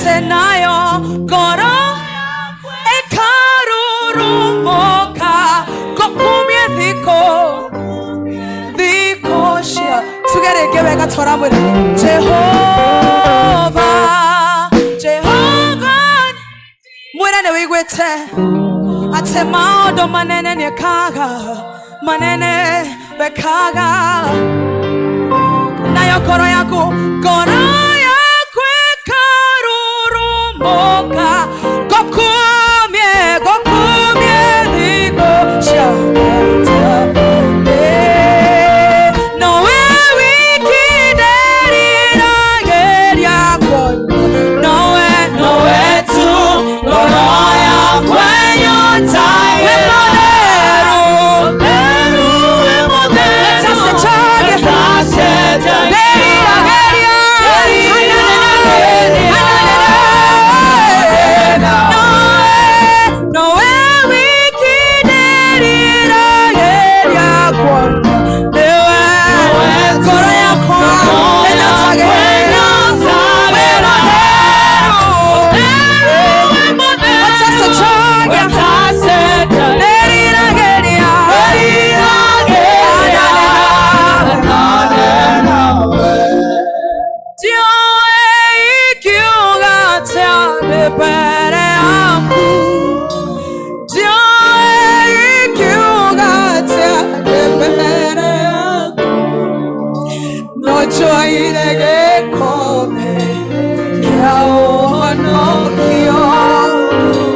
Atĩ nayo ngoro ĩkarurumũka ngũkumie thikũ thikũ cia tuge rĩngĩ wega tũramwĩra Jehova, Jehova. Mwĩra nĩ wĩiguĩte atĩ maũndũ manene nĩekaga, manene wekaga, nayo ngoro yaku, ngoro yaku ĩkarurumũka ngũkumie, ngũkumie thikũ cia. Nowe wiki nderiragĩria kuona nowe, nowe tu ngoro yakwa ĩnyotaga. Wĩ mũtheru, wĩ mũtheru, nderiragĩria nowe, nowe wiki nderiragĩria kuona nĩwe ngoro yakwa ĩnyotagĩra. Wĩ mũtheru, ũtacenjagia, nderiragĩria. Ndiũĩ ingiuga atĩa ndĩ mbere yaku, ndiũĩ ingiuga atĩa ndĩ mbere yaku, no njoire gĩkombe kĩa ũhonokio,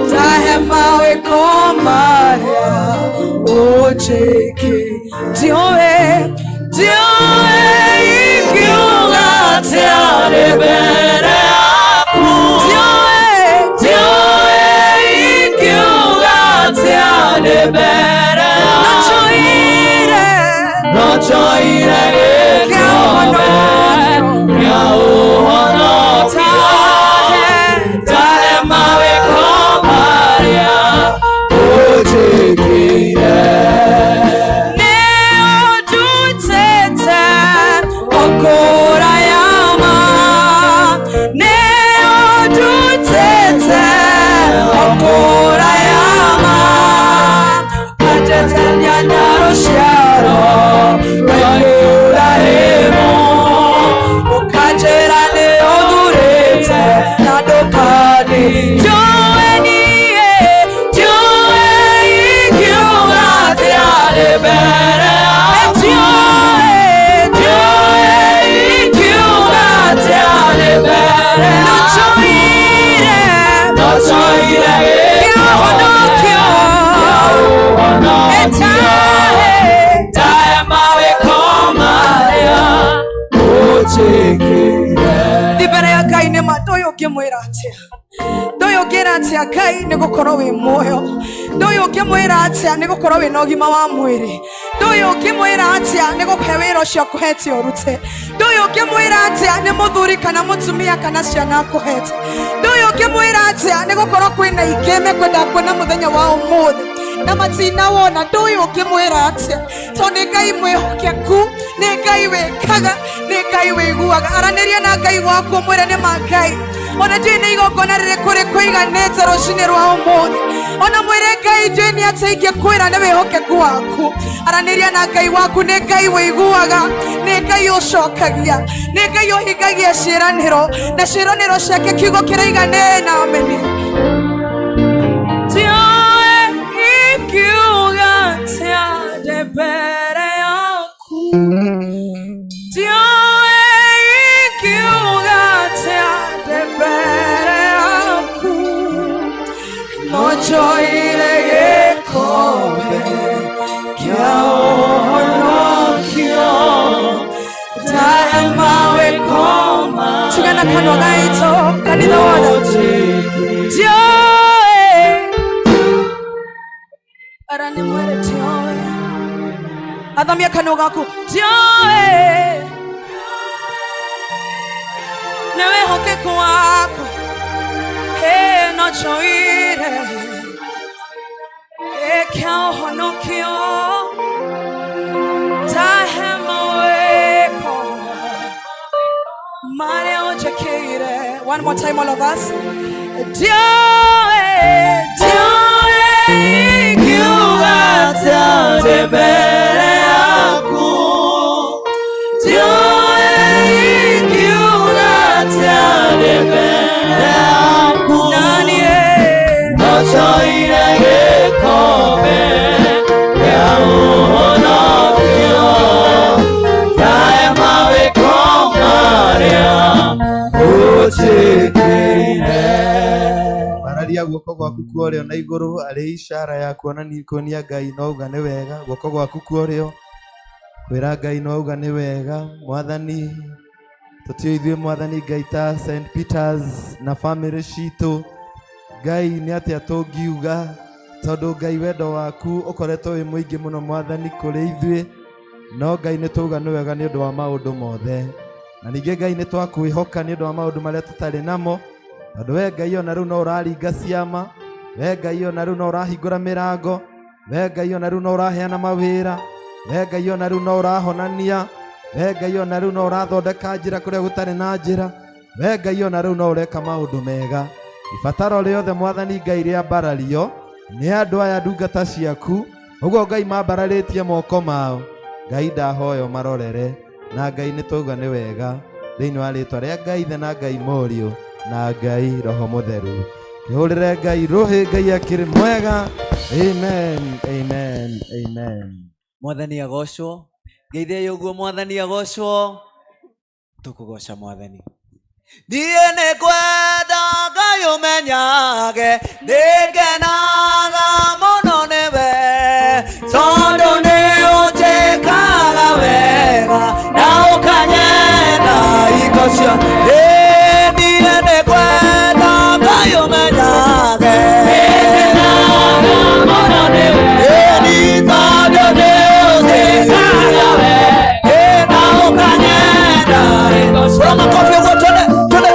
ndahe mawĩko marĩa ũnjĩkĩ. Ndiũĩ, ndiũĩ ingiuga atĩa ndĩ mbere yaku, ndiũĩ, ndiũĩ ingiuga atĩa ndĩ mbere yaku, no njoire, no njoire kĩa gĩkombe ũhonokio, kĩa ũhonokio, tahe ndahe mawĩko marĩa ũnjĩkĩire. Nĩ ũndutĩte okũraya ma, nĩ ũndutĩte okũraya ma, ũkanjĩtania na rũciaro rwa Iburahĩmu, ũkanjĩra nĩ ũthurĩte na ndũkani. Ndiũĩ niĩ, ndiũĩ ingiuga atĩa ndĩ mbere yaku, ndiũĩ, ndiũĩ ingiuga atĩa ndĩ mbere no yaku, njoire no njoire kĩa gĩkombe ũhonokio, kĩa ũhonokio, etahe ndahe mawĩko marĩa ũnjĩkĩire. Thi mbere ya Ngai nĩ ma ndũĩ ũngĩmwĩra atĩa, ndũĩ ũngĩra atĩa Ngai nĩ gũkorwo wĩ muoyo, ndũĩ ũngĩmwĩra atĩa nĩ gũkorwo wĩna ũgima wa mwĩrĩ, ndũĩ ũngĩmwĩra atĩa nĩ gũkũhe wĩra ũcio akũhete ũrute, ndũĩ ũngĩmwĩra atĩa nĩ mũthuri kana mũtumia kana ciana akũhete, ndũĩ ũngĩmwĩra atĩa nĩ gũkorwo kwĩna ingĩ mekwenda kuona mũthenya wa ũmũthĩ na matinawona, ndũĩ ũngĩmwĩra atĩa tondũ nĩ Ngai mwĩhokeku, nĩ Ngai wĩkaga, nĩ Ngai wĩiguaga. Aranĩria na Ngai waku ũmwĩre nĩ ma Ngai ona ndiũĩ nĩ igongona rĩrĩkũ rĩkũiganĩte rũcinĩ rwa ũmũthĩ, ona mwĩre Ngai ndiũĩ nĩ atĩa ingĩkwĩra nĩ wĩhokeku waku. Aranĩria na Ngai waku, nĩ Ngai wĩiguaga, nĩ Ngai ũcokagia, nĩ Ngai ũhingagia ciĩranĩro na ciĩranĩro ciake kiugo kĩraiga nĩ na ameni. Ndiũĩ ingiuga atĩa ndĩ mbere yaku, ndiũĩ ingiuga atĩa ndĩ mbere yaku, no njoire gĩkombe kĩa ũhonokio, ndahe mawĩko tuge na kanua gaitũ kanitha wothe. Ndiũĩ ara nĩ mwĩre ndiũĩ, athamia kanua gaku, ndiũĩ nĩ wĩhokeku waku. Ĩ no njoire kĩa ũhonokio, ndahe mawĩko marĩa ũnjĩkĩire. One more time, all of us. Ndiũĩ, Ndiũĩ ingiuga atĩa ndĩ mbere yaku. Ndiũĩ ingiuga atĩa ndĩ mbere yaku. Nani eh? Ndocoire gĩkombe kĩa ũhonokio, ndae mawĩko marĩa ũnjĩkĩire. Bararia guoko gwaku kwa ũrĩo na igũrũ arĩ ishara ya kuonania kuonia Ngai no uga nĩ wega. Guoko gwaku kwa ũrĩo kwĩra Ngai no uga nĩ wega. Mwathani, tũtio ithuĩ Mwathani Ngai ta St Peters na famĩlĩ citũ. Ngai nĩ atĩa tũngiuga, tondũ Ngai wendo waku ũkoretwo wĩ mũingĩ mũno Mwathani kũrĩ ithuĩ, no Ngai nĩ tauga nĩ wega nĩ ũndũ wa maũndũ mothe. Na ningĩ Ngai nĩ twakwĩhoka nĩ ũndũ wa maũndũ marĩa tũtarĩ namo, tondũ we Ngai ona rĩu no ũraringa ciama, we Ngai ona rĩu no ũrahingũra mĩrango, we Ngai ona rĩu no ũraheana mawĩra, we Ngai ona rĩu no ũrahonania, we Ngai ona rĩu no ũrathondeka njĩra kũrĩa gũtarĩ na njĩra, we Ngai ona rĩu no ũreka maũndũ mega. Ibataro rĩothe Mwathani Ngai rĩambarario nĩ andũ aya ndungata ciaku, ũguo Ngai mambararĩtie moko mao, Ngai ndahoyo marorere, na Ngai nĩ twauga nĩ wega thĩinĩ wa rĩtwa rĩa Ngai Ithe na Ngai Mũriũ na Ngai Roho Mũtheru. Kĩhũrĩre Ngai rũhĩ, Ngai akĩrĩ mwega. Amen, amen, amen. Mwathani agocwo. Ngeithei ũguo, Mwathani agocwo. Tũkũgoca Mwathani. Niĩ nĩ ngwenda Ngai ũmenyage nĩ ngenaga mũno nĩwe, tondũ nĩ ũnjĩkaga wega na ũkanyenda hingo ciothe. Ĩ, niĩ nĩ ngwenda Ngai ũmenyage nĩ ngenaga mũno nĩwe. Ĩ, nĩ tondũ nĩ ũnjĩkaga wega na ũkanyenda hingo ciothe. Hũra makobi ũguo, twende twende.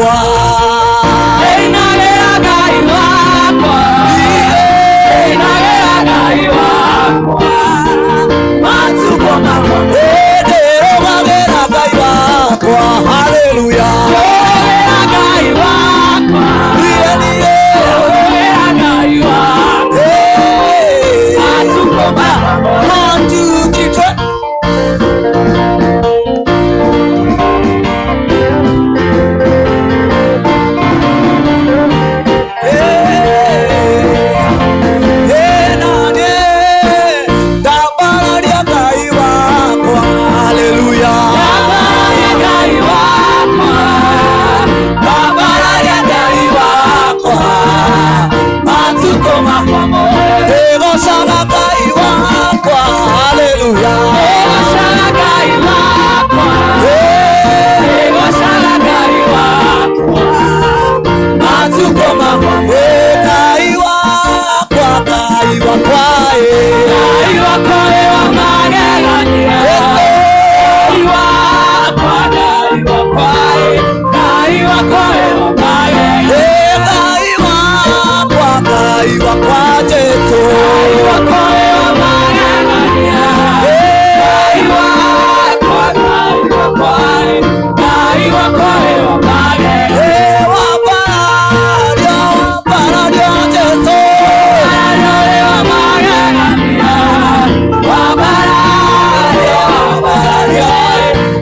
wakwa. Ndĩinagĩra Ngai wakwa. Ndĩinagĩra Ngai wakwa. Matukũ makwa. Ndĩrũgagĩra Ngai wakwa. Haleluya. Ndũgagĩra Ngai wakwa. Niĩ niĩ. Ndũgagĩra Ngai wakwa. Matukũ makwa. One, two, three, four. Ndambararia Ngai wakwa. Ndambararia Ngai wakwa. Matukũ makwa mothe. Ndĩgocaga Ngai wakwa. Ndĩgocaga Ngai wakwa. Matukũ makwa mothe. Ngai wakwa wĩ wa magegania. Ngai wakwa, Ngai wakwa, Ngai wakwa wĩ wa magegania. Ngai wakwa wĩ wa magegania. Ngai wakwa, Ngai wakwa, Ngai wakwa wĩ wa magegania. Wambarario wĩ wa magegania. Wambarario, wambarario,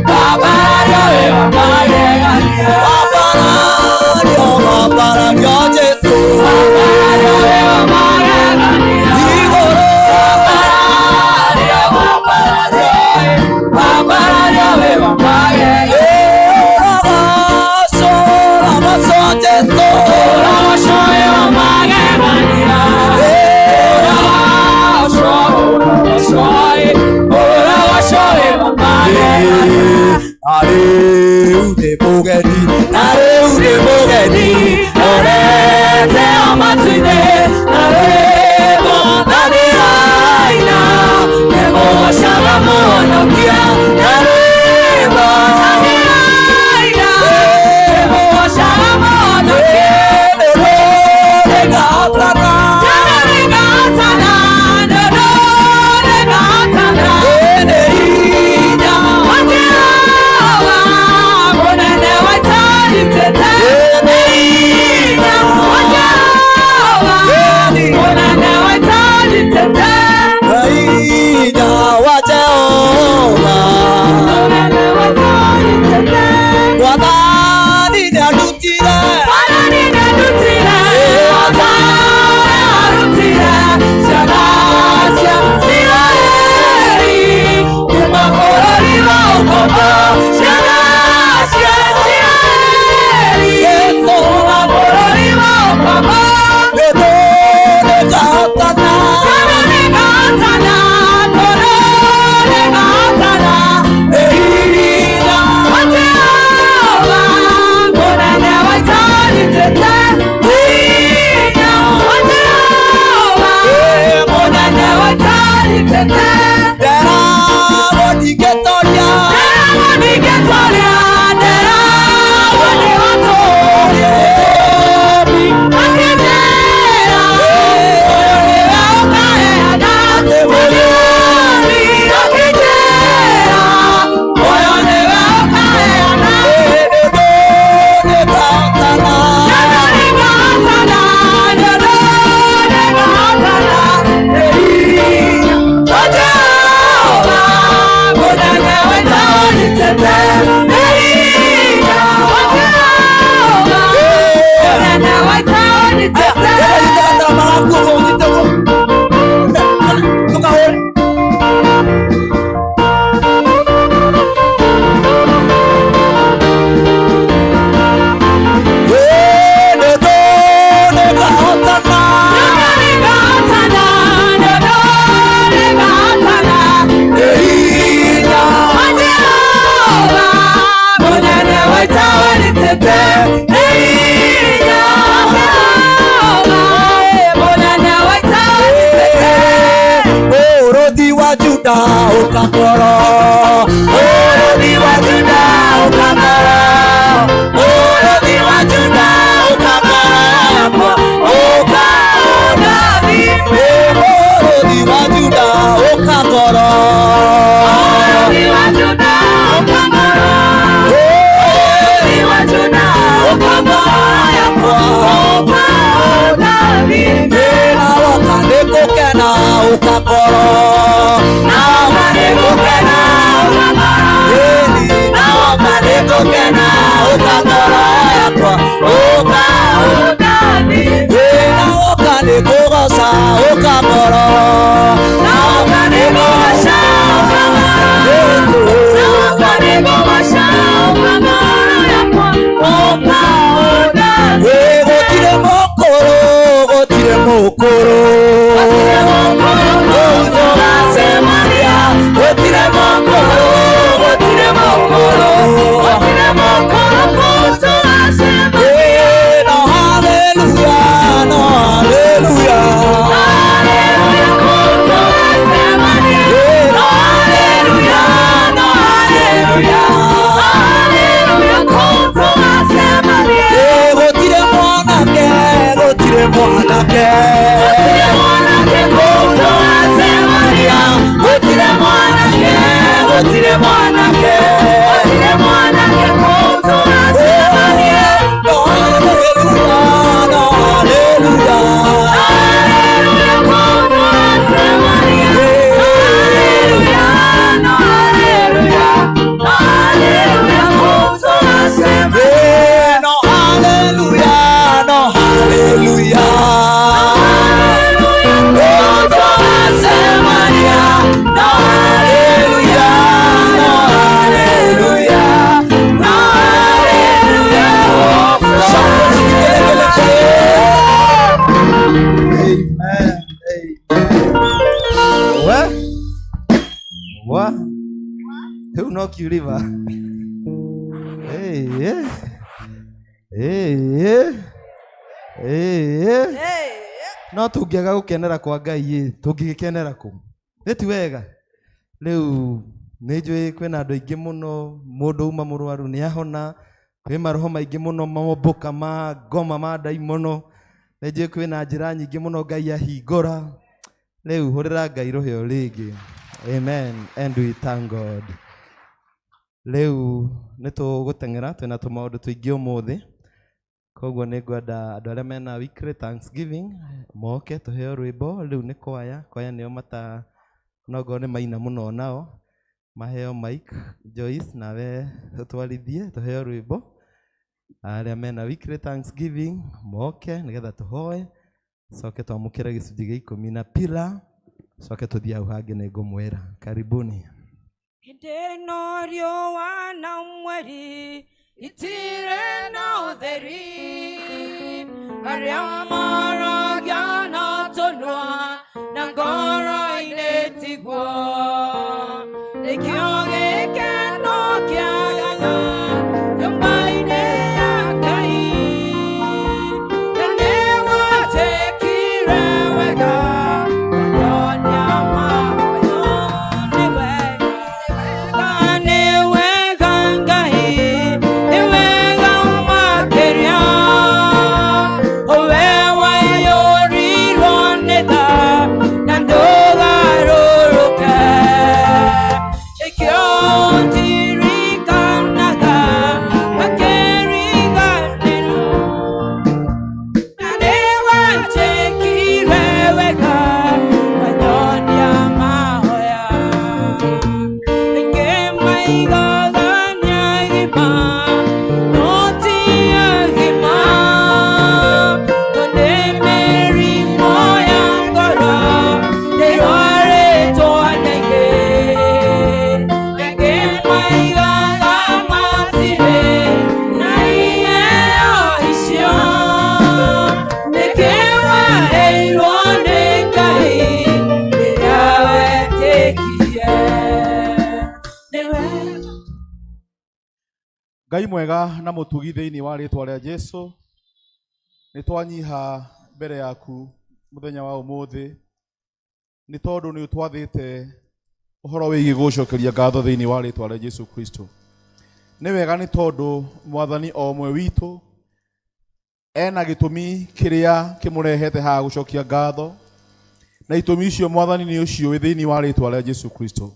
wambarario wĩ wa magegania. Wambarario wĩ wa magegania. Wambarario, wambarario, wambarario wĩ wa magegania. Ũrogoco wĩ wa magegania. Ũrogoco, ũrogoco, ũrogoco wĩ wa magegania. Na rĩu ndĩ mũgeni, na rĩu ndĩ mũgeni, Orete o matu-inĩ, na rwĩmbo na ndĩraina, nĩngũgoocaga Mũhonokia. Na rwĩmbo na ndĩraina, nĩngũgoocaga Mũhonokia. nĩngahotana. Tondũ nĩngahotana, tondũ nĩngahotana. Nĩ hinya. Wa Jehova, mũnene wa ita nyitĩte. Nĩ hinya wa Jehova, mũnene wa ita nyitĩte. Hinya wa Jehova. Mũnene wa ita nyitĩte. Mwathani nĩandutire. Mwathani nĩandutire, o ta ũrĩa arutire ciana cia Isiraeli kuuma bũrũri wa ũkombo. Ciana cia Isiraeli kuuma bũrũri wa ũkombo. Tondũ nĩngahotana. Tondũ nĩngahotana, tondũ nĩngahotana. Nĩ hinya. Wa Jehova, mũnene wa ita nyitĩte. Hinya wa Jehova, mũnene wa ita nyitĩte. Nderagwo ndingĩtoria. Nderagwo ndingĩtoria, nderagwo nĩwatũũrie. Akĩnjĩra, ũyũ nĩwe ũkaheana. Mũthuri akĩnjĩra, ũyũ nĩwe ũkaheana. Tondũ nĩngahotana. Tondũ nĩngahotana, tondũ nĩngahotana. Nĩ hinya wa Jehova, mũnene wa ita ũnyitĩte. Nĩ hinya wa Jehova, mũnene wa ita ũnyitĩte. Tondũ nĩngahotana, tondũ nĩngahotana. Nĩ hinya wa Jehova, mũnene wa ita ũnyitĩte. Nĩ hinya wa Jehova, mũnene wa ita ũnyitĩte. Ũrũthi wa Juda ũkangoro, ũrũthi wa Juda ũkangoro, ũrũthi wa Ũka ngoro. Na ũkanĩgoca, ũka ngoro. Jesu. Na ũkanĩgoca, ũka ngoro yakwa. Ũka ũndathime. Ĩ, gũtirĩ mũkũrũ, gũtirĩ mũkũrũ. Gũtirĩ mũkũrũ Kũu tũgacemania. Gũtirĩ mũkũrũ, gũtirĩ mũkũrũ. Gũtirĩ mũkũrũ kũu tũgacemania. Ĩ, no hallelujah, no hallelujah. Hallelujah, kũu tũgacemania. No hallelujah, no hallelujah. Hallelujah, kũu tũgacemania. Ĩ, gũtirĩ mwanake, gũtirĩ mwanake. Gũtirĩ mwanake kũu tũgacemania. Gũtirĩ mwanake, gũtirĩ mwanake. Gũtirĩ mwanake kũu tũgacemania. No hallelujah, no hallelujah. Hallelujah, kũu tũgacemania. Hallelujah, no hallelujah. Hallelujah, kũu tũgacemania. Ĩ, no hallelujah, no hallelujah. Hallelujah, kũu tũgacemania. No hallelujah, no hallelujah. No hallelujah, kũu tũgacemania. Amen. Amen. We? Wa? Rĩu no kiuriba. Hey, eh. Hey, eh. Hey, eh. No tũngĩaga gũkenera kwa Ngai ĩ, tũngĩgĩkenera kũ? Nĩ ti wega? Rĩu nĩ njũĩ kwĩna andũ aingĩ mũno, mũndũ uma mũrwaru nĩ ahona, kwĩ maroho maingĩ mũno mombũka ma ngoma ma ndaimono, nĩ njũĩ kwĩna njĩra nyingĩ mũno Ngai ahingũra. Rĩu hũrĩra Ngai rũhĩa rĩngĩ. Amen and we thank God. Rĩu nĩ tũgũteng'era twĩna tũmaũndũ tũingĩ ũmũthĩ. Koguo nĩ ngwenda andũ arĩa mena weekly thanksgiving moke tũheo rwĩmbo. Rĩu nĩ kwaya, kwaya nĩo mata nongorwo nĩ maina mũno nao maheo mic. Joyce nawe ũtwarithie tũheo rwĩmbo. Arĩa mena weekly thanksgiving moke nĩgetha tũhoe, coke twamũkĩre gĩcunjĩ gĩa ikũmi na pila, coke tũthiĩ hau hangĩ nĩ ngũmwĩra. Karibuni. Hĩndĩ ĩno riũa na mweri itirĩ na ũtheri, arĩa maragia na tũnua na ngoro-inĩ tiguo, nĩkĩo gĩkeno kĩagaga nyũmba-inĩ ya Ngai, na nĩgwatĩkire wega kũnyonia mahoya. Nĩ wega, nĩ wega Ngai, nĩ wega makĩria, ũwe waiyũrirwo nĩ tha na ndũgarũrũke, nĩkĩo ndirikanaga makĩriganĩrwo na nĩwanjĩkire wega wanyonia mahoya. Aingĩ maigaga nĩ agima no ti agima, tondũ nĩ mĩrimũ ya ngoro ndĩrwarĩtwo nĩ aingĩ. Aingĩ maigaga matirĩ na iheo icio, nĩkĩ waheirwo nĩ Ngai rĩrĩa wetĩkirie? Nĩ wega. Ngai mwega na mũtugi thĩinĩ wa rĩtwa rĩa Jesu, nĩ twanyiha mbere yaku mũthenya wa ũmũthĩ, nĩ tondũ nĩ ũtwathĩte ũhoro wĩgiĩ gũcokeria ngatho thĩinĩ wa rĩtwa rĩa Jesu Kristo. Nĩ wega nĩ tondũ mwathani o ũmwe witũ ena gĩtũmi kĩrĩa kĩmũrehete haha gũcokia ngatho, na itũmi icio mwathani nĩ ũciũĩ thĩinĩ wa rĩtwa rĩa Jesu Kristo.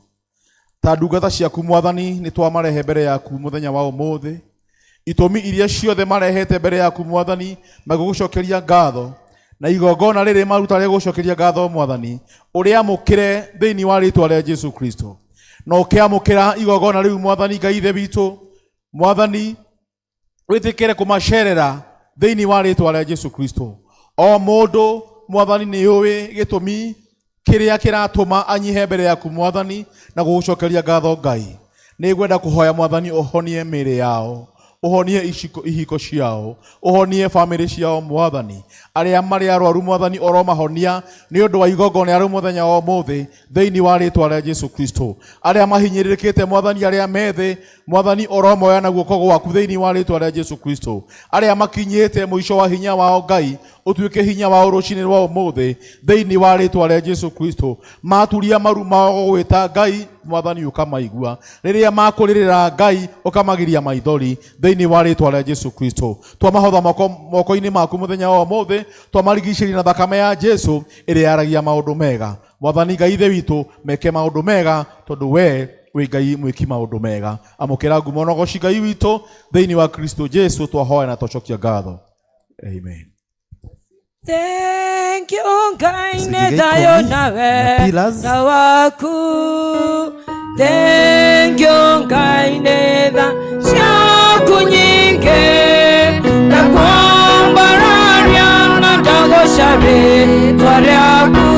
Ta ndungata ciaku mwathani nĩ twamarehe mbere yaku mũthenya wa ũmũthĩ, itũmi iria ciothe marehete mbere yaku mwathani magĩgũcokeria ngatho, na igongona rĩrĩ maruta rĩa gũcokeria ngatho mwathani ũrĩamũkĩre thĩinĩ wa rĩtwa rĩa Jesu Kristo. Na ũkĩamũkĩra igongona rĩu mwathani Ngai ithe witũ, mwathani wĩtĩkĩre kũmacerera thĩinĩ wa rĩtwa rĩa Jesu Kristo. O mũndũ Mwathani nĩ ũĩ gĩtũmi kĩrĩa kĩratũma anyihe mbere yaku Mwathani na gũgũcokeria ngatho Ngai. Nĩ ngwenda kũhoya Mwathani ũhonie mĩĩrĩ yao, ũhonie ihiko ciao, ũhonie bamĩrĩ ciao Mwathani. Arĩa marĩ arwaru Mwathani oromahonia nĩ ũndũ wa igongona rĩa mũthenya wa ũmũthĩ thĩinĩ wa rĩtwa rĩa Jesu Kristo. Arĩa mahinyĩrĩrĩkĩte Mwathani, arĩa methĩ Mwathani oromoya na guoko gwaku thĩinĩ wa rĩtwa rĩa Jesu Kristo. Arĩa makinyĩte mũico wa hinya wao Ngai, ũtuĩke hinya wao rũcinĩ rwa ũmũthĩ thĩinĩ wa rĩtwa rĩa Jesu Kristo. Maturia maru mao gũgwĩta Ngai Mwathani ũkamaigua, rĩrĩa makũrĩrĩra Ngai ũkamagiria maithori thĩinĩ wa rĩtwa rĩa Jesu Kristo. Twamahotha moko-inĩ maku mũthenya wa ũmũthĩ, twamarigicĩria na thakame ya Jesu ĩrĩa yaragia maũndũ mega. Mwathani Ngai Ithe witũ, meke maũndũ mega tondũ we wĩ Ngai mwĩki maũndũ mega. Amũkĩra ngumo na ũgoci Ngai witũ thĩinĩ wa Kristo Jesu twahoya na twacokia ngatho. Amen. Thank you Ngai Gĩcunjĩ nĩ gĩa thayũ ikũmi nawe na pillars. na waku. Thank you Ngai nĩ tha ciaku nyingĩ na kwambararia na ndagũca rĩtwa rĩaku.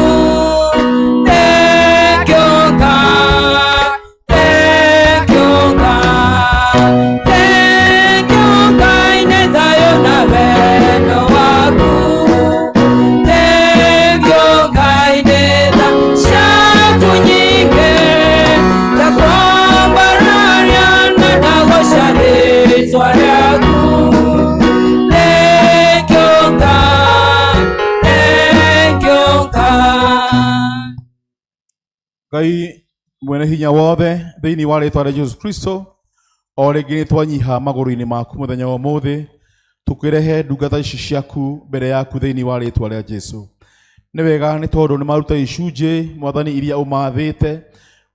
Thank you Ngai, thank you Ngai, thank you Ngai nĩ thayũ na wendo waku. Thank you Ngai nĩ tha ciaku nyingĩ na kwambararia na ndagũca rĩtwa rĩaku. Thank you Ngai, thank you Ngai. Ngai mwene hinya wothe thĩinĩ wa rĩtwa rĩa Jesu Kristo, o rĩngĩ nĩ twanyiha magũrũ-inĩ maku mũthenya wa ũmũthĩ, tũkĩrehe ndungata ici ciaku mbere yaku thĩinĩ wa rĩtwa rĩa Jesu. Nĩ wega nĩ tondũ nĩ maruta icunjĩ Mwathani iria ũmathĩte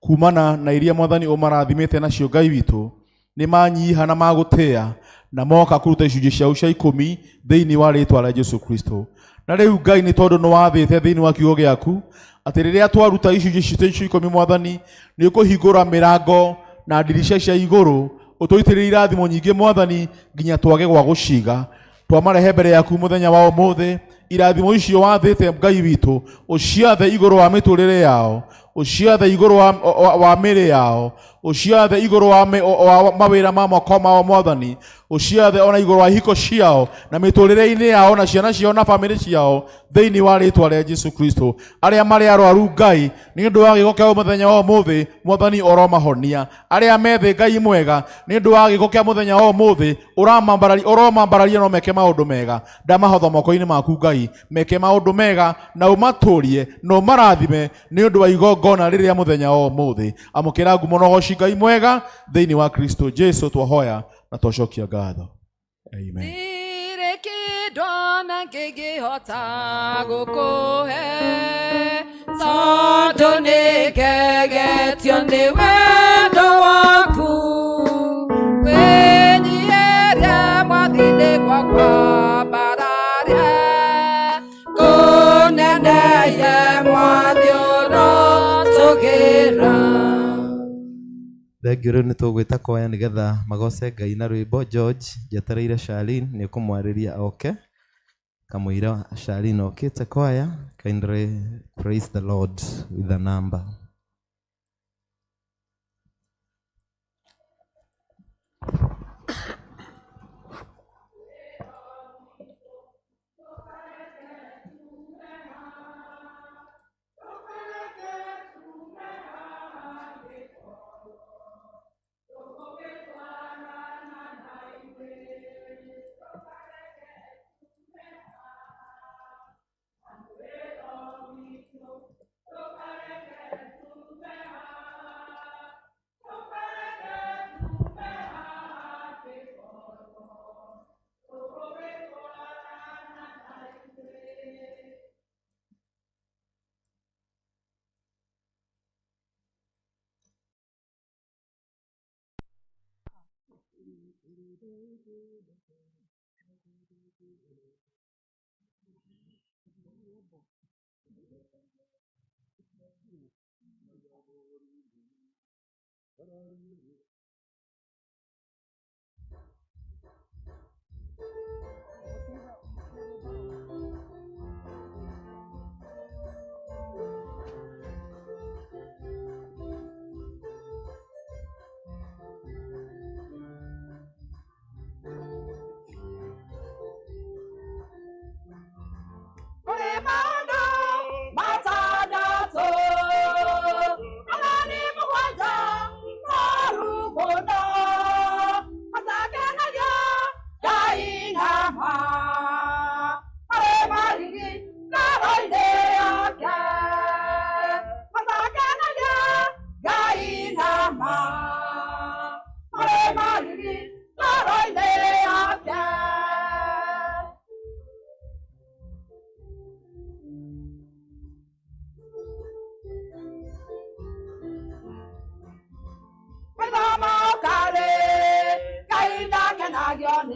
kumana na iria Mwathani ũmarathimĩte nacio Ngai witũ, nĩ manyiha na magũtĩa na moka kũruta icunjĩ ciao cia ikũmi thĩinĩ wa rĩtwa rĩa Jesu Kristo. Na rĩu Ngai nĩ tondũ nĩ wathĩte thĩinĩ wa kiugo gĩaku atĩ rĩrĩa twaruta icunjĩ citũ cia ikũmi Mwathani, nĩ ũkũhingũra mĩrango na ndirica cia igũrũ ũtũitĩrĩrie irathimo nyingĩ Mwathani nginya twage gwa gũciga. Twamarehe mbere yaku mũthenya wa ũmũthĩ, irathimo icio wathĩte Ngai witũ ũciathe igũrũ wa mĩtũrĩre yao, ũciathe igũrũ wa mĩĩrĩ yao, ũciathe igũrũ wa mawĩra ma moko mao Mwathani, ũciathe ona igũrũ wa ihiko ciao na mĩtũrĩre-inĩ yao na ciana ciao na bamĩrĩ ciao thĩinĩ wa rĩtwa rĩa Jesu Kristo. Arĩa marĩ arwaru Ngai nĩ ũndũ wa gĩko kĩa mũthenya wa ũmũthĩ Mwathani oromahonia. Arĩa methĩ Ngai mwega nĩ ũndũ wa gĩko kĩa mũthenya wa ũmũthĩ ũromambararia no meke maũndũ mega. Ndamahotha moko-inĩ maku Ngai, meke maũndũ mega na ũmatũrie na ũmarathime nĩ ũndũ wa igongona rĩrĩa mũthenya wa ũmũthĩ. Amũkĩra ngumo na ũgoci Ngai mwega thĩinĩ wa Kristo Jesu twahoya na twacokia ngatho. Amen. Ndirĩ kĩndũ ona ngĩngĩhota gũkũhe, tondũ nĩngegetio nĩ wendo waku. Wĩnyiherie Mwathi-inĩ gwakwambararia, kũnenehie Mwathi ũrotũgĩra. Thengiũ. Rĩu nĩ tũgwĩta kwaya nĩgetha magoce Ngai na rwĩmbo. George njetereire Charlene nĩ ũkũmwarĩria oke, kamũira Charlene okĩte kwaya. Kindly praise the Lord with a number.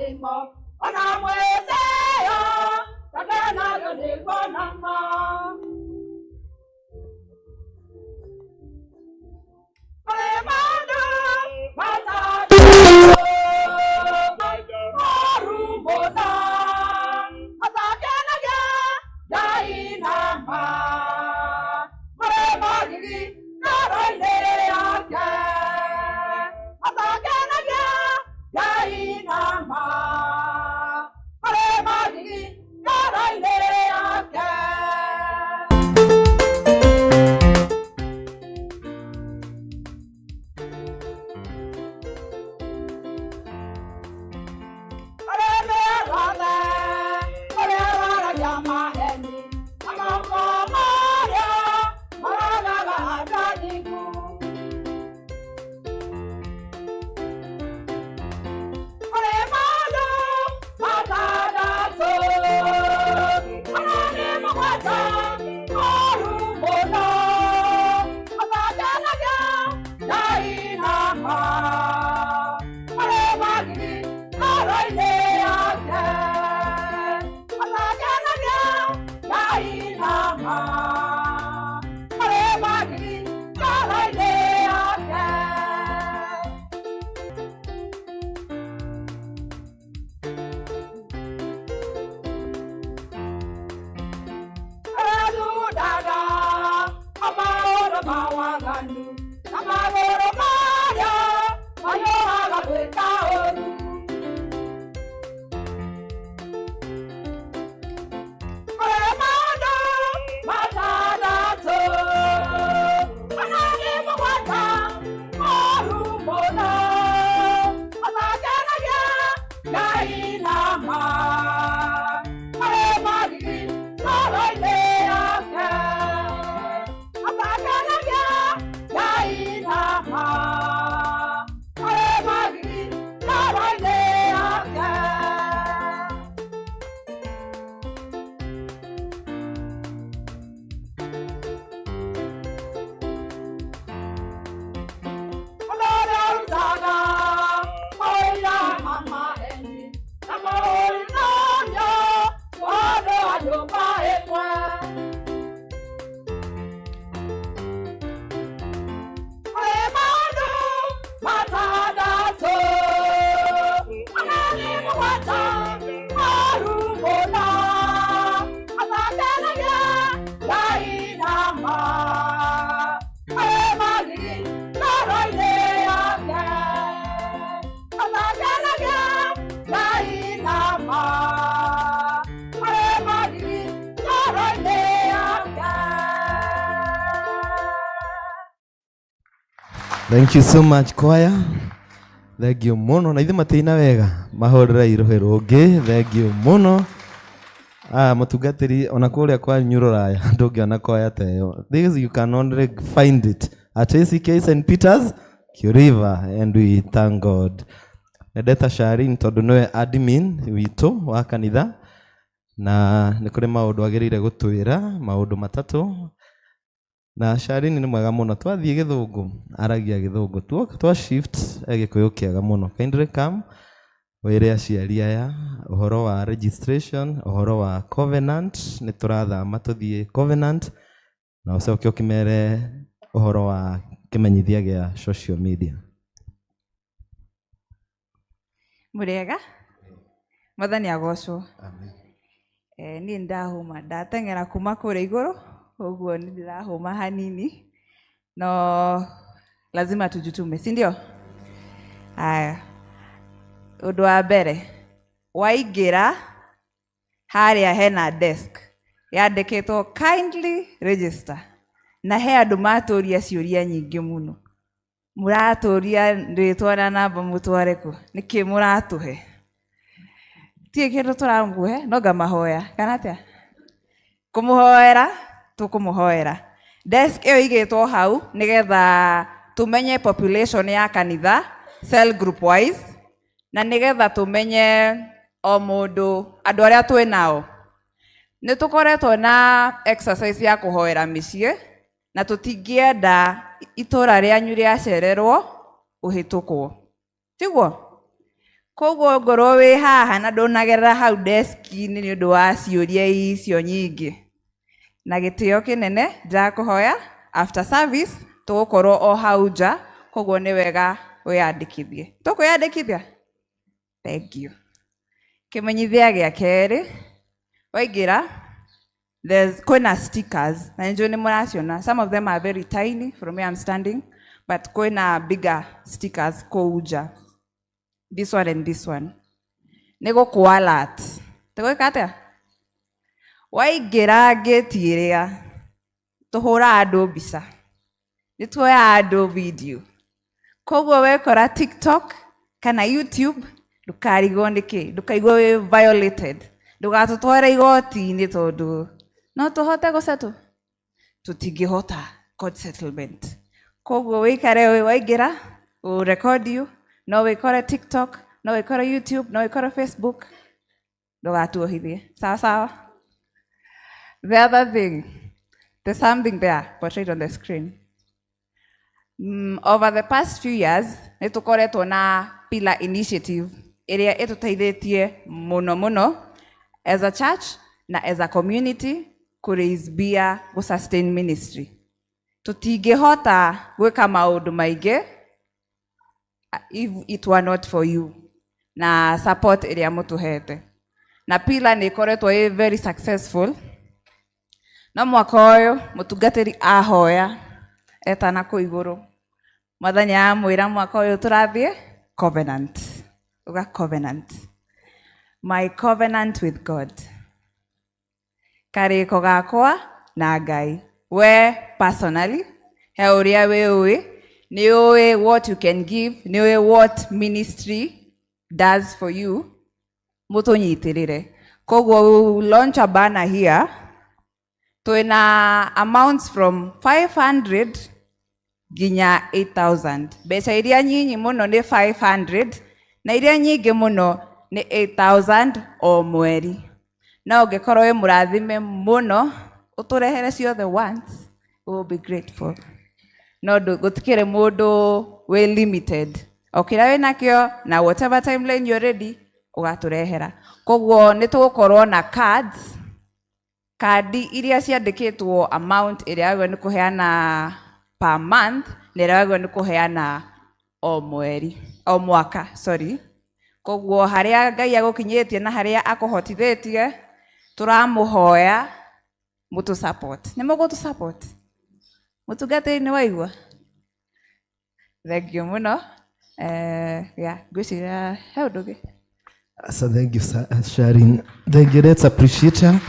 Kĩrathimo ona mwĩtĩo takenagio nĩ kuonama. Kũrĩ maũndũ matatũ moru mũno matakenagia Ngai nama, marĩ magigi ngoro-inĩ yake, matakenagia Ngai nama, marĩ magigi ngoro-inĩ yake. Thank you so much choir. Thank you muno na ithe matiina wega mahũrĩra irũhĩ rũngĩ. Thank you muno. Ah, mũtungatĩri ona kũrĩa kwa Rũraya ndũngĩona choir ta ĩyo. This you can only find it at ACK St Peters River, and we thank God. Nendeta Sharin tondũ nĩwe admin witũ wa kanitha na nĩ kũrĩ maũndũ agĩrĩire gũtwĩra maũndũ matatũ. Na Sharin nĩ mwega mũno, twathiĩ gĩthũngũ aragia gĩthũngũ, twa shift e gĩkũyũ kĩega mũno. Kindly come wĩre aciari aya ũhoro wa registration, ũhoro wa covenant, nĩ tũrathama tũthiĩ covenant, na ũcoke ũkĩmere ũhoro wa kĩmenyithia gĩa social media. Mũrĩega, Mwathani agocwo. Niĩ nĩndahũma, ndateng'era kuma kũrĩa igũrũ, ũguo nĩ ndĩrahũma hanini, no lazima tujitume, si ndio? Aya, ũndũ wa mbere, waingĩra harĩa hena desk yandĩkĩtwo kindly register, na he andũ matũria ciũria nyingĩ mũno. Mũratũria rĩtwa na namba mũtware kũ? Nĩkĩ mũratũhe? Tirĩ kĩndũ tũramũhe, no ngamahoya, kana atĩa? Kũmũhoera, tũkũmũhoera. Desk ĩyo ĩigĩtwo hau nĩgetha tũmenye population ya kanitha cell group wise, na nĩgetha tũmenye o mũndũ andũ arĩa twĩ nao. Nĩ tũkoretwo na exercise ya kũhoera mĩciĩ, na tũtingĩenda itũra rĩanyu rĩacererwo ũhĩtũkwo, tiguo? Koguo ngorwo wĩ haha na ndũnagerera hau deski-inĩ nĩ ũndũ wa ciũria icio nyingĩ, na gĩtĩo kĩnene ndĩrakũhoya after service tũgũkorwo o hau nja, koguo nĩ wega wĩyandĩkithie. Tũkwĩyandĩkithia? Thank you. Kĩmenyithia gĩa kerĩ, waingĩra there's kwĩna stickers na nĩnjũĩ nĩ mũraciona. Some of them are very tiny from where I'm standing, but kwĩna bigger stickers kũu nja. This one and this one. Nĩ gũkũ alert. Tũgwĩka atĩa? Waingĩra ngĩti ĩrĩa tũhũraga andũ mbica, nĩ tuoyaga andũ video. Koguo wekora TikTok kana YouTube, ndũkarigwo nĩkĩ, ndũkaigue wĩ violated, ndũgatũtware igoti-inĩ tondũ no tũhote gũsettle, tũtingĩhota court settlement. Koguo wĩikare wĩ waingĩra, we will record you, no wĩkore TikTok, no wĩkore YouTube, no wĩkore Facebook, ndũgatuohithie. Sawa sawa. The other thing, there's something there portrayed on the screen. Over the past few years, nĩ tũkoretwo na Pillar Initiative ĩrĩa ĩtũteithĩtie mũno mũno as a church na as a community kũ raise mbia gũ sustain ministry. Tũtingĩhota gwĩka maũndũ maingĩ if it were not for you na support ĩrĩa mũtũhete. Na Pillar nĩ ĩkoretwo ĩ very successful. No mwaka ũyũ mũtungatĩri ahoya etana kũu igũrũ, Mwathani amwĩra mwaka ũyũ tũrathiĩ covenant. Uga covenant. My covenant with God. Karĩko gakwa na Ngai. We personally, he ũrĩa wĩũĩ, nĩ ũĩ what you can give, nĩ ũĩ what ministry does for you, mũtũnyitĩrĩre. Koguo we will launch a banner here. Twĩna amounts from 500 nginya 8000. Mbeca iria nyinyi mũno nĩ 500 na iria nyingĩ mũno nĩ 8000 o mweri. No ũngĩkorwo wĩ mũrathime mũno, ũtũrehere ciothe once, we will be grateful. No gũtikĩrĩ mũndũ wĩ limited. O kĩrĩa wĩnakĩo na whatever timeline you're ready, ũgatũrehera. Koguo nĩ tũgũkorwo na cards, kandi iria ciandĩkĩtwo amount ĩrĩa wagĩrĩirwo nĩ kũheana per month na ĩrĩa wagĩrĩirwo nĩ kũheana o mweri, o mwaka, sorry. Koguo harĩa Ngai agũkinyĩtie na harĩa akũhotithĩtie, tũramũhoya mũtũ support. Nĩ mũgũtũ support? Mũtungatĩri nĩ waigua? Thank you mũno. Yeah, ngwĩciria he ũndũ ũngĩ. So thank you, Sharin. Thank you. Let's appreciate her.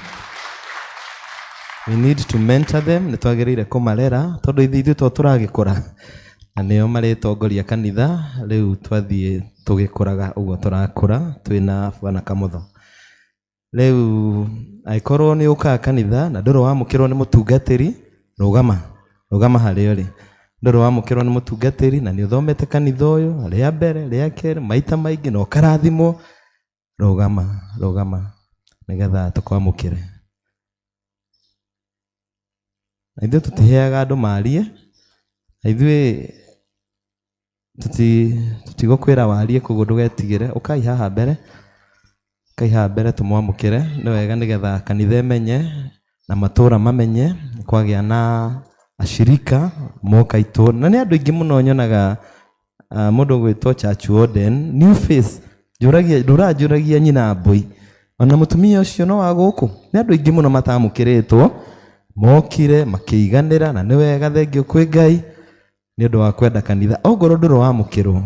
We need to mentor them. Nĩ twagĩrĩire kũmarera tondũ ithuĩ to tũragĩkũra na nĩo marĩtongoria kanitha. Rĩu twathiĩ tũgĩkũraga ũguo tũrakũra twĩna Bwana Kamotho. Rĩu angĩkorwo nĩ ũkaga kanitha na ndũrĩ wamũkĩrwo nĩ mũtungatĩri, rũgama, rũgama harĩa ũrĩ. Ndũrĩ wamũkĩrwo nĩ mũtungatĩri na nĩ ũthomete kanitha ũyũ rĩa mbere, rĩa kerĩ, maita maingĩ na ũkarathimwo, rũgama, rũgama nĩgetha tũkwamũkĩre. Na ithuĩ tũtiheaga andũ marie, na ithuĩ tũtigũkwĩra warie koguo ndũgetigĩre. Ũkai haha mbere, ũkai haha mbere tũmwamũkĩre. Nĩ wega nĩgetha kanitha ĩmenye na matũra mamenye kwagĩa na ashirika moka itũ. Na nĩ andũ aingĩ mũno nyonaga mũndũ ũgwĩtwo Church Warden, new face, njũragia, ndũranjũragia nyina mbũi. Ona mũtumia ũcio no wa gũkũ. Nĩ andũ aingĩ mũno matamũkĩrĩtwo, mokire makĩiganĩra na nĩ wega, thengiũ kwĩ Ngai nĩ ũndũ wa kwenda kanitha. Ongorwo ndũrĩ wamũkĩrwo,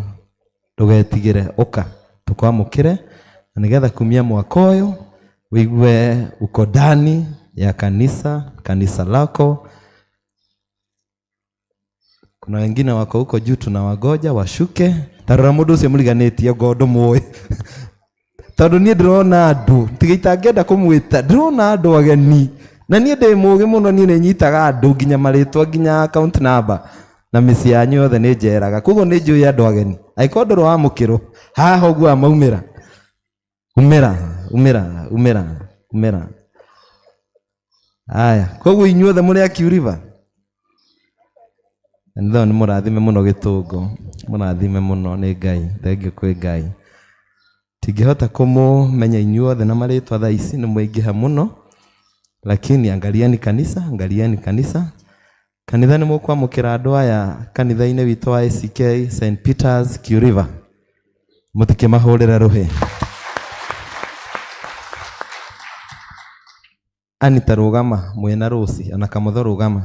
ndũgetigĩre, ũka tũkwamũkĩre na nĩgetha kumia mwaka ũyũ ũigue uko ndani ya kanisa, kanisa lako. Kuna wengine wako huko juu tunawagoja washuke. Tarora mũndũ ũcio mũriganĩtie ngo ndũmũĩ. Tondũ niĩ ndĩrona andũ, tiga itangĩenda kũmwĩta, ndĩrona andũ ageni. Na niĩ ndĩ mũgĩ mũno, niĩ nĩ nyitaga andũ nginya marĩtwa, nginya account number na mĩciĩ yanyu yothe nĩ njeraga. Koguo nĩ njũĩ andũ ageni. Angĩkorwo ndũrĩ wamũkĩrwo, haha ũguo amaumĩra. Umĩra, umĩra, umĩra, umĩra. Aya, koguo inyuothe mũrĩ a Q River? Kanitha ũyũ nĩ mũrathime mũno gĩtũngo, mũrathime mũno nĩ Ngai, thengiũ kwĩ Ngai. Tingĩhota kũmũmenya inyuothe na marĩtwa thaa ici nĩ mwaingĩha mũno, lakini angalieni kanisa, angalieni kanisa. Kanitha nĩ mũkwamũkĩra andũ aya kanitha-inĩ witũ wa ACK St Peters Q River. Mũtikĩmahũrĩre rũhĩ. Anita rũgama mwĩna Rũci ona Kamotho rũgama.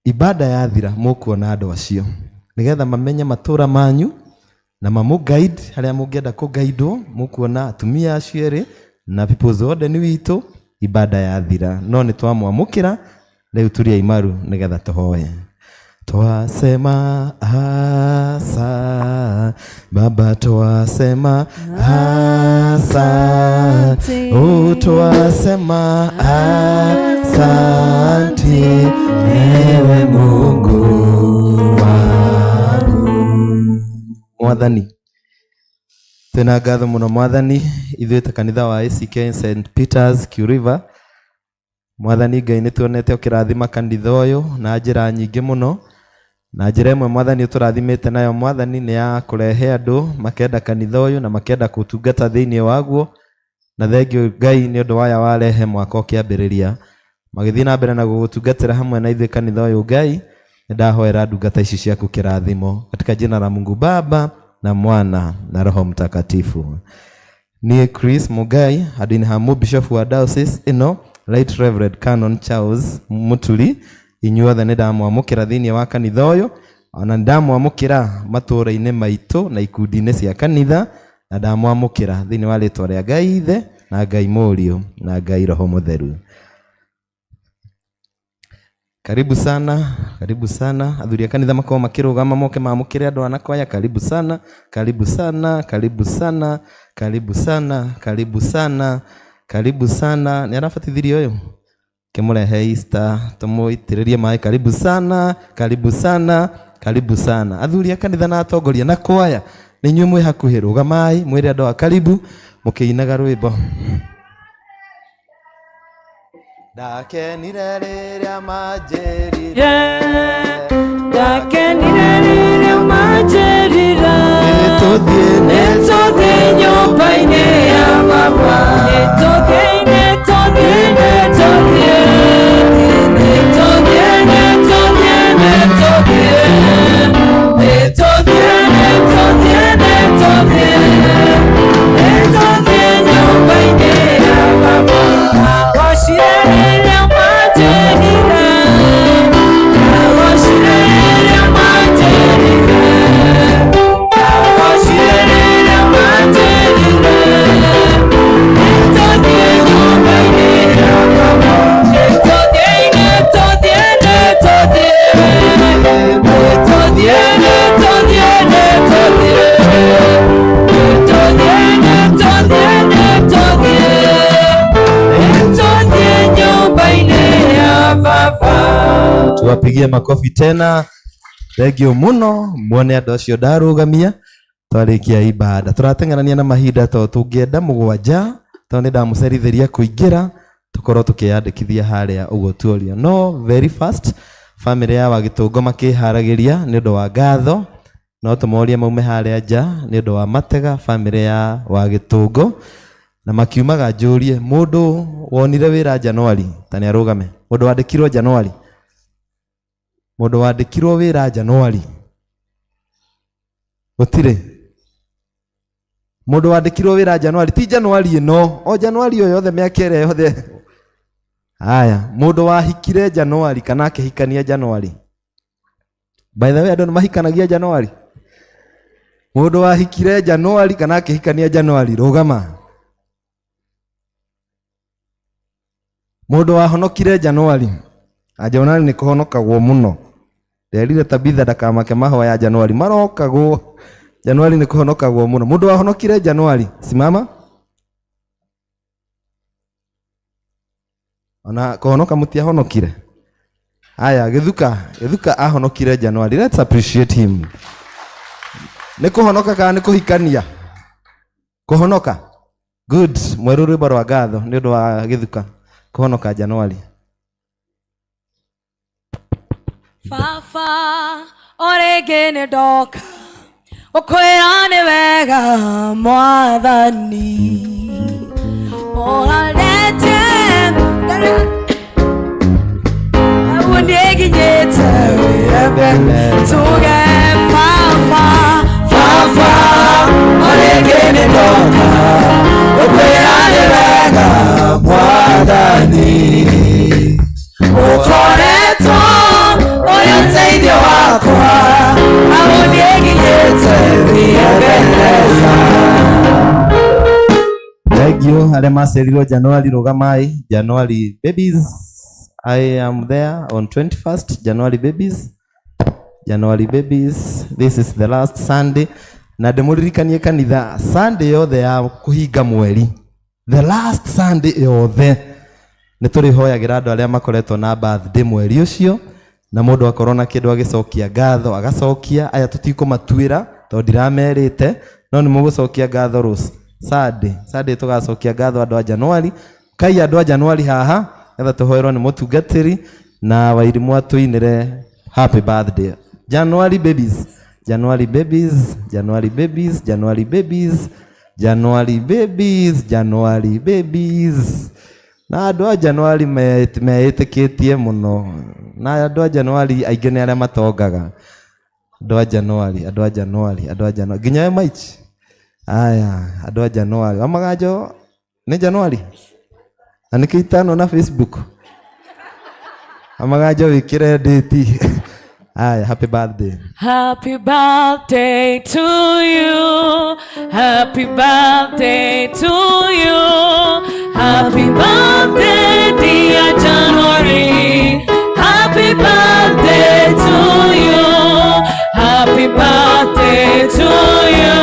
Ibada yathira mũkuona andũ acio nĩgetha mamenye matũra manyu na mamũ guide harĩa mũngĩenda kũgaidwo. Mũkuona atumia acio erĩ na people's warden witũ ibada yathira, no nĩ twamwamũkĩra rĩu turia imaru nĩgetha tũhoye. Twasema asa Baba, twasema asante, oh, twasema asante ewe Mungu wangu. Mwathani, twĩna ngatho mũno Mwathani, ithuĩ ta kanitha wa ACK St Peters Q River. Mwathani Ngai nĩ tuonete ũkĩrathima kanitha ũyũ na njĩra nyingĩ mũno, na njĩra ĩmwe Mwathani ũtũrathimĩte nayo Mwathani nĩ ya kũrehe andũ makenda kanitha ũyũ na makenda kũtungata thĩinĩ waguo, na thengio Ngai nĩ ũndũ waya warehe mwaka ũkĩambĩrĩria magĩthiĩ na mbere na gũgũtungatĩra hamwe na ithuĩ kanitha ũyũ. Ngai nĩ ndahoera ndungata ici ciaku kĩrathimo katika jina la Mungu Baba na Mwana na Roho Mtakatifu. Niĩ Chris Mugai handũ-inĩ ha mũbishofu wa diocese ĩno Right Reverend Canon Charles Muturi, inyuothe nĩ ndamwamũkĩra thĩinĩ wa kanitha ũyũ, ona nĩ ndamwamũkĩra matũũra-inĩ maitũ na ikundi-inĩ cia kanitha, na ndamwamũkĩra thĩinĩ wa rĩtwa rĩa Ngai Ithe na Ngai Mũriũ na Ngai Roho Mũtheru. Karibu sana, karibu sana. Athuri a kanitha makorwo makĩrũgama moke mamũkĩre andũ anakwaya. Karibu sana, karibu sana, karibu sana, karibu sana, karibu sana, karibu sana. Nĩ arabatithirio ũyũ? Kĩmũrehe Easter, tũmũitĩrĩrie maĩ. Karibu sana, karibu sana, karibu sana. Athuri a kanitha na atongoria na kwaya, nĩ inyuĩ mwĩ hakuhĩ, rũgamai mwĩre andũ a karibu mũkĩinaga rwĩmbo. Ndakenire rĩrĩa manjĩrire, Ndakenire rĩrĩa manjĩrire, nĩtũthiĩ, nĩtũthiĩ nyũmba-inĩ ya Baba, nĩtũthiĩ, nĩtũthiĩ, nĩtũthiĩ, nĩtũthiĩ, nĩtũthiĩ, nĩtũthiĩ, nĩtũthiĩ, nĩtũthiĩ, nĩtũthiĩ, nĩtũthiĩ nyũmba-inĩ ya Baba. Ndagocire rĩrĩa manjĩrire, ndagocire rĩrĩa manjĩrire, ndagocire rĩrĩa manjĩrire, nĩtũthiĩ nyũmba-inĩ ya Baba, nĩtũthiĩ, nĩtũthiĩ, nĩtũthiĩ, nĩtũthiĩ, nĩtũthiĩ, nĩtũthiĩ, nĩtũthiĩ, nĩtũthiĩ, nĩtũthiĩ, nĩtũthiĩ nyũmba-inĩ ya Baba. Tuwapigie makofi tena. Thengio muno muone andũ acio ndarũgamia twarĩkia ibada. Tũrateng'erania na mahinda to tũngĩenda mũgwanja tondũ nĩ ndamũcerithĩria kũingĩra tũkorwo tũkĩyandĩkithia harĩa ũguo tuorio. No very fast family ya Wagĩtũngo makĩharagĩria nĩ ũndũ wa ngatho, no tũmorie maume harĩa nja nĩ ũndũ wa matega family ya Wagĩtũngo, na makiumaga njũrie mũndũ wonire wĩra Januari ta nĩ arũgame, mũndũ wandĩkirwo Januari, mũndũ wandĩkirwo wĩra Januari, gũtirĩ mũndũ wandĩkirwo wĩra Januari, ti Januari ĩno, o Januari o yothe mĩaka ĩrĩa yothe. Haya, mũndũ wahikire Januari kana akĩhikania Januari. By the way, andũ nĩ mahikanagia Januari. Mũndũ wahikire Januari kana akĩhikania Januari, rũgama. Mũndũ wahonokire Januari. Januari nĩ kũhonokagwo mũno. Nderire Tabitha ndakamake mahoya Januari, marokagwo. Januari nĩ kũhonokagwo mũno. Mũndũ wahonokire Januari, simama. Ona kũhonoka mũtiahonokire. Aya, Gĩthuka, Gĩthuka ahonokire Januari. Let's appreciate him. Nĩ kũhonoka kana nĩ kũhikania? Kũhonoka. Good. Mweru rwĩmbo rwa ngatho nĩ ũndũ wa Gĩthuka kũhonoka Januari. Baba o rĩngĩ nĩ ndoka Gũkwĩra nĩ wega mwathani ũrorete hau nĩnginyĩte tuge baba. Baba, o rĩngĩ nĩ ndoka gũkwĩra nĩ wega mwathani ũkoretwo ũrĩ ũteithio wakwa hau nĩnginyĩte wĩ Ebeneza. Thank you arĩa macerirwo January, rũgamai. January babies, I am there on 21st January. Babies, January babies, this is the last Sunday, na ndĩmũririkanie kanitha, Sunday yothe ya kũhinga mweri, the last Sunday yothe, nĩ tũrĩhoyagĩra andũ arĩa makoretwo na birthday mweri ũcio, na mũndũ akorwo na kĩndũ agĩcokia ngatho agacokia. Aya tũtikũmatuĩra tondũ ndiramerĩte, no nĩ mũgũcokia ngatho rũci Sunday. Sunday tũgacokia ngatho andũ a January. Kai andũ a January haha getha tũhoerwo nĩ mũtungatĩri na Wairimũ atũinĩre happy birthday. January babies, January babies, January babies, January babies, January babies, January babies. Na andũ a January meĩtĩkĩtie mũno, na andũ a January aingĩ nĩ arĩa matongaga. Andũ a January, andũ a January, andũ a January, nginya we maichi aya, andũ a January wamaganjo nĩ January na nĩkĩo itano na Facebook amaganjo wĩkĩre date. Aya, happy birthday. Happy birthday to you. Happy birthday to you. Happy birthday, dear January. Happy birthday to you. Happy birthday to you.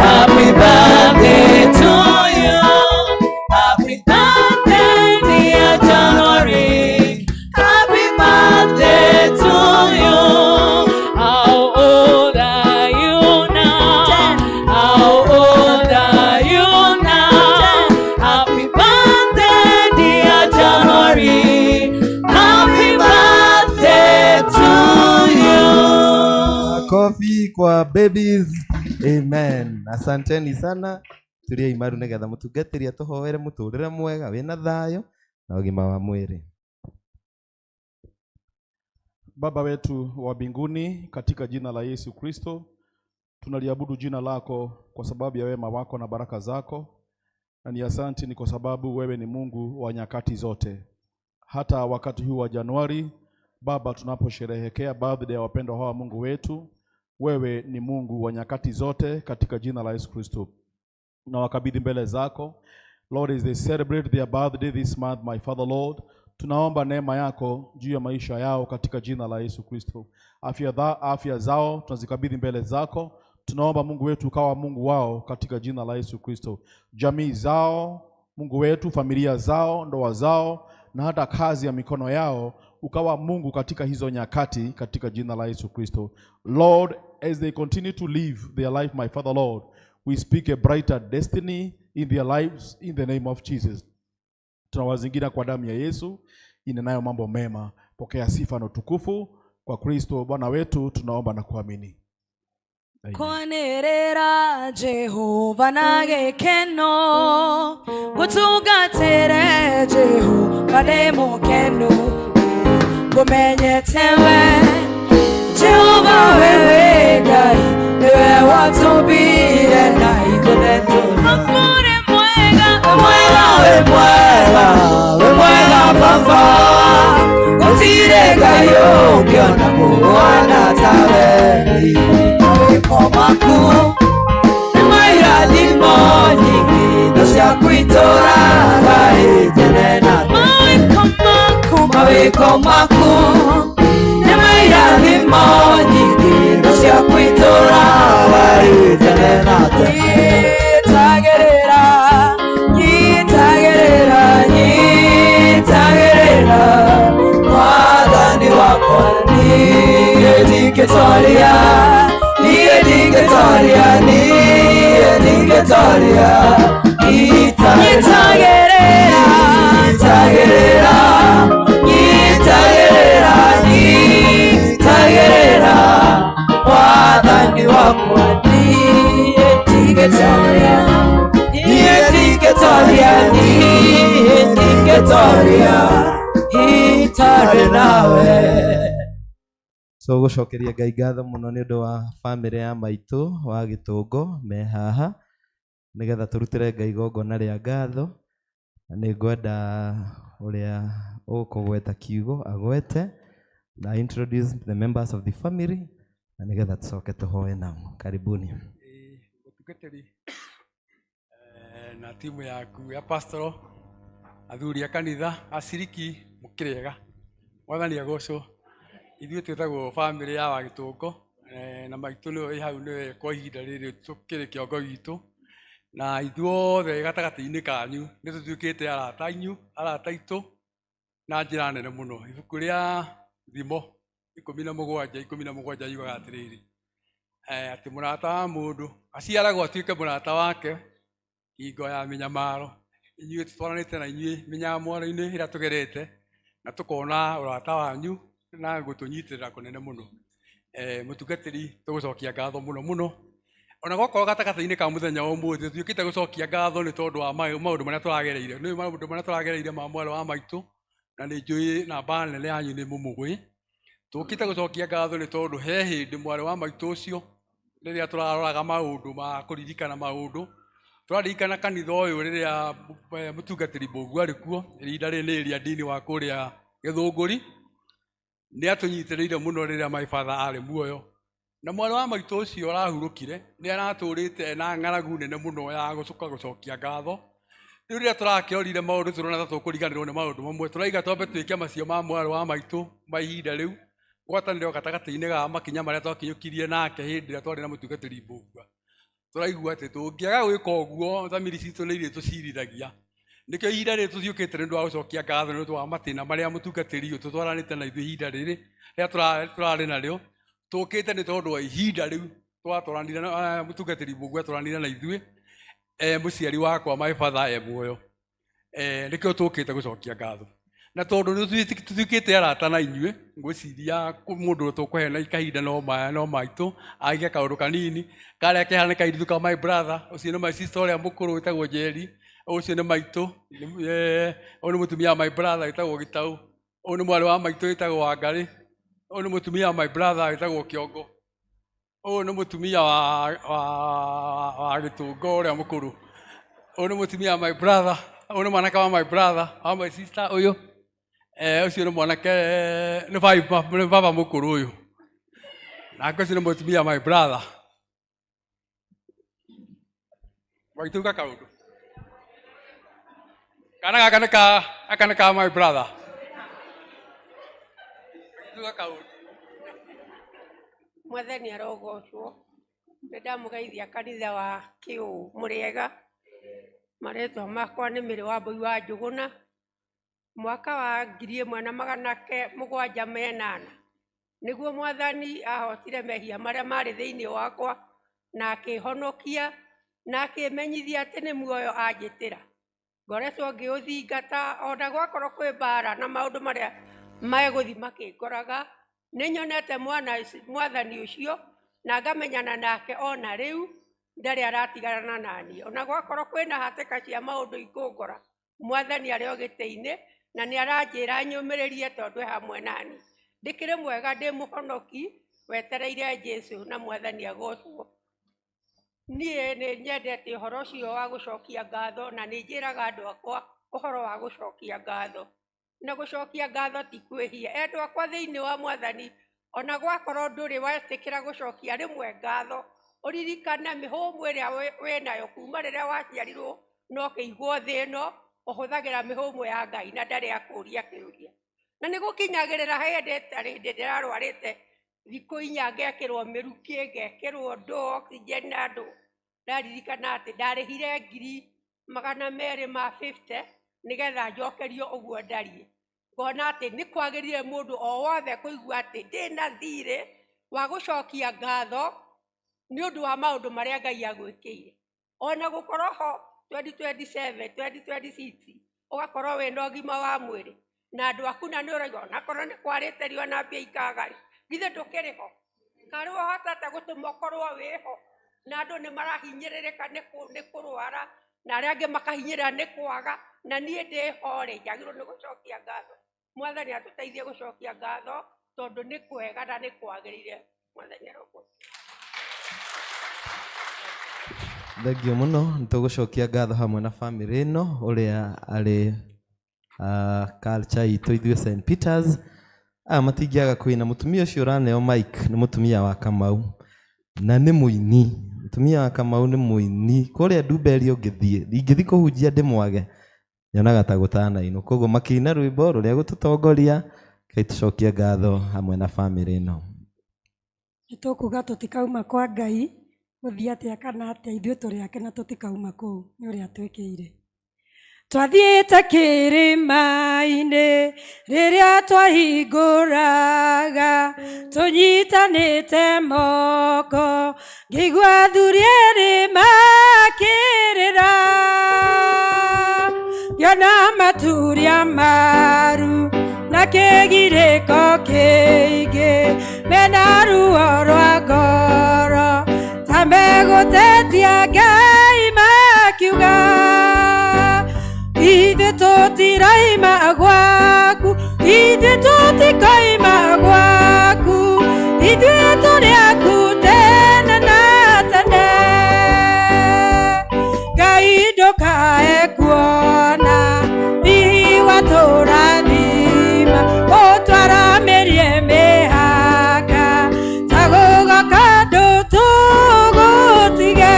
Happy birthday to you. Happy birthday, dear January. Happy birthday to you. How old are you now? How old are you now? Happy birthday, dear January. Happy birthday to you. Makofi kwa babies. Amen. Asanteni sana. Turie imaru nigetha mũtungatĩri atũhoere mũtũrĩre mwega wĩna thayũ na ũgima wa mwĩrĩ. Baba wetu wa mbinguni, katika jina la Yesu Kristo, tunaliabudu jina lako kwa sababu ya wema wako na baraka zako, na ni asanti ni kwa sababu wewe ni Mungu wa nyakati zote. Hata wakati huu wa Januari, Baba, tunaposherehekea birthday ya wapendwa hawa, Mungu wetu, wewe ni Mungu wa nyakati zote, katika jina la Yesu Kristo. Na wakabidhi mbele zako. Lord, as they celebrate their birthday this month, my Father Lord, tunaomba neema yako juu ya maisha yao katika jina la Yesu Kristo. Afya zao tunazikabidhi mbele zako. Tunaomba Mungu wetu ukawa Mungu wao katika jina la Yesu Kristo. Jamii zao, Mungu wetu, familia zao, ndoa zao na hata kazi ya mikono yao, ukawa Mungu katika hizo nyakati katika jina la Yesu Kristo. Lord, as they continue to live their life, my Father Lord, we speak a brighter destiny in their lives in the name of Jesus. Tunawazingira kwa damu ya Yesu inenayo mambo mema. Pokea sifa na utukufu kwa Kristo Bwana wetu, tunaomba na kuamini. Amen. Kwanĩrĩra Jehova na gĩkeno, gũtungatĩre Jehova ndĩ mũkenu, ngũmenyete we Jehova, wewe Ngai nĩwe watũmbire na ithuĩ tũrĩ mwega. Mwega, wĩ mwega, wĩ mwega baba, gũtirĩ Ngai ũngĩona kũhana tawe. Mawĩko maku nĩ mairathimo nyingĩ, indo ciaku itũraga ĩ tene na tene. Mawĩko maku. Mawĩko maku nĩ mairathimo nyingĩ, indo ciaku itũraga ĩ tene na tene. Nyitagĩrĩra, nyitagĩrĩra, Nyitagĩrĩra mwathani wakwa, niĩ ndingĩtoria, niĩ ndingĩtoria, niĩ ndingĩtoria. Nyitagĩrĩra. Nyitagĩrĩra, nyitagĩrĩra, nyitagĩrĩra mwathani wakwa. Nawe. So gucokeria Ngai ngatho muno ni undu wa family ya maitu wa Gitungo me haha nigetha turutire Ngai igongona ria ngatho. Na nĩ ngwenda uria ukugweta kiugo agwete na introduce the members of the family na nigetha tucoke tuhoe nao. Karibuni. Mũtungatĩri na timu yaku ya pastoral, athuri a kanitha, aciriki, mũkĩrĩega. Mwathani agocwo. Ithuĩ twĩtagwo family ya Wagĩtũngo, na maitũ nĩwe wĩ hau, nĩwe kwa ihinda rĩrĩ tũkĩrĩ kĩongo gitũ, na ithuothe gatagatĩ-inĩ kanyu nĩ tũtuĩkĩte arata anyu, arata aitũ na njĩra nene mũno. Ibuku rĩa Thimo 17 17 yugaga atĩrĩrĩ, atĩ mũrata wa mũndũ aciaragwo atuĩke mũrata wake hingo ya mĩnyamaro. Inyuĩ tũtwaranĩte na inyuĩ mĩnyamaro-inĩ ĩrĩa tũgerete, na tũkona ũrata wanyu na gũtũnyitĩrĩra kũnene mũno. Mũtungatĩri, tũgũcokia ngatho mũno mũno. Ona gwakorwo gatagatĩ-inĩ ka mũthenya wa ũmũthĩ tũtuĩkĩte gũcokia ngatho nĩ tondũ wa maũndũ marĩa tũragereire. Nĩ maũndũ marĩa tũragereire ma mwarĩ wa maitũ, na nĩ njũĩ namba nene yanyu nĩ mũmũĩ. Tũkĩte gũcokia ngatho nĩ tondũ he hĩndĩ mwarĩ wa maitũ ũcio rĩrĩa tũraroraga maũndũ ma kũririkana maũndũ, tũraririkana kanitha ũyũ rĩrĩa mũtungatĩri Mbũgua arĩ kuo, ihinda rĩrĩ nĩ ĩrĩa ndini wa kũrĩa Gĩthũngũri, nĩ atũnyitĩrĩire mũno rĩrĩa my father arĩ muoyo. Na mwarĩ wa maitũ ũcio arahurũkire, nĩ aratũrĩte na ng'aragu nene mũno ya gũcoka gũcokia ngatho. Rĩu rĩrĩa tũrakĩorire maũndũ tũrona ta tũkũriganĩrwo nĩ maũndũ mamwe, tũraiga twambe twĩke macio ma mwarĩ wa maitũ ma ihinda rĩu, ngwatanĩro gatagatĩ-inĩ ga makinya marĩa twakinyũkirie nake hĩndĩ ĩrĩa twarĩ na mũtungatĩri Mbũgua. Tũraigua atĩ tũngĩaga gwĩka ũguo thamiri citũ nĩ irĩtũcirithagia. Nĩkĩo ihinda rĩrĩ tũthiũkĩte nĩ ũndũ wa gũcokia ngatho nĩ ũndũ wa matĩna marĩa mũtungatĩri ũyũ tũtwaranĩte na ithuĩ ihinda rĩrĩ rĩrĩa tũrarĩ narĩo. Tũkĩte nĩ tondũ wa ihinda rĩu twatwaranire na mũtungatĩri Mbũgua atwaranire na ithuĩ, mũciari wakwa my father e muoyo. Nĩkĩo tũkĩte gũcokia ngatho. Na tondũ nĩ tũtuĩkĩte arata na inyuĩ, ngwĩciria mũndũ tũkũheana kahinda no maitũ agĩe kaũndũ kanini karĩa kehana nĩ kairĩtu ka my brother, ũcio nĩ my sister ũrĩa mũkũrũ wĩtagwo Njeri, ũcio nĩ maitũ, ũyũ nĩ mũtumia wa my brother wĩtagwo Gĩtaũ, ũyũ nĩ mwarĩ wa maitũ wĩtagwo Wangarĩ, ũyũ nĩ mũtumia wa my brother wĩtagwo Kĩongo, ũyũ nĩ mũtumia wa Gĩtũngo ũrĩa mũkũrũ, ũyũ nĩ mũtumia wa my brother, ũyũ nĩ mwanake wa my brother, wa my sister ũyũ. Ũcio nĩ mwanake, nĩ baba mũkũrũ ũyũ, nake ũcio nĩ mũtumia wa my brother. Maitũ uga kaũndũ. Kana gaka nĩ ka, gaka nĩ ka my brother. Maitũ uga kaũndũ. Mwathani arogocwo. Nĩ ndamũgeithia kanitha wa Kĩũ mũrĩega. Marĩtwa makwa nĩ Mĩrĩ wa Mbũi wa Njũgũna. Mwaka wa 1778 nĩguo Mwathani ahotire mehia marĩa marĩ thĩinĩ wakwa na akĩhonokia na akĩmenyithia atĩ nĩ muoyo anjĩtĩra. Ngoretwo ngĩũthingata ona gwakorwo kwĩ mbara na maũndũ marĩa megũthiĩ makĩngoraga, nĩ nyonete Mwathani ũcio na ngamenyana nake ona rĩu ndarĩ aratigana naniĩ. Ona gwakorwo kwĩna hatĩka cia maũndũ ikũngora, Mwathani arĩ o gĩtĩ-inĩ na nĩ aranjĩra nyũmĩrĩrie tondũ e hamwe naniĩ. Ndĩkĩrĩ mwega, ndĩ mũhonoki wetereire Jesũ na Mwathani agocwo. Niĩ nĩ nyendete ũhoro ũcio wa gũcokia ngatho na nĩ njĩraga andũ akwa ũhoro wa gũcokia ngatho. Na gũcokia ngatho ti kwĩhia. Endwa akwa thĩinĩ wa Mwathani, ona gwakorwo ndũrĩ wetĩkĩra gũcokia rĩmwe ngatho, ũririkane mĩhũmũ ĩrĩa wĩnayo kuma rĩrĩa waciarirwo na ũkĩigwo thĩ ĩno, ũhũthagĩra mĩhũmũ ya Ngai na ndarĩ akũria kĩũria. Na nĩ gũkinyagĩrĩra hĩndĩ ta hĩndĩ ndĩrarwarĩte thikũ 4 ngekĩrwo mĩrukĩ, ngekĩrwo ndũ, oxygen na ndũ. Ndaririkana atĩ ndarĩhire 250,000 nĩgetha njokerio ũguo ndariĩ. Ngona atĩ nĩ kwagĩrĩire mũndũ o wothe kũigua atĩ ndĩna thirĩ wa gũcokia ngatho nĩ ũndũ wa maũndũ marĩa Ngai agwĩkĩire. Ona gũkorwo ho 2027, 2026 ũgakorwo wĩna ũgima wa mwĩrĩ na andũ aku na nĩ ũraigua onakorwo nĩ kwarĩte riũa na mbia ikaga-rĩ, githĩ ndũkĩrĩ ho? Karĩ ũhotete gũtũma ũkorwo wĩho na andũ nĩ marahinyĩrĩrĩka nĩ kũrwara na arĩa angĩ makahinyĩrĩra nĩ kwaga, na niĩ ndĩho-rĩ, njagĩrĩirwo nĩ gũcokia ngatho. Mwathani atũteithie gũcokia ngatho tondũ nĩ kwega na nĩ kwagĩrĩire. Mwathani arogocwo. Thengio mũno, nĩ tũgũcokia ngatho hamwe na bamĩrĩ ĩno ũrĩa arĩ culture itũ ithuĩ St. Peters. Aya matingĩaga kũina. Mũtumia ũcio ũraneo mic nĩ mũtumia wa Kamau na nĩ mũini. Mũtumia wa Kamau nĩ mũini. Kũrĩa Ndumberi ũngĩthiĩ, ingĩthiĩ kũhunjia ndĩmwage, nyonaga ta gũtanainwo. Koguo makĩina rwĩmbo rũrĩa gũtũtongoria, Ngai tũcokie ngatho hamwe na bamĩrĩ ĩno. Nĩ tũkuga tũtikauma kwa Ngai gũthiĩ atĩa kana atĩa, ithuĩ tũrĩ ake na tũtikauma kũu nĩ ũrĩa twĩkĩire. Twathiĩte kĩrĩma-inĩ rĩrĩa twahingũraga tũnyitanĩte moko, ngĩigua athuri erĩ makĩrĩra, ngĩona maturia maru na kĩgirĩko kĩingĩ, mena ruo rwa ngoro ta megũtetia Ngai makiuga, ithuĩ tũtiraima gwaku, ithuĩ tũtikoima gwaku, ithuĩ tũrĩ aku tene na tene. Ngai ndũkae kuona hihi watũrathima, ũtwaramĩrie mĩhaka ta gũgoka ndũtũgũtige.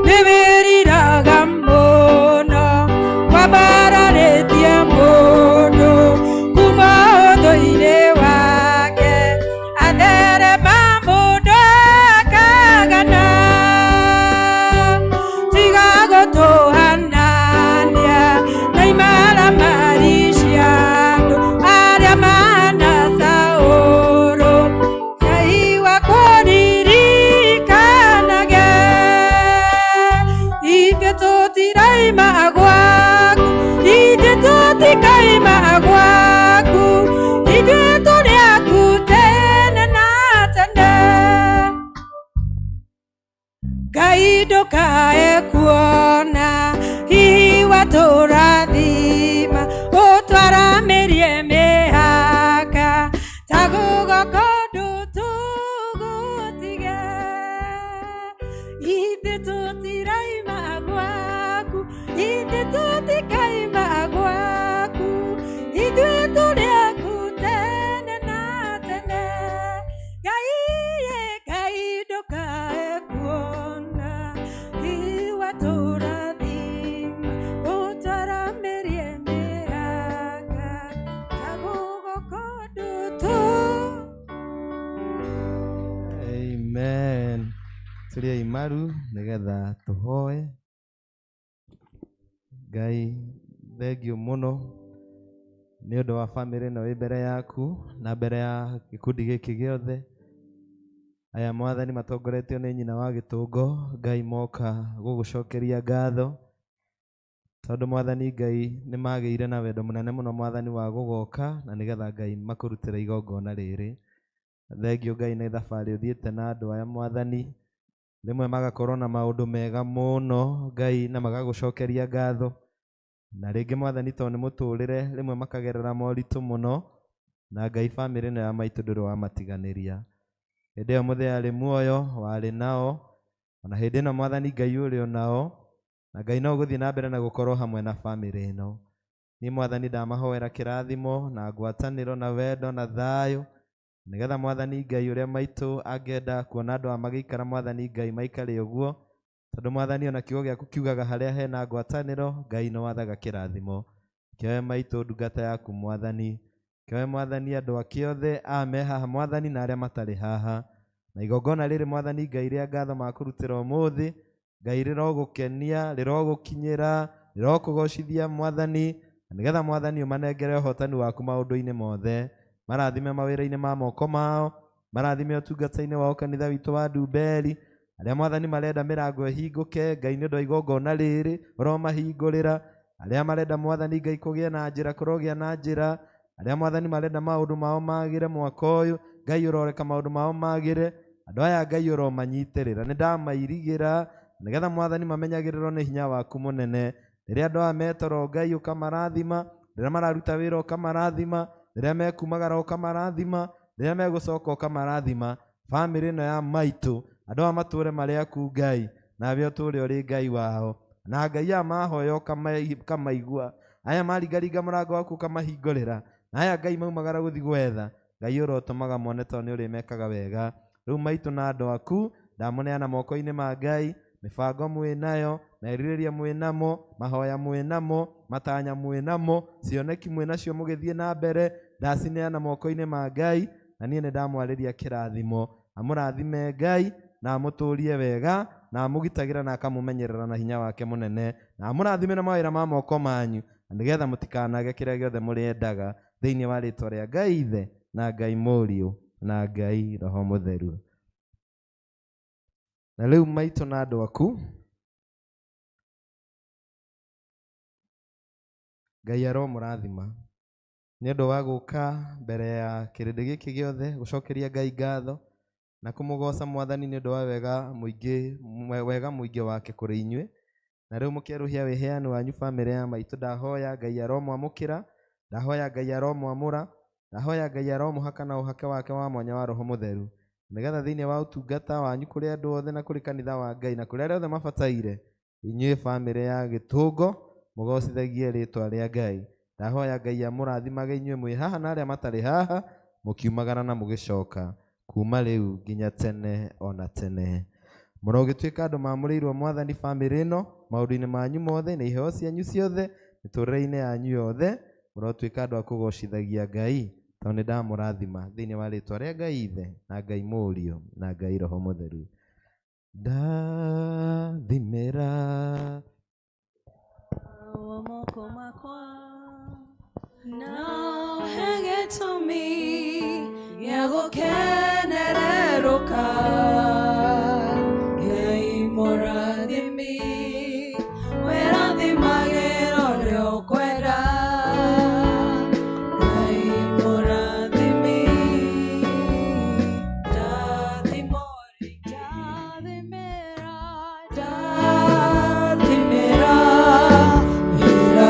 Nĩwĩriraga mũno wambararĩtie mũndũ kuma ũthũ-inĩ wake, atherema mũndũ akagana. Tiga gũtũhanania na imaramari cia andũ arĩa mahana Saũlũ. Ngai wakwa ũririkanage, ithuĩ tũtiraima gwaku, ithuĩ tũtikaima gwaku, ithuĩ tũrĩ aku tene na tene. Ngai ndũkae kuona hihi watũrathima, ũtwaramĩrie mĩhaka ta gũgoka ndũtũgũtige. Ithuĩ tũtiraima gwaku, ithuĩ tũtikaima gwaku, ithuĩ tũrĩ aku tene na tene. Ngai Ngai ndũkae kuona hihi watũrathima, ũtwaramĩrie mĩhaka ta gũgoka ndũtũ. Amen. Turia imaru nĩgetha tũhoe. Ngai thengio mũno nĩ ũndũ wa bamĩrĩ ĩno ĩ mbere yaku na mbere ya gĩkundi gĩkĩ gĩothe. Aya mwathani matongoretio nĩ nyina wa gĩtũngo, Ngai moka gũgũcokeria ngatho tondũ mwathani Ngai nĩ magĩire na wendo mũnene mũno mwathani wa gũgoka na nĩgetha Ngai makũrutĩre igongona rĩrĩ. Thengio Ngai nĩ thabarĩ ũthiĩte na andũ aya mwathani, rĩmwe magakorwo na maũndũ mega mũno Ngai na magagũcokeria ngatho, na rĩngĩ mwathani tondũ nĩ mũtũrĩre rĩmwe makagerera moritũ mũno, na Ngai bamĩrĩ ĩno ya maitũ ndũrĩ wamatiganĩria. Hĩndĩ ĩyo mũthee arĩ muoyo warĩ nao, ona hĩndĩ ĩno mwathani Ngai ũrĩ o nao, na Ngai no ũgũthiĩ na mbere na gũkorwo hamwe na bamĩrĩ ĩno. Niĩ mwathani ndamahoera kĩrathimo na ngwatanĩro na wendo na thayũ, nĩgetha mwathani Ngai ũrĩa maitũ angĩenda kuona andũ aya magĩikara mwathani Ngai maikare ũguo, tondũ mwathani ona kiugo gĩaku kiugaga harĩa hena ngwatanĩro Ngai nĩ wathaga kĩrathimo. Kĩoe maitũ ndungata yaku mwathani, kĩoe mwathani andũ ake othe aya me haha mwathani na arĩa matarĩ haha, na igongona rĩrĩ mwathani Ngai rĩa ngatho makũrutĩra ũmũthĩ, Ngai rĩrogũkenia, rĩrogũkinyĩra, rĩrokũgocithia mwathani, na nĩgetha mwathani ũmanengere ũhotani waku maũndũ-inĩ mothe. Marathime mawĩra-inĩ ma moko mao, marathime ũtungata-inĩ wao kanitha witũ wa Ndumberi, arĩa mwathani marenda mĩrango ĩhingũke Ngai nĩ ũndũ wa igongona rĩrĩ ũromahingũrĩra, arĩa marenda mwathani Ngai kũgĩe na njĩra kũrogĩa na njĩra, arĩa mwathani marenda maũndũ mao magĩre mwaka ũyũ Ngai ũroreka maũndũ mao magĩre, andũ aya Ngai ũromanyitĩrĩra, nĩ ndamairigĩra nĩgetha mwathani mamenyagĩrĩrwo nĩ hinya waku mũnene. Rĩrĩa andũ aya metoro Ngai ũkamarathima, Rĩrĩa mararuta wĩra ũkamarathima, rĩrĩa mekumagara ũkamarathima, rĩrĩa megũcoka ũkamarathima. Bamĩrĩ ĩno ya maitũ, andũ aya matũre marĩ aku Ngai, nawe ũtũre ũrĩ Ngai wao. Na Ngai aya mahoya ũkamaigua, aya maringaringa mũrango waku ũkamahingũrĩra, na aya Ngai maumagara gũthiĩ gwetha, Ngai ũrotũmaga mone tondũ nĩ ũrĩmekaga wega. Rĩu maitũ na andũ aku ndamũneana moko-inĩ ma Ngai, mĩbango mwĩ nayo, merirĩria mwĩ namo, mahoya mwĩ namo, matanya mwĩ namo, cioneki mwĩ nacio mũgĩthiĩ na mbere, ndacineana moko-inĩ ma Ngai, na niĩ nĩ ndamwarĩria kĩrathimo. Amũrathime Ngai na amũtũrie wega, na amũgitagĩra na akamũmenyerera na hinya wake mũnene, na amũrathime na mawĩra ma moko manyu, na nĩgetha mũtikanage kĩrĩa gĩothe mũrĩendaga, thĩinĩ wa rĩtwa rĩa Ngai Ithe na Ngai Mũriũ na Ngai Roho Mũtheru. Na rĩu maitũ na andũ aku, Ngai aromũrathima nĩ ũndũ wa gũka mbere ya kĩrĩndĩ gĩkĩ gĩothe gũcokeria Ngai ngatho na kũmũgoca Mwathani nĩ ũndũ wa wega mũingĩ wake kũrĩ inyuĩ. Na rĩu mũkĩerũhia wĩheani wanyu bamĩrĩ ya maitũ, ndahoya Ngai aromwamũkĩra, ndahoya Ngai aromwamũra, ndahoya Ngai aromũhaka na ũhake wake wa mwanya wa Roho Mũtheru, nĩgetha thĩinĩ wa ũtungata wanyu kũrĩ andũ othe na kũrĩ kanitha wa Ngai na kũrĩ arĩa othe mabataire, inyuĩ bamĩrĩ ya Gĩtũngo mũgocithagie rĩtwa rĩa Ngai. Ndahoya Ngai amũrathimage inyuĩ mwĩ haha na arĩa matarĩ haha, mũkiumagara na mũgĩcoka kuma rĩu nginya tene ona tene. Mũrogĩtuĩka andũ mamũrĩirwo Mwathani bamĩrĩ ĩno maũndũ-inĩ manyu mothe na iheo cianyu ciothe, mĩtũrĩre-inĩ yanyu yothe, mũrotuĩka andũ a kũgocithagia Ngai, tondũ nĩ ndamũrathima thĩinĩ wa rĩtwa rĩa Ngai Ithe na Ngai Mũriũ na Ngai Roho Mũtheru. Ndathimĩra moko makwa na gĩtũmi gĩa gũkenererũka, Ngai mũrathimi wĩrathimagĩra ũrĩa ũkwenda, Ngai mũrathimi ndathimo ndathimĩra ndathimĩra wĩra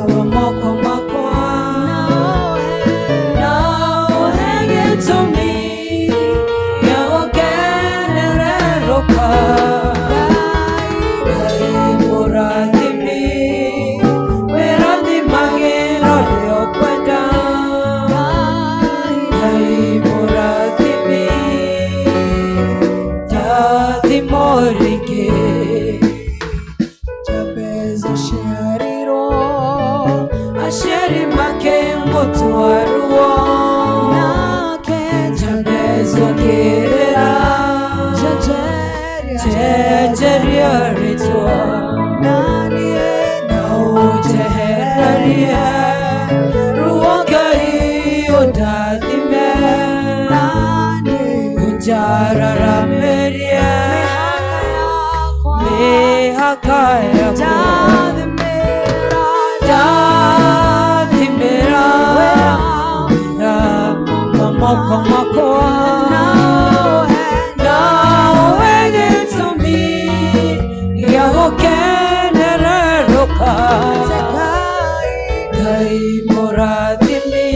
wa moko makwa na ũhe gĩtũmi gĩa gũkenererũka, Ngai mũrathimi wĩrathimagĩra ũrĩa ũkwenda, Ngai mũrathimi ndathimo rĩngĩ. Jabez aciarirwo aciari makĩmũtua ruo, nake Jabez akĩrĩra njenjeria rĩtwa na ũnjehererie ruo, Ngai ũndathime ũnjararamĩrie mĩhaka yakwa, ndathimĩra wĩra wa moko makwa na ũhe gĩtũmi gĩa gũkenererũka, Ngai mũrathimi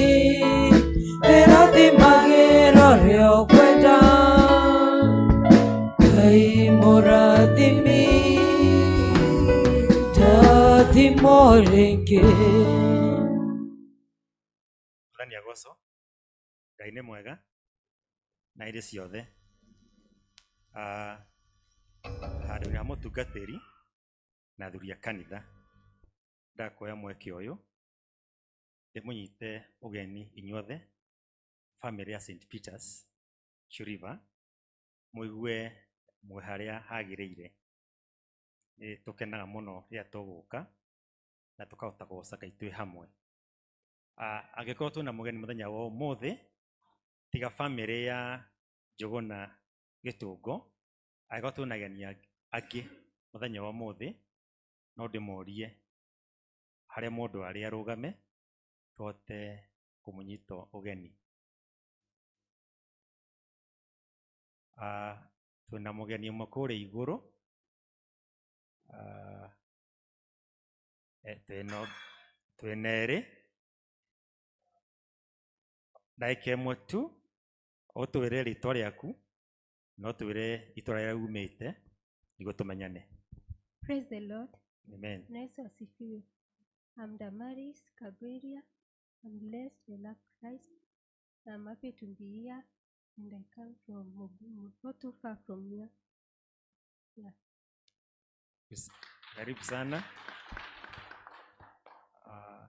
wĩrathimagĩra ũrĩa ũkwenda, Ngai mũrathimi ndathimo rĩngĩ. Mwathani agocwo, Ngai nĩ mwega na hĩndĩ ciothe. Handũ-inĩ ha mũtungatĩri na athuri a kanitha, ndakuoya mweke ũyũ ndĩmũnyite ũgeni inyuothe bamĩrĩ ya St Peters River, mũigue mwĩ harĩa hagĩrĩire. Nĩ tũkenaga mũno rĩrĩa tũgũka na tũkahota kũgoca Ngai twĩ hamwe. Angĩkorwo twĩna mũgeni mũthenya wa ũmũthĩ, tiga bamĩrĩ ya Njũgũna Gĩtũngo, angĩkorwo twĩna ageni angĩ mũthenya wa ũmũthĩ, no ndĩmorie harĩa mũndũ arĩ arũgame tũhote kũmũnyita ũgeni. Twĩna mũgeni ũmwe kũrĩa igũrũ, Twĩna erĩ ndagĩka ĩmwe tu ũtwĩre rĩtwa rĩaku na ũtwĩre itũra rĩrĩa umĩte nĩguo tũmenyane. Praise the Lord. Amen. Na Yesu asifiwe. I'm Damaris Cabrera. I'm blessed. I love Christ. I'm happy to be here, and I come from Mugumu, not too far from here. Yeah. Yes. Karibu sana. Ah,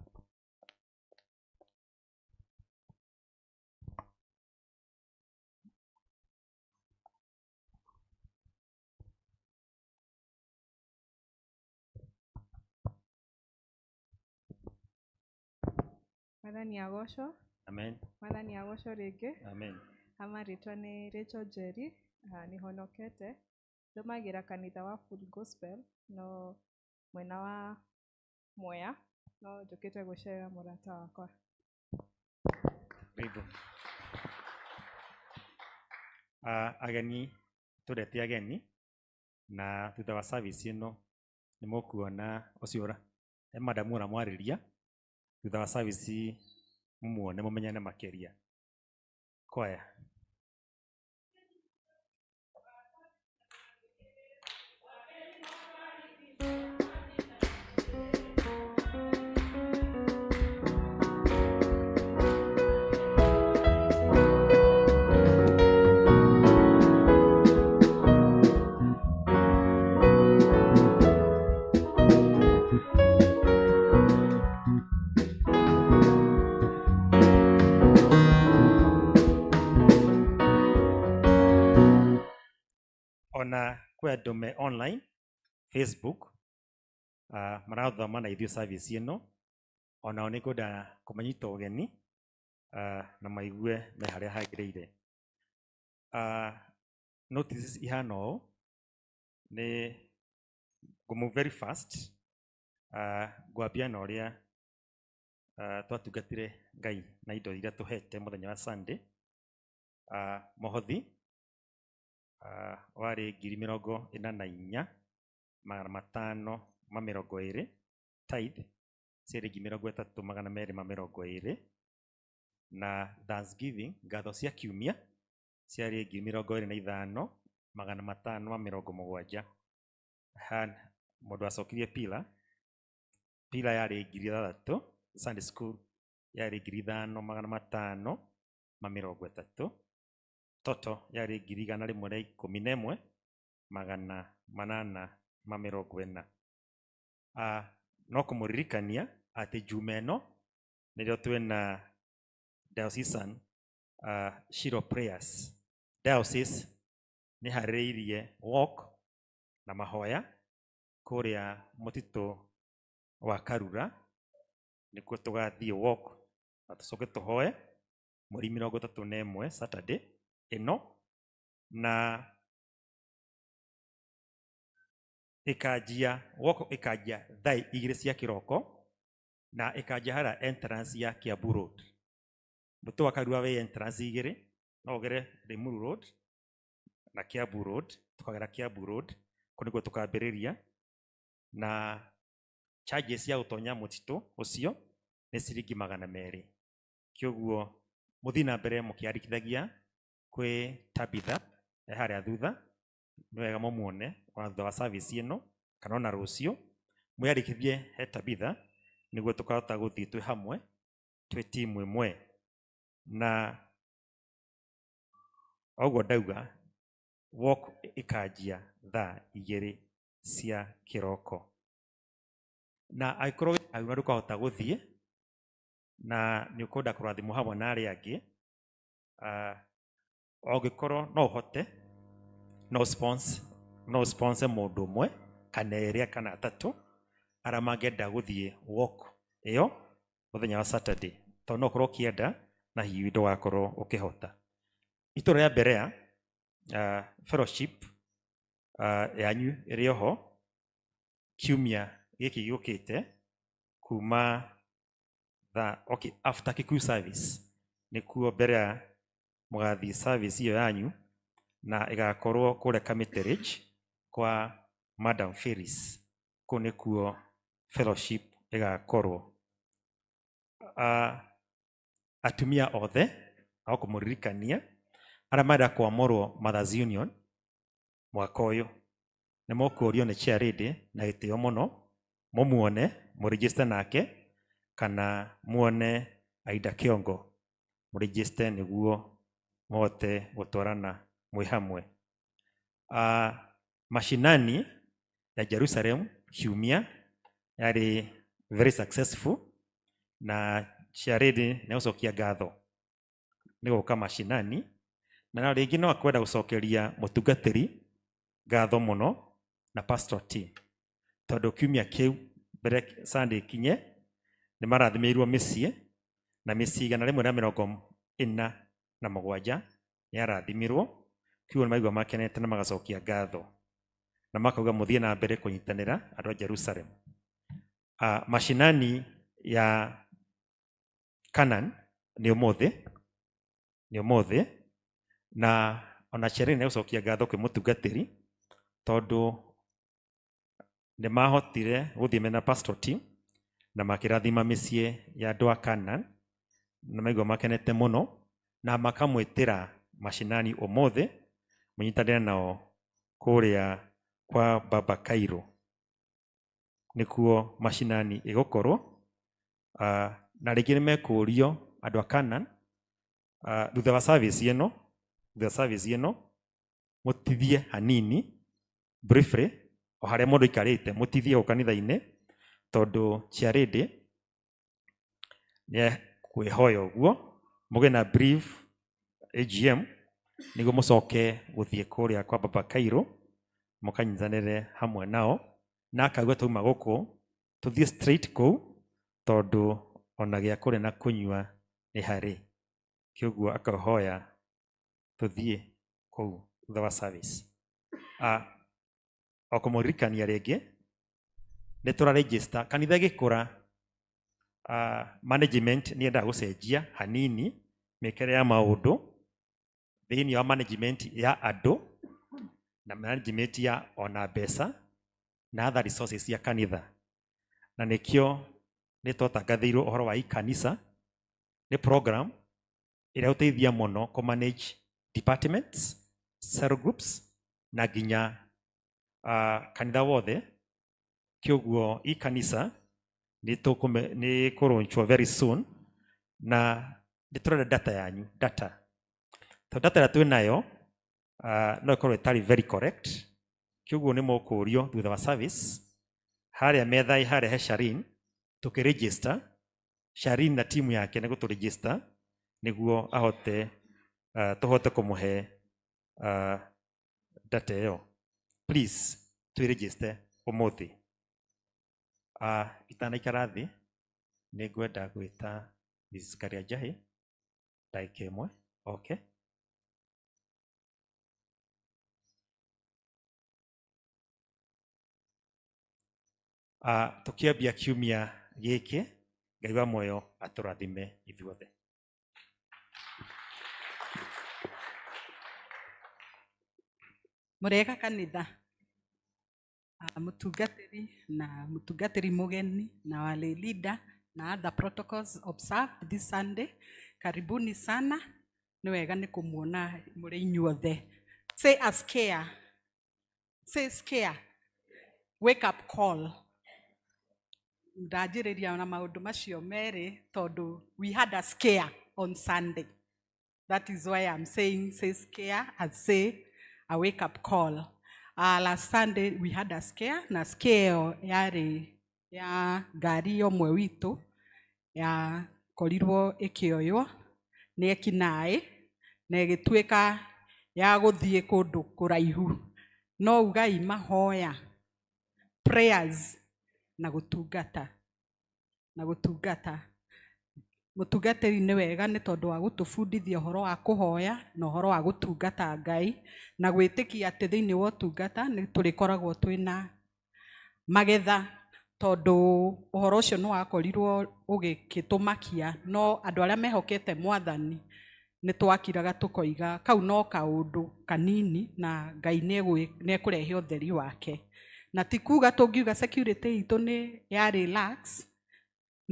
Mwathani agocwo. Amen. Mwathani agocwo rĩngĩ. Amen. Ama rĩtwa nĩ Rachel Njeri, nĩ honokete. Ndũmagĩra kanitha wa Full Gospel, no mwena wa Mwea, no njũkĩte gũcerera mũrata wakwa. Karibu. Ageni tũrete ageni na thutha wa service ĩno nĩ mũkuona ũcio he madamu ũramwarĩria thutha wa service mũmuone mũmenyane makĩria. Kwaya. Ona kwĩ andũ me online Facebook marathoma na ithuĩ service ĩno, onao nĩ ngwenda kũmanyita ũgeni na maigue me harĩa hagĩrĩire. Notices ihana ũũ nĩ ngũmove very fast. Ngwambia na ũrĩa twatungatire Ngai na indo iria tũhete mũthenya wa Sunday. Mũhothi warĩ 44,520, tithe ciarĩ 32,220, na thanksgiving ngatho cia kiumia ciarĩ 25,570. Mũndũ acokirie pila pila yarĩ 6,000, Sunday school yarĩ 5,530, toto yarĩ 111,840. No kũmũririkania atĩ Juma ĩno nĩrĩo twĩna diocesan Shiloh prayers. Diocese nĩ harĩrĩirie walk na mahoya kũrĩa mũtitũ wa Karura, nĩkuo tũgathiĩ walk na tũcoke tũhoe mweri 31 Saturday ĩno, na ĩkanjia walk ĩkanjia thaa 2 cia kĩroko na ĩkanjia harĩa entrance ya Kiambu Road. Mũtĩ wa Karura wĩ entrance 2, no ũgere Limuru Road na Kiambu Road, tũkagera Kiambu Road kũu nĩkuo tũkambĩrĩria, na charges cia gũtonya mũtitũ ũcio nĩ ciringi 200. Kĩoguo mũthiĩ na mbere mũkĩandĩkithagia kwĩ Tabitha e harĩa thutha, nĩ wega mũmuone ona thutha wa service ĩno kana ona rũciũ mwĩandĩkithie he Tabitha nĩguo tũkahota gũthiĩ twĩ hamwe twĩ timu ĩmwe. Na oguo ndauga walk ĩkanjia thaa 2 cia kĩroko, na angĩkorwo wĩ hau na ndũkahota gũthiĩ na nĩ ũkwenda kũrathimwo hamwe na arĩa angĩ, ũngĩkorwo no ũhote no sponsor mũndũ ũmwe kana erĩ kana atatũ arĩa mangĩenda gũthiĩ walk ĩyo mũthenya wa Saturday, tondũ no ũkorwo ũkĩenda na hihi ndũgakorwo ũkĩhota. Itũra rĩa Berea fellowship yanyu ĩrĩ oho kiumia gĩkĩ gĩũkĩte kuma thaa okay, after Kikuyu service nĩkuo Berea mũgathiĩ service ĩyo yanyu, na ĩgakorwo kũrĩa Kamiti Ridge kwa Madam Ferris, kũu nĩkuo fellowship ĩgakorwo. Atumia othe o kũmũririkania arĩa marenda kwamũrwo Mothers Union mwaka ũyũ nĩ mũkũrio nĩ chair lady na gĩtĩo mũno mũmuone mũregister nake kana muone Aida Kiongo mũregister nĩguo mũhote gũtwarana mwĩ hamwe. Mashinani ya Jerusalem kiumia yarĩ very successful na chair lady nĩ gũcokia ngatho nĩ gũka mashinani na rĩngĩ no akwenda gũcokeria mũtungatĩri ngatho mũno na pastor team tondũ kiumia kĩu mbere Sunday kinye nĩ marathimĩirwo mĩciĩ na mĩciĩ 147 nĩ yarathimirwo kiugo nĩ maigua makenete na magacokia ngatho na makauga mũthiĩ na mbere kũnyitanĩra andũ a Jerusalem. Mashinani ya Canaan nĩ ũmũthĩ nĩ ũmũthĩ na ona Sherine nĩ gũcokia ngatho kwĩ mũtungatĩri tondũ nĩ mahotire gũthiĩ mena pastor team na makĩrathima mĩciĩ ya andũ a Canaan na maigua makenete mũno na makamwĩtĩra mashinani ũmũthĩ mũnyitanĩre nao kũrĩa kwa Baba Cairo nĩkuo mashinani ĩgũkorwo. Na rĩngĩ nĩ mekũrio andũ a Canaan thutha wa service ĩno thutha wa service ĩno mũtithie hanini briefly o harĩa mũndũ aikarĩte mũtithie gũkũ kanitha-inĩ tondũ chair lady nĩ kwĩhoya ũguo mũgĩe na brief AGM nĩguo mũcoke gũthiĩ kũrĩa kwa Baba Cairo mũkanyitanĩre hamwe nao na akauga tauma gũkũ tũthiĩ straight kũu tondũ ona gĩa kũrĩa na kũnyua nĩ harĩ kĩũguo akahoya tũthiĩ kũu thutha wa service. O kũmũririkania rĩngĩ nĩ tũra register kanitha ĩgĩkũra. Management nĩ yendaga gũcenjia hanini mĩkĩre ya maũndũ thĩinĩ wa management ya andũ na management ya ona mbeca na other resources cia kanitha na nĩkĩo nĩ twatangathĩirwo ũhoro wa ikanisa nĩ program ĩrĩa gũteithia mũno kũ manage departments, cell groups na nginya kanitha wothe kĩũguo ikanisa nĩ kũlaunchwo very soon na nĩ tũrenda data yanyu data tondũ data ĩrĩa twĩ nayo no ĩkorwo ĩtarĩ very correct kĩũguo nĩ mũkũrio thutha wa service harĩa metha harĩa he Sharin tũkĩregister Sharin na timu yake nĩ gũtũregister nĩguo ahote tũhote kũmũhe data ĩyo. Please twĩregister ũmũthĩ. Itanaikara thĩ nĩ ngwenda gwĩta Mrs. Karia Njahi ndagĩka ĩmwe okay. Tũkĩambia kiumia gĩkĩ Ngai wa muoyo atũrathime ithuothe. Mũrĩega kanitha, mũtungatĩri na mũtungatĩri mũgeni na wale leader na other protocols observed this Sunday. Karibuni sana, nĩ wega nĩ kũmuona mũrĩ inyuothe. Say a scare. Say scare. Wake up call. Ndanjĩrĩria na maũndũ macio merĩ tondũ we had a scare on Sunday. That is why I'm saying say scare and say a wake up call. Last Sunday we had a scare, na scare ĩyo yarĩ ya ngari ũmwe witũ yakorirwo ĩkĩoywo nĩ ekinaĩ na ĩgĩtuĩka ya gũthiĩ kũndũ kũraihu. No ugai mahoya, prayers na gũtungata na gũtungata. Mũtungatĩri nĩ wega nĩ tondũ wa gũtũbundithia ũhoro wa kũhoya na ũhoro wa gũtungata Ngai na gwĩtĩkia atĩ thĩinĩ wa ũtungata nĩ tũrĩkoragwo twĩna magetha tondũ ũhoro ũcio nĩ wakorirwo ũgĩtũmakia no andũ arĩa mehokete Mwathani nĩ twakiraga tũkoiga kau no kaũndũ kanini na Ngai nĩ ekũrehe ũtheri wake. Na ti kuga tũngiuga security itũ nĩ yarĩ lax,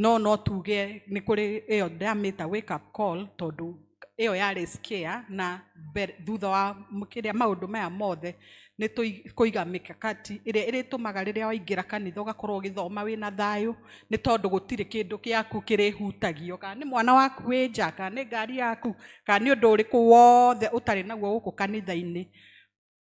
No no tuge nĩ kũrĩ ĩyo ndamĩta wake up call, tondũ ĩyo yarĩ scare na mbere, thutha wa kĩrĩa maũndũ maya mothe nĩ tũkũiga mikakati ĩrĩa ĩrĩtũmaga rĩrĩa waingĩra kanitha ũgakorwo ũgĩthoma wĩna thayũ, nĩ tondũ gũtirĩ kĩndũ gĩaku kĩrĩhutagio, kana nĩ mwana waku wĩ nja, kana nĩ ngari yaku, kana nĩ ũndũ ũrĩkũ wothe ũtarĩ naguo gũkũ kanitha-inĩ.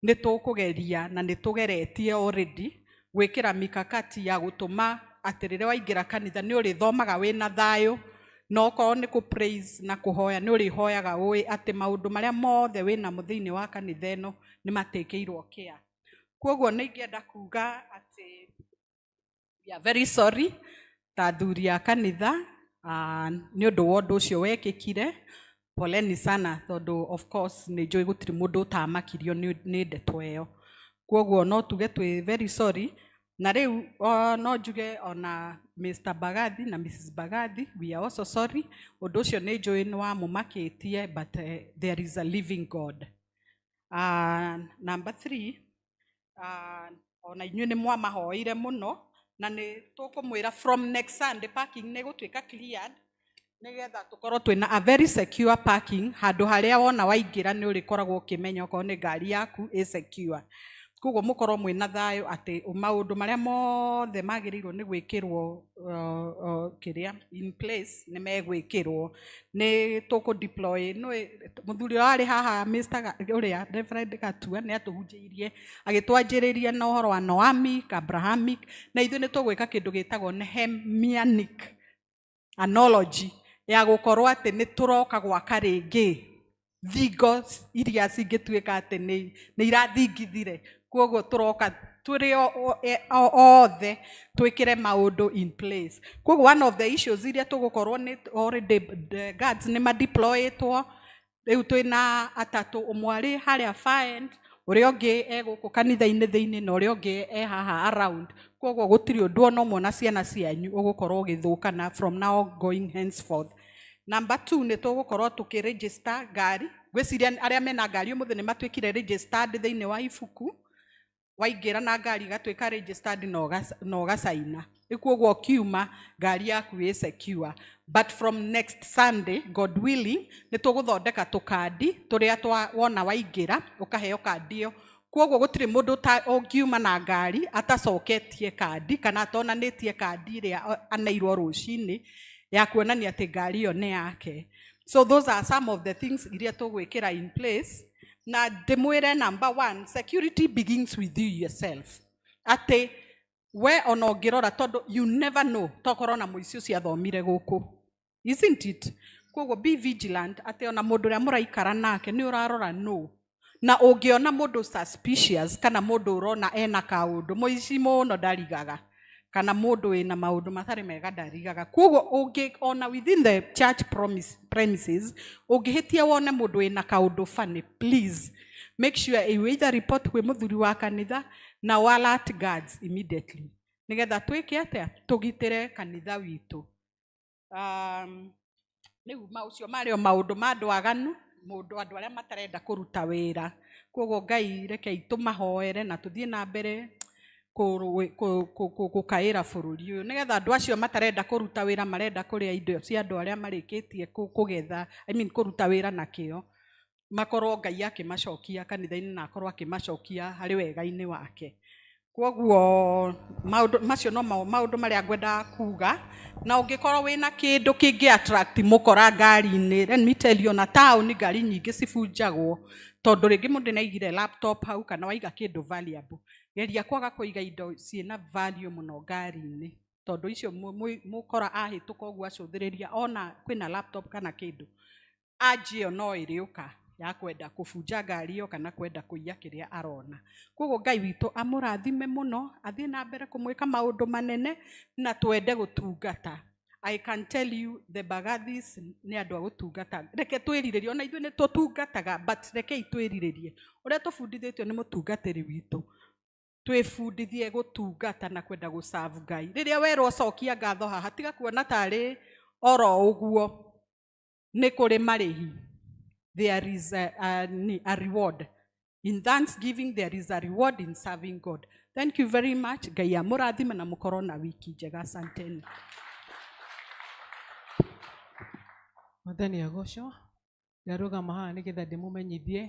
Nĩ tũkũgeria na nĩ tũgeretie already gwĩkĩra mikakati ya gũtũma atĩ rĩrĩa waingĩra kanitha nĩ ũrĩthomaga wĩna thayũ, na okorwo nĩ kũ praise na kũhoya nĩ ũrĩhoyaga ũĩ atĩ maũndũ marĩa mothe wĩnamo thĩinĩ wa kanitha ĩno nĩ matĩkĩirwo care. Koguo nĩ ingĩenda kuga atĩ we are very sorry ta athuri a kanitha nĩ ũndũ wa ũndũ ũcio wekĩkire. Poleni sana, tondũ of course nĩ njũĩ gũtirĩ mũndũ ũtamakirio nĩ ndeto ĩyo. Koguo no tuge twĩ very sorry. Na rĩu no njuge ona Mr. Bagathi na Mrs. Bagathi, we are also sorry. Ũndũ ũcio nĩ njũĩ nĩ wamũmakĩtie, but there is a living God. Number 3, ona inyuĩ nĩ mwamahoire mũno, na nĩ tũkũmwĩra from next Sunday parking nĩ ĩgũtuĩka cleared, nĩgetha tũkorwo twĩna a very secure parking, handũ harĩa wona waingĩra nĩ ũrĩkoragwo ũkĩmenya okorwo nĩ ngari yaku ĩ secure. Koguo mũkorwo mwĩna thayũ atĩ maũndũ marĩa mothe magĩrĩirwo nĩ gwĩkĩrwo kĩrĩa in place nĩ megwĩkĩrwo. Nĩ tũkũ deploy, nĩ mũthuri ũrĩa warĩ haha Mr. ũrĩa Reverend Gatua nĩ atũhunjĩirie agĩtwanjĩrĩria na ũhoro wa Noamic, Abrahamic, na ithuĩ nĩ tũgwĩka kĩndũ gĩtagwo Nehemianic analogy ya gũkorwo atĩ nĩ tũroka gwaka rĩngĩ thingo iria cingĩtuĩka atĩ nĩ irathingithire. Koguo tũroka tũrĩ othe twĩkĩre maũndũ in place. Koguo one of the issues iria tũgũkorwo nĩ already the guards nĩ madeployetwo, rĩu twĩna atatũ, ũmwe arĩ harĩa far end, ũrĩa ũngĩ e gũkũ kanitha-inĩ thĩinĩ, na ũrĩa ũngĩ e haha around. Koguo gũtirĩ ũndũ ona ũmwe na ciana cianyu ũgũkorwo ũgĩthũkana from now going henceforth. Number 2, nĩ tũgũkorwo tũkĩregister ngari. Ngwĩciria arĩa mena ngari ũmũthĩ nĩ matuĩkire registered thĩinĩ wa ibuku. Waingĩra na ngari ĩgatuĩka registered na ũgacaina. Koguo ũkiuma ngari yaku ĩ secure. But from next Sunday, God willing, nĩ tũgũthondeka tũkandi tũrĩa wona waingĩra ũkaheo kandi ĩyo. Koguo gũtirĩ mũndũ ũngiuma na ngari atacoketie kandi kana atonanĩtie kandi ĩrĩa aneirwo rũcinĩ ya kuonania atĩ ngari ĩyo nĩ yake. So those are some of the things iria tũgwĩkĩra in place. Na ndĩmwĩre number 1, security begins with you yourself. Atĩ we ona ũngĩrora, tondũ you never know, tokorwo na mũici ũcio athomire gũkũ, isn't it? Koguo be vigilant atĩ ona mũndũ ũrĩa mũraikara nake nĩ ũrarora no. Na ũngĩona mũndũ suspicious kana mũndũ ũrona ena kaũndũ, mũici mũno ndarigaga, kana mũndũ wĩna maũndũ matarĩ mega ndarigaga. Koguo ũngĩona within the church premises, ũngĩhĩtia wone mũndũ wĩna kaũndũ funny, please make sure you either report kwĩ mũthuri wa kanitha na alert guards immediately, nĩgetha twĩke atĩa, tũgitĩre kanitha witũ. Rĩu maũcio marĩ o maũndũ ma andũ aganu, mũndũ andũ arĩa matarenda kũruta wĩra. Koguo Ngai rekei tũmahoere na tũthiĩ na mbere gũkaĩra bũrũri ũyũ, nĩgetha andũ acio matarenda kũruta wĩra marenda kũrĩa indo cia andũ arĩa marĩkĩtie kũgetha, I mean kũruta wĩra na kĩo, makorwo Ngai akĩmacokia kanitha-inĩ na akorwo akĩmacokia harĩ wega-inĩ wake. Koguo maũndũ macio no maũndũ marĩa ngwendaga kuga. Na ũngĩkorwo wĩna kĩndũ kĩngĩ attract mũkora ngari-inĩ, let me tell you, ona taũni ngari nyingĩ cibunjagwo tondũ rĩngĩ mũndũ nĩaigire laptop hau kana waiga kĩndũ valuable. Geria kwaga kũiga indo ciĩna value mũno ngari-inĩ, tondũ icio mũkora ahĩtũka ũguo acũthĩrĩria ona kwĩna laptop kana kĩndũ, anji ĩyo no ĩrĩũka ya kwenda kũbunja ngari ĩyo kana kwenda kũiya kĩrĩa arona. Koguo Ngai witũ amũrathime mũno, athiĩ na mbere kũmwĩka maũndũ manene na twende gũtungata. I can tell you the Bagathis nĩ andũ a gũtungata. Reke twĩrirĩrie, ona ithuĩ nĩ tũtungataga, but rekei twĩrirĩrie ũrĩa tũbundithĩtio nĩ mũtungatĩri witũ, twĩbundithie gũtungata na kwenda gũserve Ngai. Rĩrĩa werwo cokia ngatho haha, tiga kuona tarĩ oro ũguo, nĩ kũrĩ marĩhi. There is a reward. In thanksgiving, there is a reward in serving God. Thank you very much. Ngai amũrathime na mũkorwo na wiki njega. Asanteni. Mwathani agocwo. Ndarũgama haha nĩgetha ndĩmũmenyithie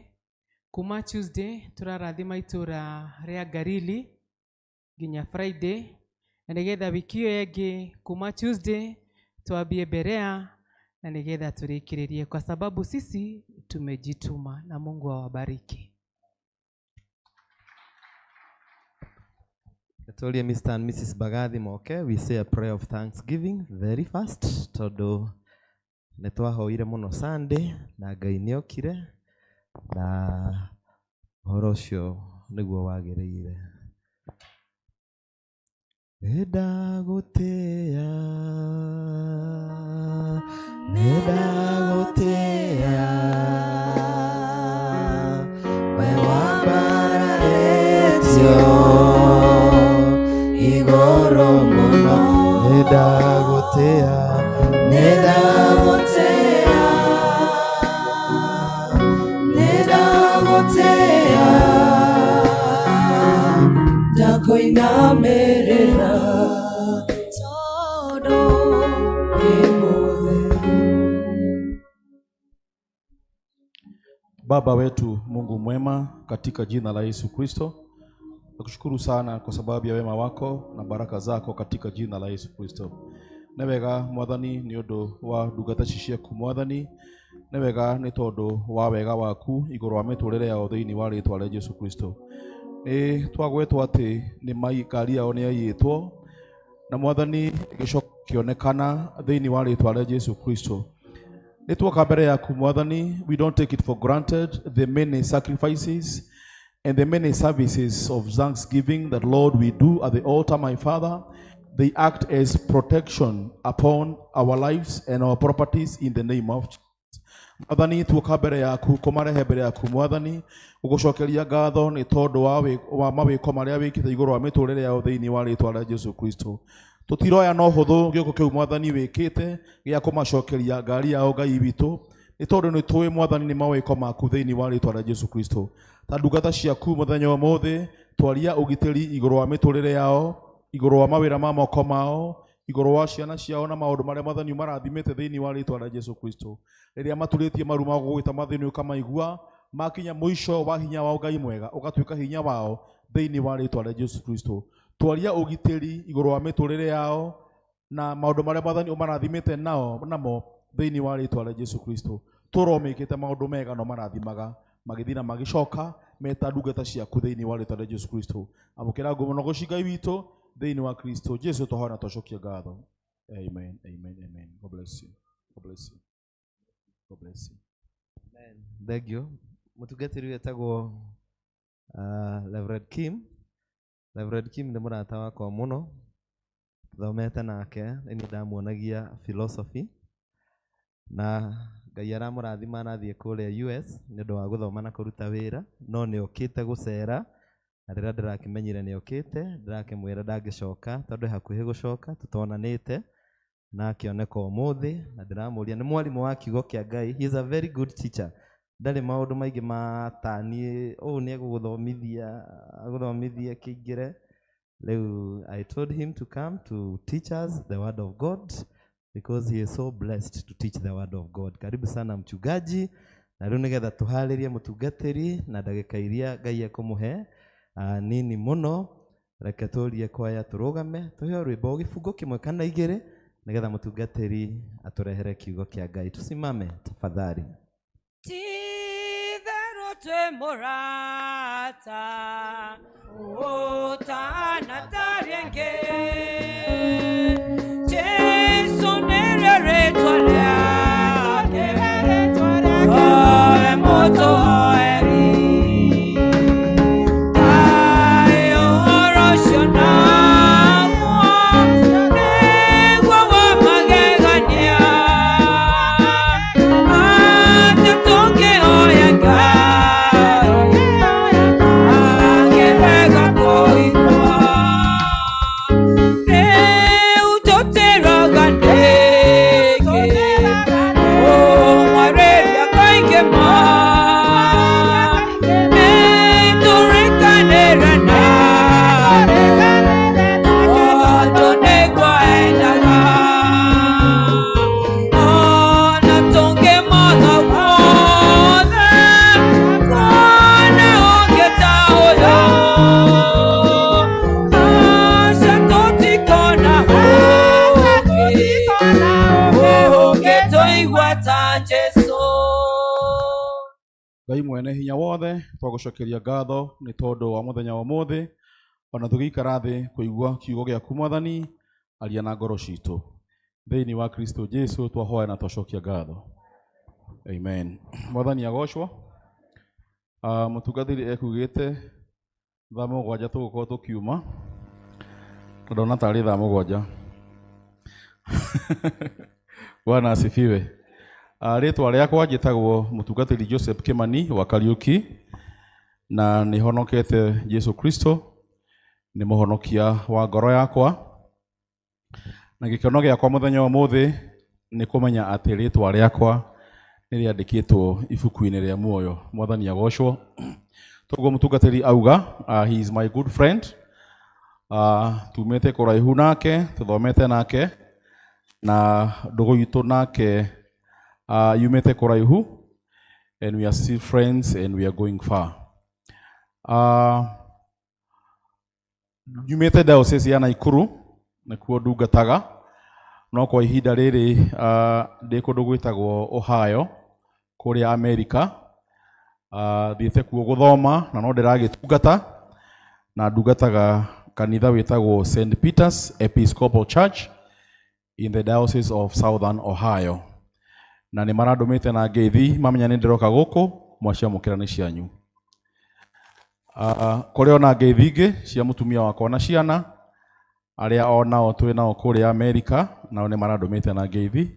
kuma Tuesday tũrarathima itũra rĩa Ngarili nginya Friday, na nĩgetha wiki ĩyo ĩngĩ kuma Tuesday twambie Berea na nĩgetha tũrĩkĩrĩrie, kwa sababu sisi tumejituma, na Mungu awabariki. Tuorie Mr. and Mrs. Bagathi moke. We say a prayer of thanksgiving very fast tondu nĩ twahoire mũno Sunday na Ngai nĩokire na ũhoro ũcio nĩguo wagĩrĩire. Nĩndagũtĩĩa, nĩndagũtĩĩa, we wambararĩtio igũrũ mũno. Nĩndagũtĩĩa, nĩndagũtĩĩa, nĩndagũtĩĩa, Ndakũinamĩrĩra tondũ wĩ mũtheru. Baba wetu Mungu mwema, katika jina la Yesu Kristo, nakushukuru sana kwa sababu ya wema wako na baraka zako katika jina la Yesu Kristo. Nĩ wega Mwathani nĩ ũndũ wa ndungata ici ciaku Mwathani, nĩ wega nĩ tondũ wa wega waku igũrũ wa mĩtũrĩre yao thĩinĩ wa rĩtwa rĩa Jesu Kristo. Nĩ twagwetwo atĩ nĩ mai ngari yao nĩ yaiyĩtwo na Mwathani ĩgĩcoka ĩkĩonekana thĩinĩ wa rĩtwa rĩa Jesu Kristo. Nĩ tuoka mbere yaku Mwathani, we don't take it for granted the many sacrifices and the many services of thanksgiving that, Lord, we do at the altar, my Father. They act as protection upon our lives and our properties in the name of Jesus. Mwathani, tuoka mbere yaku kũmarehe mbere yaku Mwathani, gũgũcokeria ngatho nĩ tondũ wa mawĩko marĩa wĩkĩte igũrũ wa mĩtũrĩre yao thĩinĩ wa rĩtwa rĩa Jesu Kristo. Tũtiroya no hũthũ gĩũko kĩu Mwathani wĩkĩte gĩa kũmacokeria ngari yao Ngai witũ, nĩ tondũ nĩ tũĩ Mwathani nĩ mawĩko maku thĩinĩ wa rĩtwa rĩa Jesu Kristo. Ta ndungata ciaku mũthenya wa ũmũthĩ, twaria ũgitĩri igũrũ wa mĩtũrĩre yao, igũrũ wa mawĩra ma moko mao, igũrũ wa ciana ciao na maũndũ marĩa Mwathani ũmarathimĩte thĩinĩ wa rĩtwa rĩa Jesu Kristo. Rĩrĩa maturĩtie maru mao gũgwĩta mathĩna ũkamaigua, makinya mũico wa hinya wao Ngai mwega, ũgatuĩka hinya wao thĩinĩ wa rĩtwa rĩa Jesu Kristo. Twaria ũgitĩri igũrũ wa mĩtũrĩre yao na maũndũ marĩa Mwathani ũmarathimĩte nao namo thĩinĩ wa rĩtwa rĩa Jesu Kristo. Tũromĩkĩte maũndũ mega no marathimaga magĩthiĩ na magĩcoka meta ndungata ciaku thĩinĩ wa rĩtwa rĩa Jesu Kristo. Amũkĩra ngumo na ũgoci Ngai witũ thĩinĩ wa Kristo Jesu, twahoya na twacokia ngatho. Amen, amen, amen. God bless you. God bless you. God bless you. Thank you. Mũtungatĩri ũyũ etagwo Reverend Kim. Reverend Kim nĩ mũrata wakwa mũno, thomete nake, nĩ niĩ ndamuonagia philosophy na Ngai aramũrathima arathiĩ kũrĩa US nĩ ũndũ wa gũthoma na kũruta wĩra, no nĩ okĩte gũcera, na rĩrĩa ndĩrakĩmenyire nĩ okĩte ndĩrakĩmwĩra ndangĩcoka tondũ e hakuhĩ gũcoka tũtonanĩte, na akĩoneka ũmũthĩ, na ndĩramũria nĩ mwarimũ wa kiugo kĩa Ngai. He is a very good teacher, ndarĩ maũndũ maingĩ mataniĩ ũũ nĩ egũgũthomithia agũthomithie kĩingĩre. Rĩu I told him to come to teach us the word of God because he is so blessed to teach the word of God. Karibu sana mchungaji, na rĩu nĩgetha tũharĩrie mũtungatĩri na ndagĩka iria Ngai ekũmũhe nini mũno, reke tũrie kwaya tũrũgame tũheo rwĩmbo gĩbungo kĩmwe kana igĩrĩ nĩgetha mũtungatĩri atũrehere kiugo kĩa Ngai. Tusimame tafadhali. Titherũ twĩ mũrata ũtanatarĩ angĩ, Jesu nĩrĩo rĩtwa rĩake, oe mũtũhoeri. Thayũ ũhoro ũcio naguo nĩguo wa magegania, atĩ tũngĩhoya Ngai angĩrega kũigua. Rĩu tũtĩraga nĩkĩ kũmwarĩria kaingĩ ma. Ngai mwene hinya wothe, twagũcokeria ngatho nĩ tondũ wa mũthenya wa ũmũthĩ, ona tũgĩikara thĩ kũigua kiugo gĩaku Mwathani, aria na ngoro citũ. Thĩinĩ wa Kristo Jesu twahoya na twacokia ngatho. Amen. Mwathani agocwo. Mũtungatĩri ekugĩte thaa 7 tũgũkorwo tũkiuma, na ndona tarĩ thaa 7. Bwana asifiwe. Rĩtwa rĩakwa njĩtagwo mũtungatĩri Joseph Kimani wa Kariuki, na nĩ honokete Jesu Kristo nĩ mũhonokia wa ngoro yakwa, na gĩkeno gĩakwa mũthenya wa ũmũthĩ nĩ kũmenya atĩ rĩtwa rĩakwa nĩ rĩandĩkĩtwo ibuku-inĩ rĩa muoyo. Mwathani agocwo. Toguo mũtungatĩri auga, he is my good friend. Tumĩte kũraihu nake, tũthomete nake, na ndũgũ itũ nake yumĩte kũraihu, and we are still friends and we are going far. Nyumĩte diocese ya Nakuru, nĩkuo ndungataga, no kwa ihinda rĩrĩ ndĩ kũndũ gwĩtagwo Ohio kũrĩa Amerika. Thiĩte kuo gũthoma na no ndĩragĩtungata, na ndungataga kanitha wĩtagwo St. Peter's Episcopal Church in the Diocese of Southern Ohio. Na nĩ marandũmĩte na ngeithi mamenya nĩ ndĩroka gũkũ, mwaciamũkĩra nĩ cianyu. Kũrĩ ona ngeithi ingĩ cia mũtumia wakwa na ciana arĩa onao twĩ nao kũrĩa Amerika, nao nĩ marandũmĩte na ngeithi,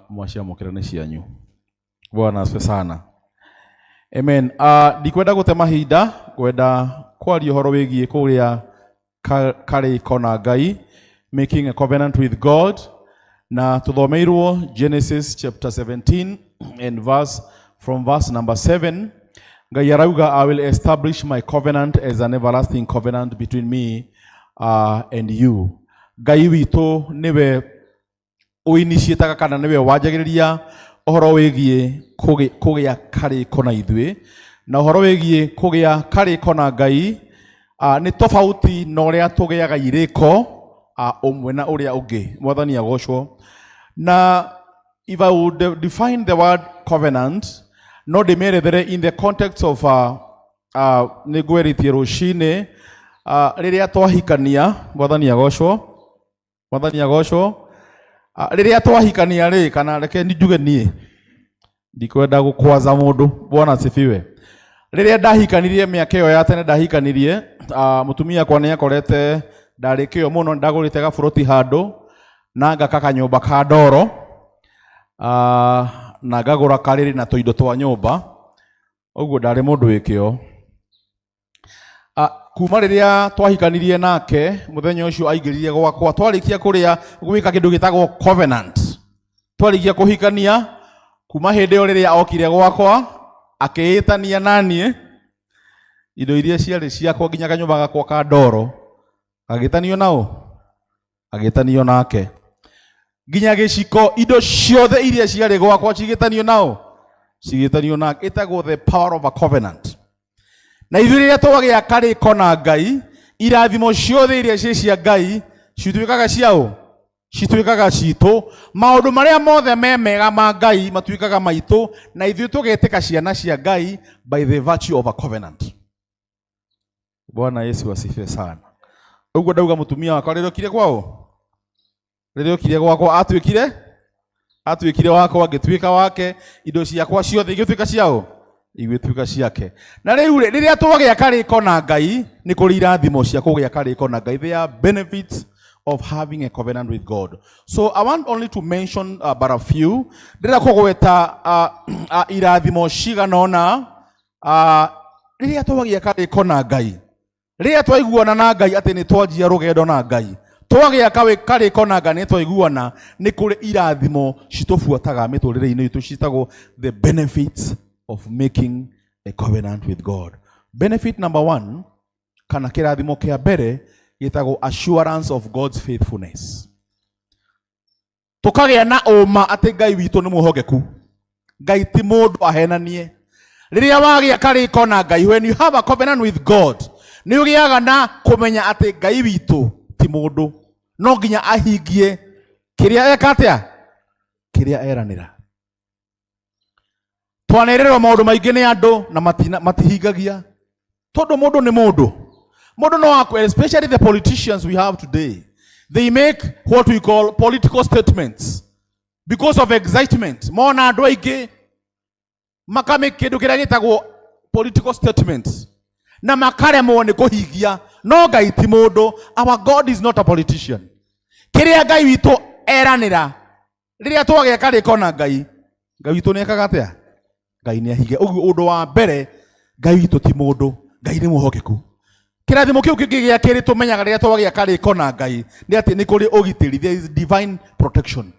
mwaciamũkĩra nĩ cianyu. Bwana asifiwe sana. Amen. Ndikwenda gũte mahinda, ngwenda kwaria ũhoro wĩgiĩ kũrĩa karĩko na Ngai, making a covenant with God, na tuthomeirwo Genesis chapter 17 and verse from verse number 7. Ngai arauga, I will establish my covenant as an everlasting covenant between me and you. Ngai witũ nĩwe ũinitiĩtaga kana nĩwe wanjagĩrĩria ũhoro wĩgiĩ kũgĩa karĩko na ithuĩ, na ũhoro wĩgiĩ kũgĩa karĩko na Ngai nĩ tofauti na ũrĩa tũgĩaga irĩko ũmwe na ũrĩa ũngĩ. Mwathani agocwo. Na if I would define the word covenant, no ndĩmĩerethere in the context of nĩ ngwerĩtie rũcinĩ, rĩrĩa twahikania. Mwathani agocwo. Mwathani agocwo. Rĩrĩa twahikania rĩ, kana reke njuge niĩ ndikwenda gũkwaza mũndũ. Bwana asifiwe. Rĩrĩa ndahikanirie mĩaka ĩyo ya tene ndahikanirie, mũtumia akwa nĩ akorete ndarĩ kĩo mũno, ndagũrĩte gaburoti handũ na ngaka kanyũmba ka ndoro, na ngagũra karĩrĩ na tũindo twa nyũmba, ũguo ndarĩ mũndũ wĩ kĩo. Kuma rĩrĩa twahikanirie nake, mũthenya ũcio aingĩrire gwakwa, twarĩkia kũrĩa gwĩka kĩndũ gĩtagwo covenant, twarĩkia kũhikania, kuma hĩndĩ ĩyo rĩrĩa okire gwakwa akĩĩtania naniĩ, indo iria ciarĩ ciakwa nginya kanyũmba gakwa ka ndoro agĩtanio nao, agĩtanio nake, nginya gĩciko, indo ciothe iria ciarĩ gwakwa cigĩtanio nao, cigĩtanio nake. Ĩtagwo the power of a covenant. Na ithuĩ rĩrĩa twagĩa karĩko na Ngai, irathimo ciothe iria ciĩ cia Ngai cituĩkaga ciaũ, cituĩkaga citũ. Maũndũ marĩa mothe me mega ma Ngai matuĩkaga maitũ, na ithuĩ tũgetĩka ciana cia Ngai by the virtue of a covenant. Bwana Yesu asifiwe sana. Ũguo ndauga mũtumia wakwa rĩrĩa okire kwao, rĩrĩa okire gwakwa atuĩkire wakwa, ngĩtuĩka wake, indo ciakwa ciothe igĩtuĩka ciao, igĩtuĩka ciake. Na rĩu rĩ, rĩrĩa twagĩa karĩko na Ngai, nĩ kũrĩ irathimo cia kũgĩa karĩko na Ngai. There are benefits of having a covenant with God. So I want only to mention but a few. Ndĩrenda kũgweta irathimo cigana ũna, rĩrĩa twagĩa karĩko na Ngai, rĩrĩa twaiguana na Ngai atĩ nĩ twanjia rũgendo na Ngai, twagĩa karĩko na Ngai nĩ twaiguana, nĩ kũrĩ irathimo citũbuataga mĩtũrĩre-inĩ itũ, citagwo the benefits of making a covenant with God. Benefit number 1, kana kĩrathimo kĩa mbere, gĩtagwo assurance of God's faithfulness. Tũkagĩa na ũma atĩ Ngai witũ nĩ mwĩhokeku. Ngai ti mũndũ ahenanie. Rĩrĩa wagĩa karĩko na Ngai, when you have a covenant with God, nĩ ũgĩaga na kũmenya atĩ Ngai witũ ti mũndũ, no nginya ahingie kĩrĩa eka atĩa, kĩrĩa eranĩra. Twanerĩrwo maũndũ maingĩ nĩ andũ na matihingagia, tondũ mũndũ nĩ mũndũ. Mũndũ no akwe, especially the politicians we have today, they make what we call political statements because of excitement. Mona andũ aingĩ makamake kĩndũ kĩrĩa gĩtagwo political statements na makaremwo nĩ kũhingia. No Ngai ti mũndũ. Our God is not a politician. Kĩrĩa Ngai witũ eranĩra, rĩrĩa twagĩa karĩko na Ngai, Ngai witũ nĩ ekaga atĩa? Ngai nĩ ahingia. Ũguo ũndũ wa mbere, Ngai witũ ti mũndũ, Ngai nĩ mwĩhokeku. Kĩrathimo kĩu kĩngĩ gĩa kerĩ tũmenyaga rĩrĩa twagĩa karĩko na Ngai nĩ atĩ nĩ kũrĩ ũgitĩri. There is divine protection.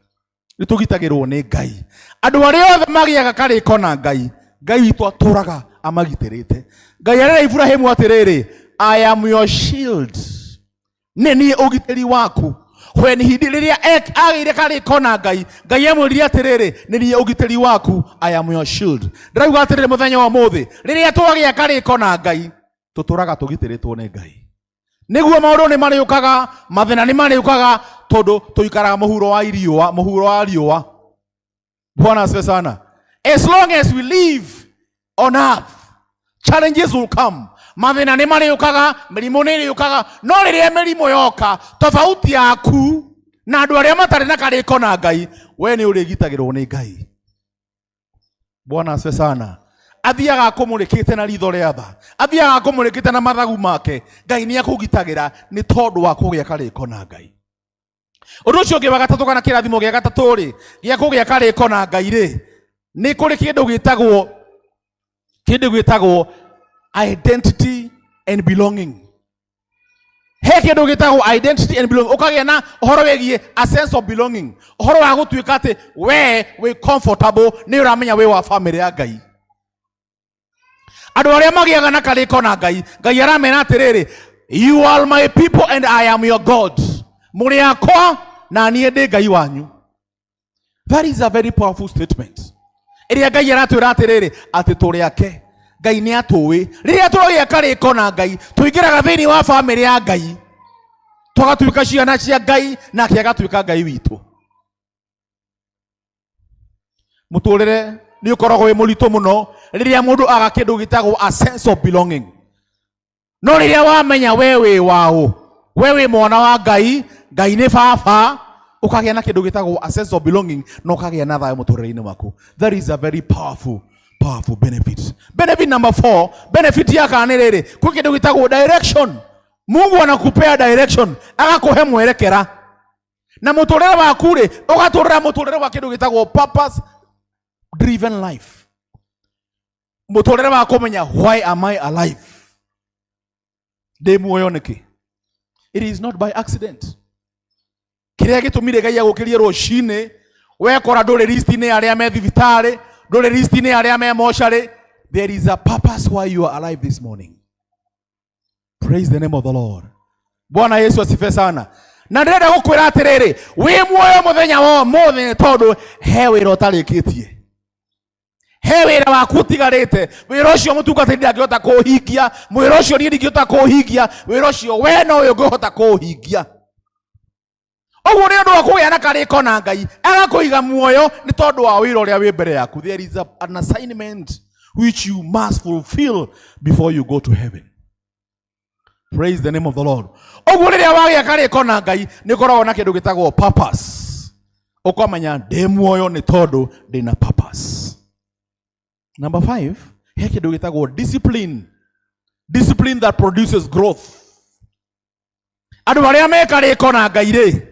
Nĩ tũgitagĩrwo nĩ Ngai. Andũ arĩa othe magĩaga karĩko na Ngai, Ngai witũ atũraga amagitĩrĩte. Ngai arera Iburahĩmu atĩrĩrĩ, I am your shield, nĩ niĩ ũgitĩri waku. When he did, rĩrĩa agĩire karĩko na Ngai, Ngai amwĩrire atĩrĩrĩ, nĩ niĩ ũgitĩri waku, I am your shield. Ndĩrauga atĩrĩrĩ, mũthenya wa ũmũthĩ, rĩrĩa twagĩa karĩko na Ngai, tũtũraga tũgitĩrĩtwo nĩ Ngai. Nĩguo maũndũ nĩ marĩũkaga, mathĩna nĩ marĩũkaga, tondũ tũikaraga mũhuro wa iriũa, mũhuro wa riũa. Bwana asifiwe sana. As long as we live on earth, challenges will come. Mathĩna nĩ marĩũkaga, mĩrimũ nĩ ĩrĩũkaga, no rĩrĩa mĩrimũ yoka, tofauti yaku na andũ arĩa matarĩ na karĩko na Ngai, we nĩ ũrĩgitagĩrwo nĩ Ngai. Bwana asifiwe sana. Athiaga akũmũrĩkĩte na ritho rĩa tha, athiaga akũmũrĩkĩte na mathagu make. Ngai nĩ akũgitagĩra nĩ tondũ wa kũgĩa karĩko na Ngai. Ũndũ ũcio ũngĩ wa gatatũ, kana kĩrathimo gĩa gatatũ rĩ, gĩa kũgĩa karĩko na Ngai rĩ, nĩ kũrĩ kĩndũ gĩtagwo identity and belonging. He kĩndũ gĩtagwo identity and belonging. Ũkagĩa na ũhoro wĩgiĩ a sense of belonging, ũhoro wa gũtuĩka atĩ we wĩ comfortable, nĩ ũramenya wĩ wa family ya Ngai. Andũ arĩa magĩaga na karĩko na Ngai, Ngai aramera atĩrĩrĩ, you are my people and I am your God. Mũrĩ akwa na niĩ ndĩ Ngai wanyu. That is a very powerful statement. Ĩrĩa Ngai aratwĩra atĩrĩrĩ, atĩ tũrĩ ake. Ngai nĩ atũĩ. Rĩrĩa twagĩa karĩko na Ngai, tũingĩraga thĩinĩ wa famĩlĩ ya Ngai, tũgatuĩka ciana cia Ngai, nake agatuĩka Ngai witũ. Mũtũrĩre nĩ ũkoragwo wĩ mũritũ mũno rĩrĩa mũndũ aga kĩndũ gĩtagwo a sense of belonging. No rĩrĩa wamenya we wĩ waũ, we wĩ mwana wa Ngai, Ngai nĩ baba, ũkagĩa na kĩndũ gĩtagwo a sense of belonging na ũkagĩa na thayũ mũtũrĩre-inĩ waku. That is a very powerful, powerful benefit. Benefit number 4, benefit ya kana nĩ rĩrĩ, kwĩ kĩndũ gĩtagwo direction. Mungu anakupea direction, agakũhe mwerekera na mũtũrĩre waku rĩ, ũgatũrĩra mũtũrĩre wa kĩndũ gĩtagwo purpose driven life, mũtũrĩre wa kũmenya why am I alive, ndĩ muoyo nĩkĩ. It is not by accident. Kĩrĩa gĩtũmire Ngai agũkĩrie rũcinĩ, wekora ndũrĩ list-inĩ ya arĩa me thibitarĩ, ndũrĩ list-inĩ ya arĩa me mocarĩ. There is a purpose why you are alive this morning. Praise the name of the Lord. Bwana Yesu asifiwe sana. Na ndĩrenda gũkwĩra atĩrĩrĩ, wĩ muoyo mũthenya wa ũmũthĩ nĩ tondũ he wĩra ũtarĩkĩtie, he wĩra waku ũtigarĩte. Wĩra ũcio mũtungatĩri ndangĩhota kũũhingia, wĩra ũcio niĩ ndingĩhota kũũhingia, wĩra ũcio we nowe ũngĩhota kũũhingia. Ũguo nĩ ũndũ wa kũgĩa na karĩko na Ngai, agakũiga muoyo nĩ tondũ wa wĩra ũrĩa wĩ mbere yaku. There is an assignment which you must fulfill before you go to heaven. Praise the name of the Lord. Ũguo rĩrĩa wagĩa karĩko na Ngai, nĩ ũkoragwo na kĩndũ gĩtagwo purpose. Ũkamenya ndĩ muoyo nĩ tondũ ndĩ na purpose. Number 5, he kĩndũ gĩtagwo discipline. Discipline that produces growth. Andũ arĩa meka rĩko na Ngai rĩ,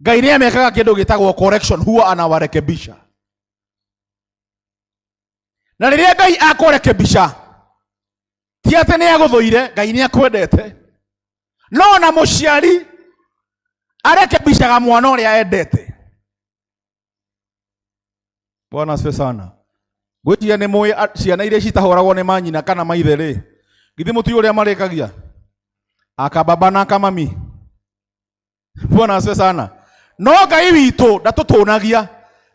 Ngai nĩ amekaga kĩndũ gĩtagwo correction, huwa anawarekebisha. Na rĩrĩa Ngai akũrekebisha, ti atĩ nĩ agũthũire, Ngai nĩ akwendete. No na mũciari arekebishaga mwana ũrĩa endete. Bwana asifiwe sana. Ngwĩciria nĩ mũĩ ciana iria citahũragwo nĩ manyina kana maithe rĩ, githĩ mũtiũĩ ũrĩa marĩkagia? Akababa na akamami. Bwana asifiwe sana. No Ngai witũ ndatũtũnagia.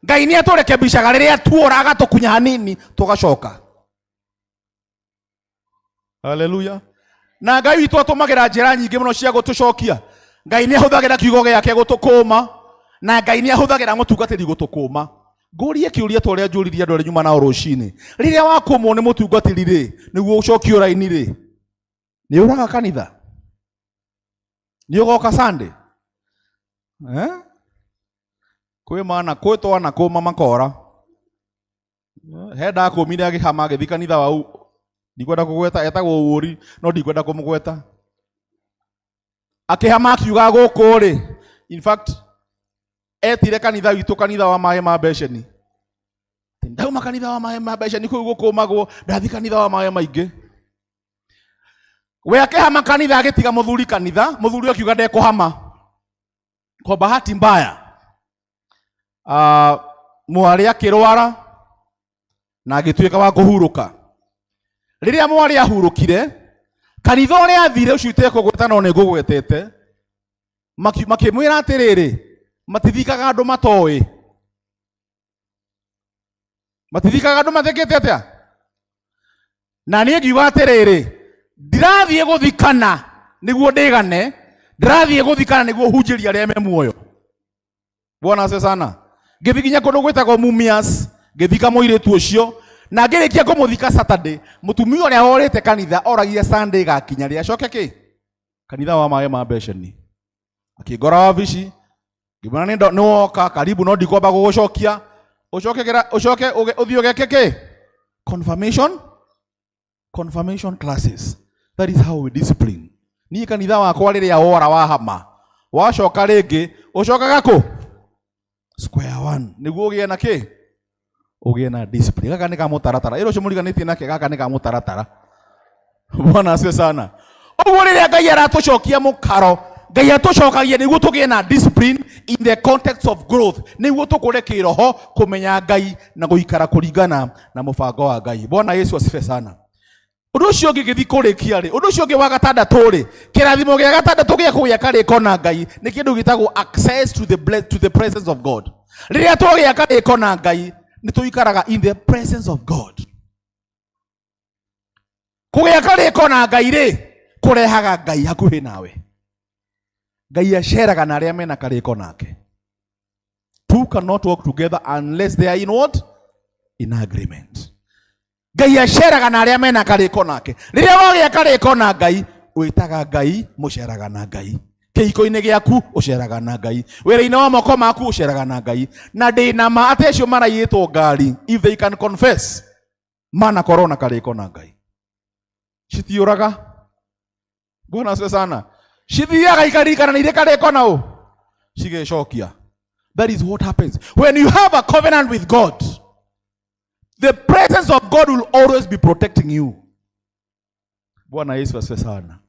Ngai nĩ atũrekebishaga rĩrĩa tuora, agatũkunya hanini tũgacoka. Haleluya. Na Ngai witũ atũmagĩra njĩra nyingĩ mũno cia gũtũcokia. Ngai nĩ ahũthagĩra kiugo gĩake gũtũkũma, na Ngai nĩ ahũthagĩra mũtungatĩri gũtũkũma. Ngũrie kĩũria ta ũrĩa njũririe andũ arĩa nyuma nao rũcinĩ. Rĩrĩa wakũmwo nĩ mũtungatĩri rĩ, nĩguo ũcokio raini rĩ, nĩ ũraga kanitha? Nĩ ũgoka Sunday? Eh? Kwĩ mana kwĩ twana kũma makora. He ndakũmire agĩhama agĩthiĩ kanitha wau, ndikwenda kũgweta, etagwo Ũũri, no ndikwenda kũmũgweta. Akĩhama akiuga gũkũ rĩ, in fact etire kanitha witũ kanitha wa maĩ ma beceni. Ndauma kanitha wa maĩ ma beceni kũu gũkũmagwo, ndathi kanitha wa maĩ maingĩ. We akĩhama kanitha agĩtiga mũthuri kanitha, mũthuri akiuga ndekũhama. Kwa bahati mbaya, mwarĩ akĩrwara na agĩtuĩka wa kũhurũka. Rĩrĩa mwarĩ ahurũkire, kanitha ũrĩa athire ũcio itekũgweta no nĩ ngũgwetete, makĩmwĩra atĩrĩrĩ, matithikaga andũ matoĩ. Matithikaga andũ mathikĩte atĩa? Na niĩ ngiuga atĩrĩrĩ, ndirathiĩ gũthikana nĩguo ndĩgane, ndirathiĩ gũthikana nĩguo hunjĩrie arĩa me muoyo. Bwana asifiwe sana. Ngĩthiĩ nginya kũndũ gwĩtagwo Mumias, ngĩthika mũirĩtu ũcio, na ngĩrĩkia kũmũthika Saturday, mũtumia ũrĩa worĩte kanitha oragia Sunday gakinya rĩ acoke kĩ? Kanitha wa maĩ ma beceni. Akĩngora wabici, ngĩmwĩra nĩ woka karibu no ndikwamba gũgũcokia. Ũcoke ũcoke ũthiĩ ũgeke kĩ? Confirmation? Confirmation classes. That is how we discipline. Niĩ kanitha wakwa rĩrĩa wora wahama, wacoka rĩngĩ, ũcokaga kũ? Square one. Nĩguo ũgĩe na kĩ? Ũgĩe na discipline. Gaka nĩ ka mũtaratara. Ĩra ũcio mũriganĩtie nake gaka nĩ ka mũtaratara. Bwana asifiwe sana. Ũguo rĩrĩa Ngai aratũcokia mũkaro, Ngai atũcokagia nĩguo tũgĩe na discipline in the context of growth, nĩguo tũkũre kĩroho, kũmenya Ngai na gũikara kũringana na mũbango wa Ngai. Bwana Yesu asifiwe sana. Ũndũ ũcio ũngĩ ngĩthiĩ kũrĩkia rĩ, ũndũ ũcio ũngĩ wa gatandatũ rĩ, kĩrathimo gĩa gatandatũ gĩa kũgĩa karĩko na Ngai nĩ kĩndũ gĩtagwo access to the presence of God. Rĩrĩa twagĩa karĩko na Ngai, nĩ tũikaraga in the presence of God. Kũgĩa karĩko na Ngai rĩ, kũrehaga Ngai hakuhĩ nawe. Ngai aceraga na arĩa mena karĩko nake. Two cannot work together unless they are in what? In agreement. Ngai aceraga na arĩa mena karĩko nake. Rĩrĩa wagĩa karĩko na Ngai, wĩtaga Ngai, mũceraga na Ngai. Kĩhiko-inĩ gĩaku ũceraga na Ngai, wĩra-inĩ wa moko maku ũceraga na Ngai. Na ndĩna ma atĩ acio maraiyĩtwo ngari, if they can confess, manakorwo na karĩko na Ngai. Citiũraga. Bwana asifiwe sana. Cithiaga ikaririkana nĩ irĩ karĩko na ũ, cigecokia. That is what happens when you have a covenant with God. The presence of God will always be protecting you. Bwana Yesu asifiwe sana.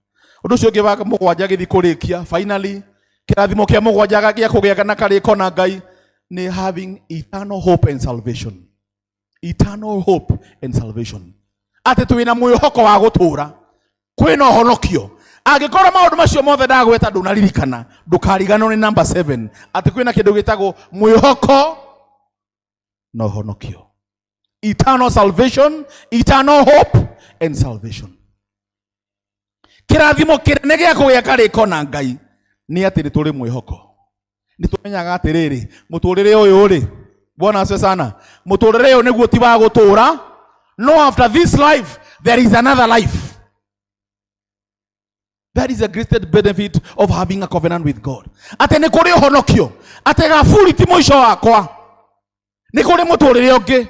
Ũndũ ũcio ũngĩ wa mũgwanja gĩthiĩ kũrĩkia, finally, kĩrathimo kĩa mũgwanja gĩa kũgĩa na karĩko na Ngai nĩ having eternal hope and salvation. Eternal hope and salvation. Atĩ twĩna mwĩhoko wa gũtũũra, kwĩna ũhonokio. Angĩkorwo maũndũ macio mothe ndagweta ndũnaririkana, ndũkariganĩrwo nĩ number 7, atĩ kwĩna kĩndũ gĩtagwo mwĩhoko na ũhonokio. Eternal salvation, eternal hope and salvation. Kĩrathimo kĩnene gĩa kũgĩa karĩko na Ngai nĩ atĩ nĩ tũrĩ mwĩhoko. Nĩ tũmenyaga atĩrĩrĩ, mũtũrĩre ũyũ rĩ, Bwana asifiwe sana, mũtũrĩre ũyũ nĩguo ti wa gũtũra, no after this life there is another life. That is the greatest benefit of having a covenant with God. Atĩ nĩ kũrĩ ũhonokio, atĩ gaburi ti mũico wakwa, nĩ kũrĩ mũtũrĩre ũngĩ.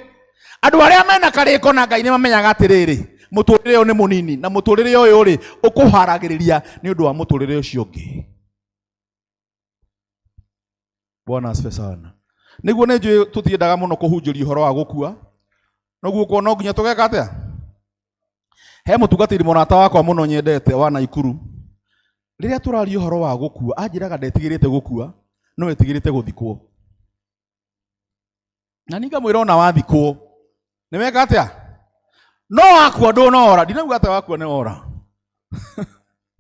Andũ arĩa mena karĩko na Ngai nĩ mamenyaga atĩrĩrĩ, mũtũrĩre ũyũ nĩ mũnini, na mũtũrĩre ũyũ rĩ, ũkũharagĩrĩria nĩ ũndũ wa mũtũrĩre ũcio ũngĩ. Bwana asifiwe sana. Nĩguo nĩ njũĩ tũtiendaga mũno kũhunjĩria ũhoro wa gũkua, noguo kuo no nginya tũgeka atĩa? He mũtungatĩri mũrata wakwa mũno nyendete wa Naikuru. Rĩrĩa tũraria ũhoro wa gũkua, anjĩraga ndetigĩrĩte gũkua, no etigĩrĩte gũthikwo. Na niĩ ngamwĩra ona wathikwo, nĩ weka atĩa? No wakua ndũnora. Ndinauga atĩ wakua nĩ wora.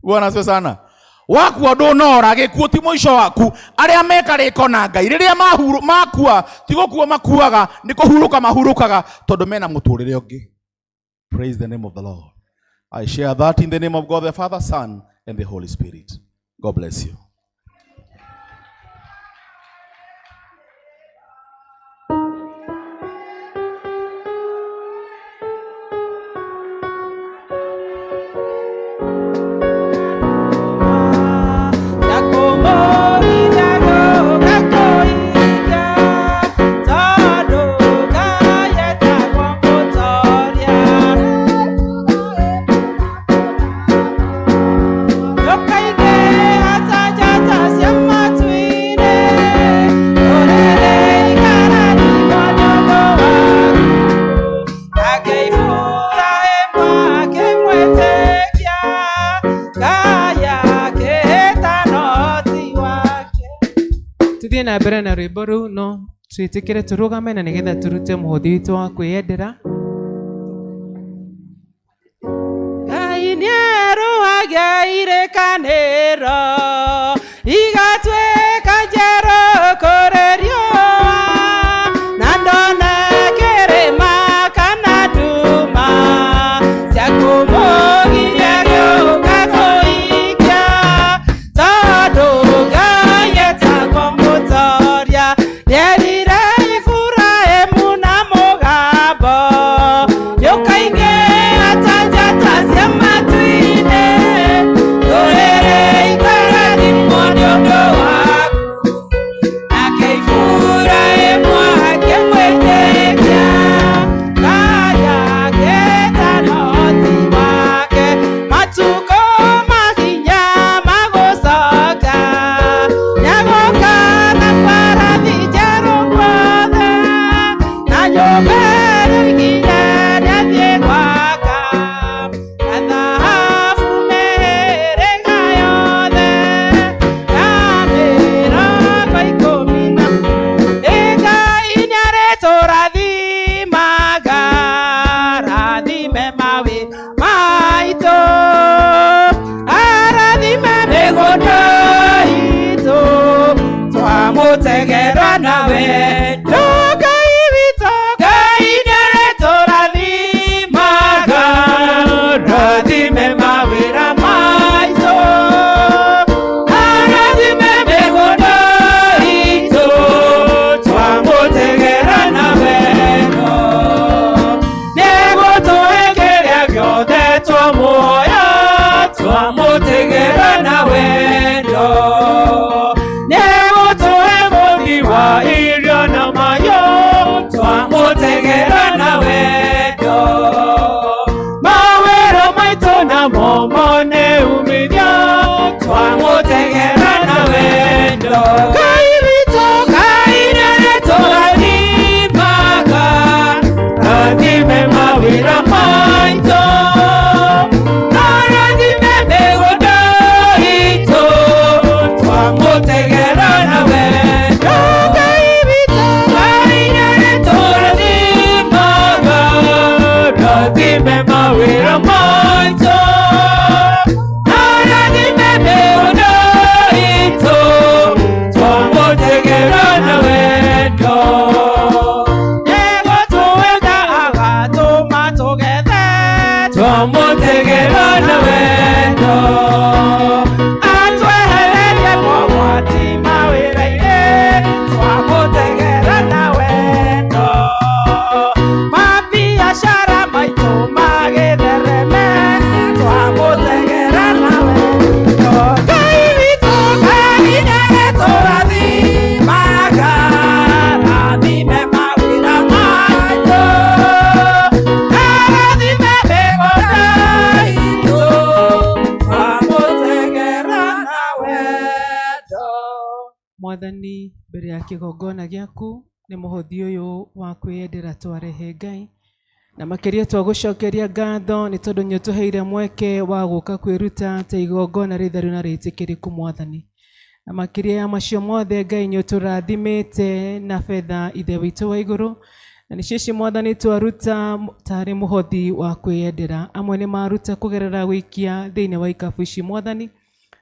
Bwana asifiwe sana. Wakua ndũnora, gĩkuũ ti mũico waku. Arĩa meka rĩko na Ngai, rĩrĩa makua, ti gũkua makuaga, nĩ kũhurũka mahurũkaga, tondũ mena mũtũrĩre ũngĩ. Praise the name of the Lord. I share that in the name of God, the Father, Son, and the Holy Spirit. God bless you. Tuthiĩ na mbere na rwĩmbo rũu no twĩtĩkĩre tũrũgame na nĩgetha tũrute mũhothi witũ wa kwĩyendera. Ngai nĩerũhagia irĩkanĩro igatuĩka njerũ kũrĩ riũa na ndone kĩrĩma kana nduma cia kũmũgiria gĩũka kũikia tondũ Ngai etagwo mũtoria nĩerire Iburahĩmu na mũgambo nĩũkaingĩha ta njata cia matu-inĩ ndũrĩrĩ ikarathimwo nĩ ũndũ waku nake Iburahĩmu akĩmwĩtĩkia Ngai agĩta Loti wake matukũ makinya magũcoka nĩagũka na mbarathi njerũ guothe na nyũmba ĩrĩa oigire nĩathiĩ gwaka na thahabu mĩhĩrĩga yothe na mĩrongo ikũmi na Ngai nĩarĩtũrathimaga rathime mawĩra maitũ arathime mĩgũnda itũ twamũtegera na wendo Ngai witũ Ngai nĩarĩtũrathimaga rathime mawĩra maitũ arathime mĩgũnda itũ twamũtegera na wendo nĩegũtũhe kĩrĩa gĩothe twamuoya twamũtegera na wendo nĩegũtũhe mũthi wa irio na mayo twamũtegera na wendo mawĩra maitũ namo mone umithio twamũtegera na wendo Ngai witũ Ngai nĩarĩtũrathimaga rathime mawĩra maitũ arathime mĩgũnda itũ twamũtegera na wendo Ngai witũ Ngai nĩarĩtũrathimaga rathime mawĩra maitũ arathime mĩgũnda itũ twamũtegera na wendo nĩegũtũwenda agatũma tũgethe twamũtegera na wendo atwehererie mogwati mawĩra-inĩ twamũtegera na wendo mabiacara maitũ magĩthereme twamũtegera na wendo Ngai witũ Ngai nĩarĩtũrathimaga rathime mawĩra maitũ arathime mĩgũnda itũ twamũtegera na wendo. Mwathani mbere ya kĩgongona gĩaku nĩ mũhothi ũyũ wa kwĩyendera twarehe Ngai na makĩria twagũcokeria ngatho nĩ tondũ nĩ ũtũheire mweke wa gũka kwĩruta ta igongona rĩtheru na rĩtĩkĩrĩku Mwathani na makĩria ya macio mothe Ngai nĩ ũtũrathimĩte na betha ithe witũ wa igũrũ na nĩcio ici Mwathani twaruta tarĩ mũhothi wa kwĩyendera amwe nĩ maruta kũgerera gũikia thĩinĩ wa ikabu ici Mwathani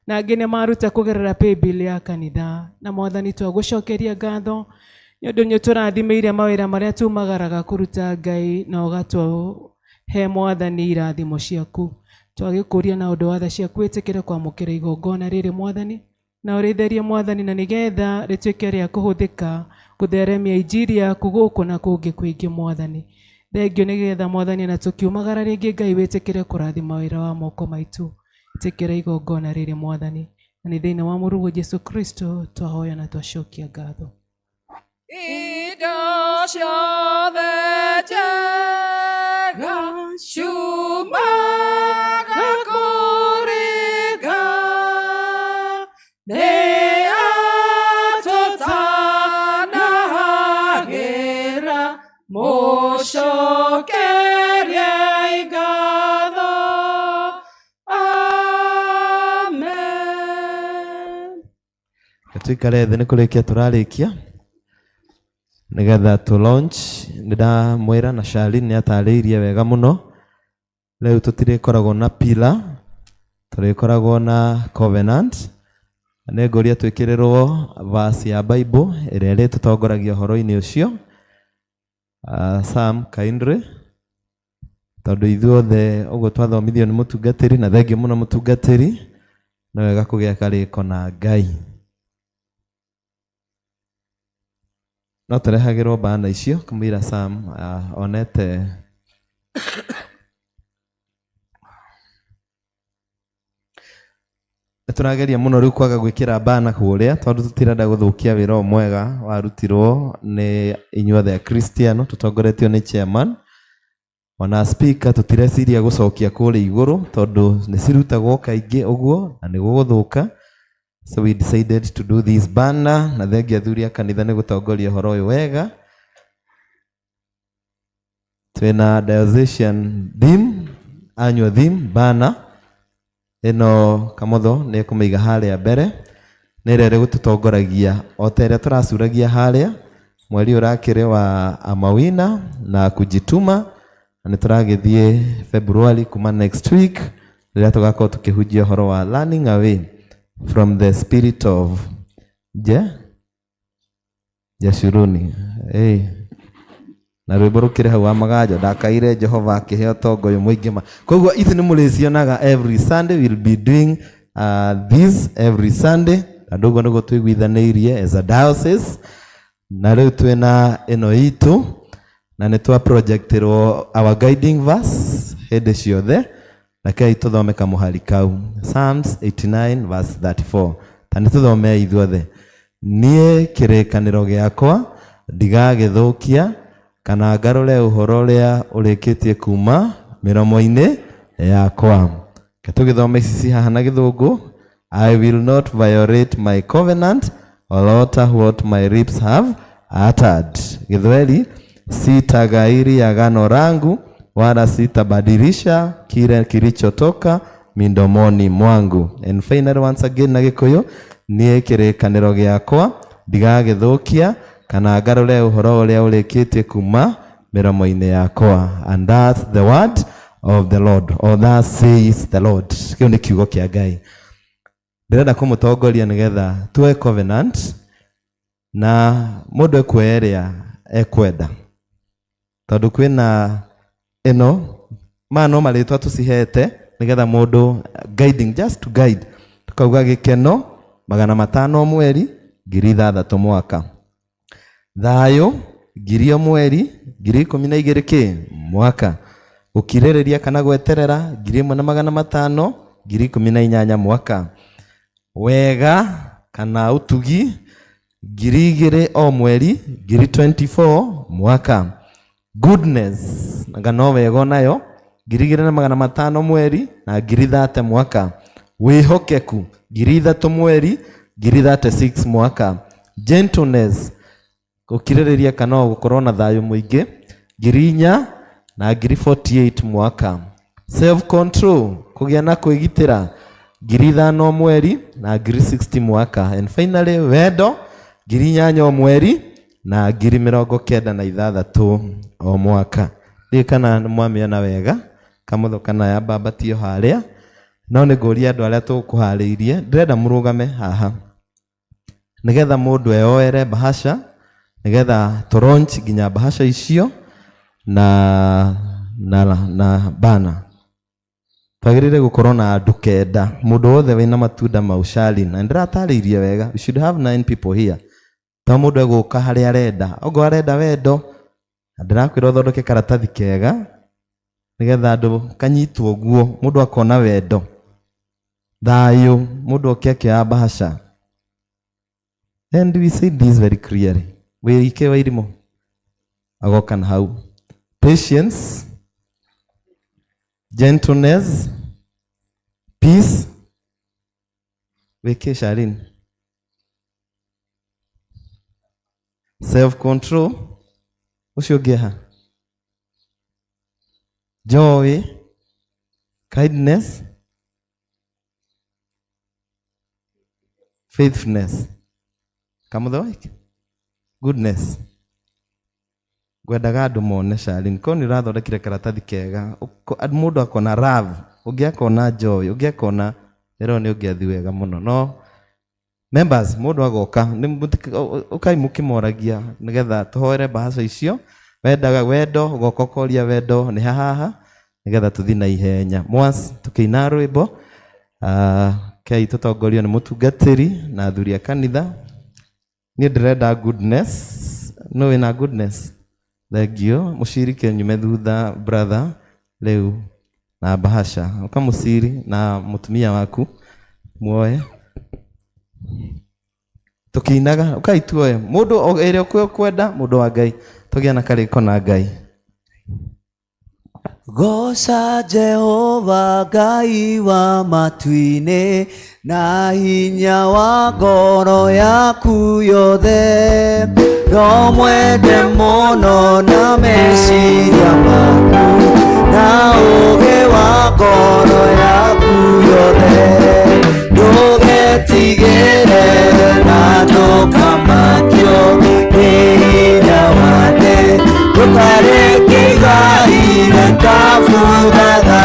na angĩ nĩ maruta kũgerera paybill ya kanitha na Mwathani twagũcokeria ngatho nĩ ũndũ nĩ ũtũrathimĩire mawĩra marĩa tumagaraga kũruta Ngai na ũgatũhe Mwathani irathimo ciaku twagĩkũria na ũndũ wa tha ciaku wĩtĩkĩre kwamũkĩra igongona rĩrĩ Mwathani na ũrĩtherie Mwathani na nĩgetha rĩtuĩke rĩa kũhũthĩka kũtheremia injiri yaku gũkũ na kũngĩ kũingĩ Mwathani thengio nĩgetha Mwathani na tũkiumagara rĩngĩ Ngai wĩtĩkĩre kũrathima wĩra wa moko maitũ ĩtĩkĩra igongona rĩrĩ Mwathani na nĩ thĩinĩ wa mũrũguo Jesu Kristo twahoya na twacokia ngatho. Indo ciothe njega ciumaga kũrĩ Ngai nĩ atũtanahagĩra mũcokerie ngatho. Amen. Tuikare thĩ, nĩ kũrĩkia tũrarĩkia nĩgetha tũ launch. Nĩ ndamwĩra na Charlene nĩ atarĩirie wega mũno. Rĩu tũtirĩkoragwo na pillar, tũrĩkoragwo na covenant. Nĩ ngũria twĩkĩrĩrwo verse ya Bible ĩrĩa ĩrĩtũtongoragia ũhoro-inĩ ũcio. Sam, kindly, tondũ ithuothe ũguo twathomithio nĩ mũtungatĩri, na thengiũ mũno mũtungatĩri, nĩ wega kũgĩa karĩko na Ngai. No tũrehagĩrwo bana icio kamũira Sam onete nĩ tũrageria mũno rĩu kwaga gwĩkĩra bana kũrĩa, tondũ tũtirenda gũthũkia wĩra ũyũ mwega warutirwo nĩ inyuothe Akristiano tũtongoretio nĩ chairman. Ona speaker tũtireciria gũcokia kũrĩa igũrũ, tondũ nĩ cirutagwo kaingĩ ũguo na nĩ gũgũthũka. So we decided to do this banner, na thengia athuri a kanitha nĩ gũtongoria ũhoro ũyũ wega. Twĩna diocesan theme, annual theme banner ĩno Kamotho nĩ ekũmĩiga harĩa mbere, nĩ ĩrĩa ĩrĩgũtũtongoragia o ta ĩrĩa tũracuragia harĩa mweri ũrakĩrĩ wa Amawina na kujituma, na nĩ tũragĩthiĩ February kuma next week rĩrĩa tũgakorwo tũkĩhunjia ũhoro wa learning away from the spirit of je Jeshuruni. Hey. Na rwĩmbo rũkĩrĩ hau wa Magajo, ndakaire Jehova akĩhe ũtonga ũyũ mũingĩ ma. Koguo ici nĩ mũrĩcionaga every Sunday. We'll be doing this every Sunday, tondũ ũguo nĩguo tũiguithanĩirie as a diocese. Na rĩu twĩna ĩno itũ, na nĩ twa projectirwo our guiding verse hĩndĩ ciothe. Rekei tũthome kamũhari kau, Psalms 89 verse 34. Ta nĩ tũthomei ithuothe. Niĩ kĩrĩkanĩro gĩakwa ndigagĩthũkia, kana ngarũre ũhoro ũrĩa ũrĩkĩtie kuma mĩromo-inĩ yakwa. Reke tũgĩthome ici ci haha na Gĩthũngũ. I will not violate my covenant or alter what my lips have uttered. Gĩthweri, sitaghairi agano langu wala sitabadilisha kile kilichotoka midomoni mwangu. And finally, once again na Gĩkũyũ, niĩ kĩrĩkanĩro gĩakwa ndigagĩthũkia, kana ngarũre ũhoro ũrĩa ũrĩkĩtie kuma mĩromo-inĩ yakwa. And that's the word of the Lord, or that says the Lord. Kĩu nĩ kiugo kĩa Ngai. Ndĩrenda kũmũtongoria nĩgetha tuoe covenant, na mũndũ ekuoya ĩrĩa ekwenda, tondũ kwĩna ĩno maya no marĩtwa tũcihete nĩgetha mũndũ guiding, just to guide. Tukauga gĩkeno 500 mweri, 6,000 mwaka, thayũ 1,000 o mweri, 12,000 kĩ mwaka, gũkirĩrĩria kana gweterera 1,500, 18,000 mwaka, wega kana ũtugi 2,000 o mweri, 24,000 mwaka, goodness anga no wega onayo 2,500 mweri na 30,000 mwaka, wĩhokeku 3,000 mweri, 36,000 mwaka, gentleness gũkirĩrĩria kana gũkorwo na thayũ mũingĩ 4,000 na 48,000 mwaka, self control kũgĩa na kwĩgitĩra 5,000 mweri na 60,000 mwaka, and finally wendo 8,000 o mweri na 96,000 o mwaka. Ndiũĩ kana nĩ mwamĩona wega kamũtho kana ya mbambatio harĩa, no nĩ ngũria andũ arĩa tũkũharĩirie, ndĩrenda mũrũgame haha nĩgetha mũndũ eyoere bahasha, nĩgetha tũ launch nginya bahasha icio na bana. Twagĩrĩire gũkorwo na andũ 9, mũndũ wothe wĩna matunda mau Charlene, na nĩndĩratarĩirie wega, we should have 9 people here. To mũndũ egũka harĩa arenda, ongorwo arenda wendo, na ndĩrakwĩra ũthondeke karatathi kega nĩgetha andũ kanyitwo ũguo, mũndũ akona wendo, thayũ, mũndũ oke akĩoya bahasha. And we say this very clearly, wĩike wa irimũ agoka na hau. Patience, gentleness, peace. Wĩke Charlene. Self-control. Ũcio ũngĩ ha? Joy, kindness, faithfulness. Kamuthe goodness ngwendaga andũ mone Charlene ko nĩ ũrathondekire karatathi kega mũndũ akona love ũngĩ akona joy ũngĩ akona ĩro nĩ ũngĩathi wega mũno no members mũndũ agoka ũkai mũkĩmoragia nĩgetha tũhoere bahasha icio wendaga wendo ũgoka ũkoria wendo nĩ hahaha nĩgetha tũthiĩ na ihenya mwas tũkĩina rwĩmbo kei tũtongorio nĩ mũtungatĩri na athuri a kanitha niĩ ndĩrenda goodness no wĩna goodness thengio mũcirike nyume thutha brother rĩu na bahasha ũkamũciri na mũtumia waku muoe tũkĩinaga ũkai tuoe mũndũ ĩrĩa ũkwenda mũndũ wa Ngai tũgĩa na karĩko na Ngai. Goca Jehova Ngai wa matu-inĩ na hinya wa ngoro yaku yothe no mwende mũno na meciria maku na ũũgĩ wa ngoro yaku yothe ndũgetigĩre na ndũkamakio nĩ hinya wa thĩ ndũkareke igai rĩtabuthaga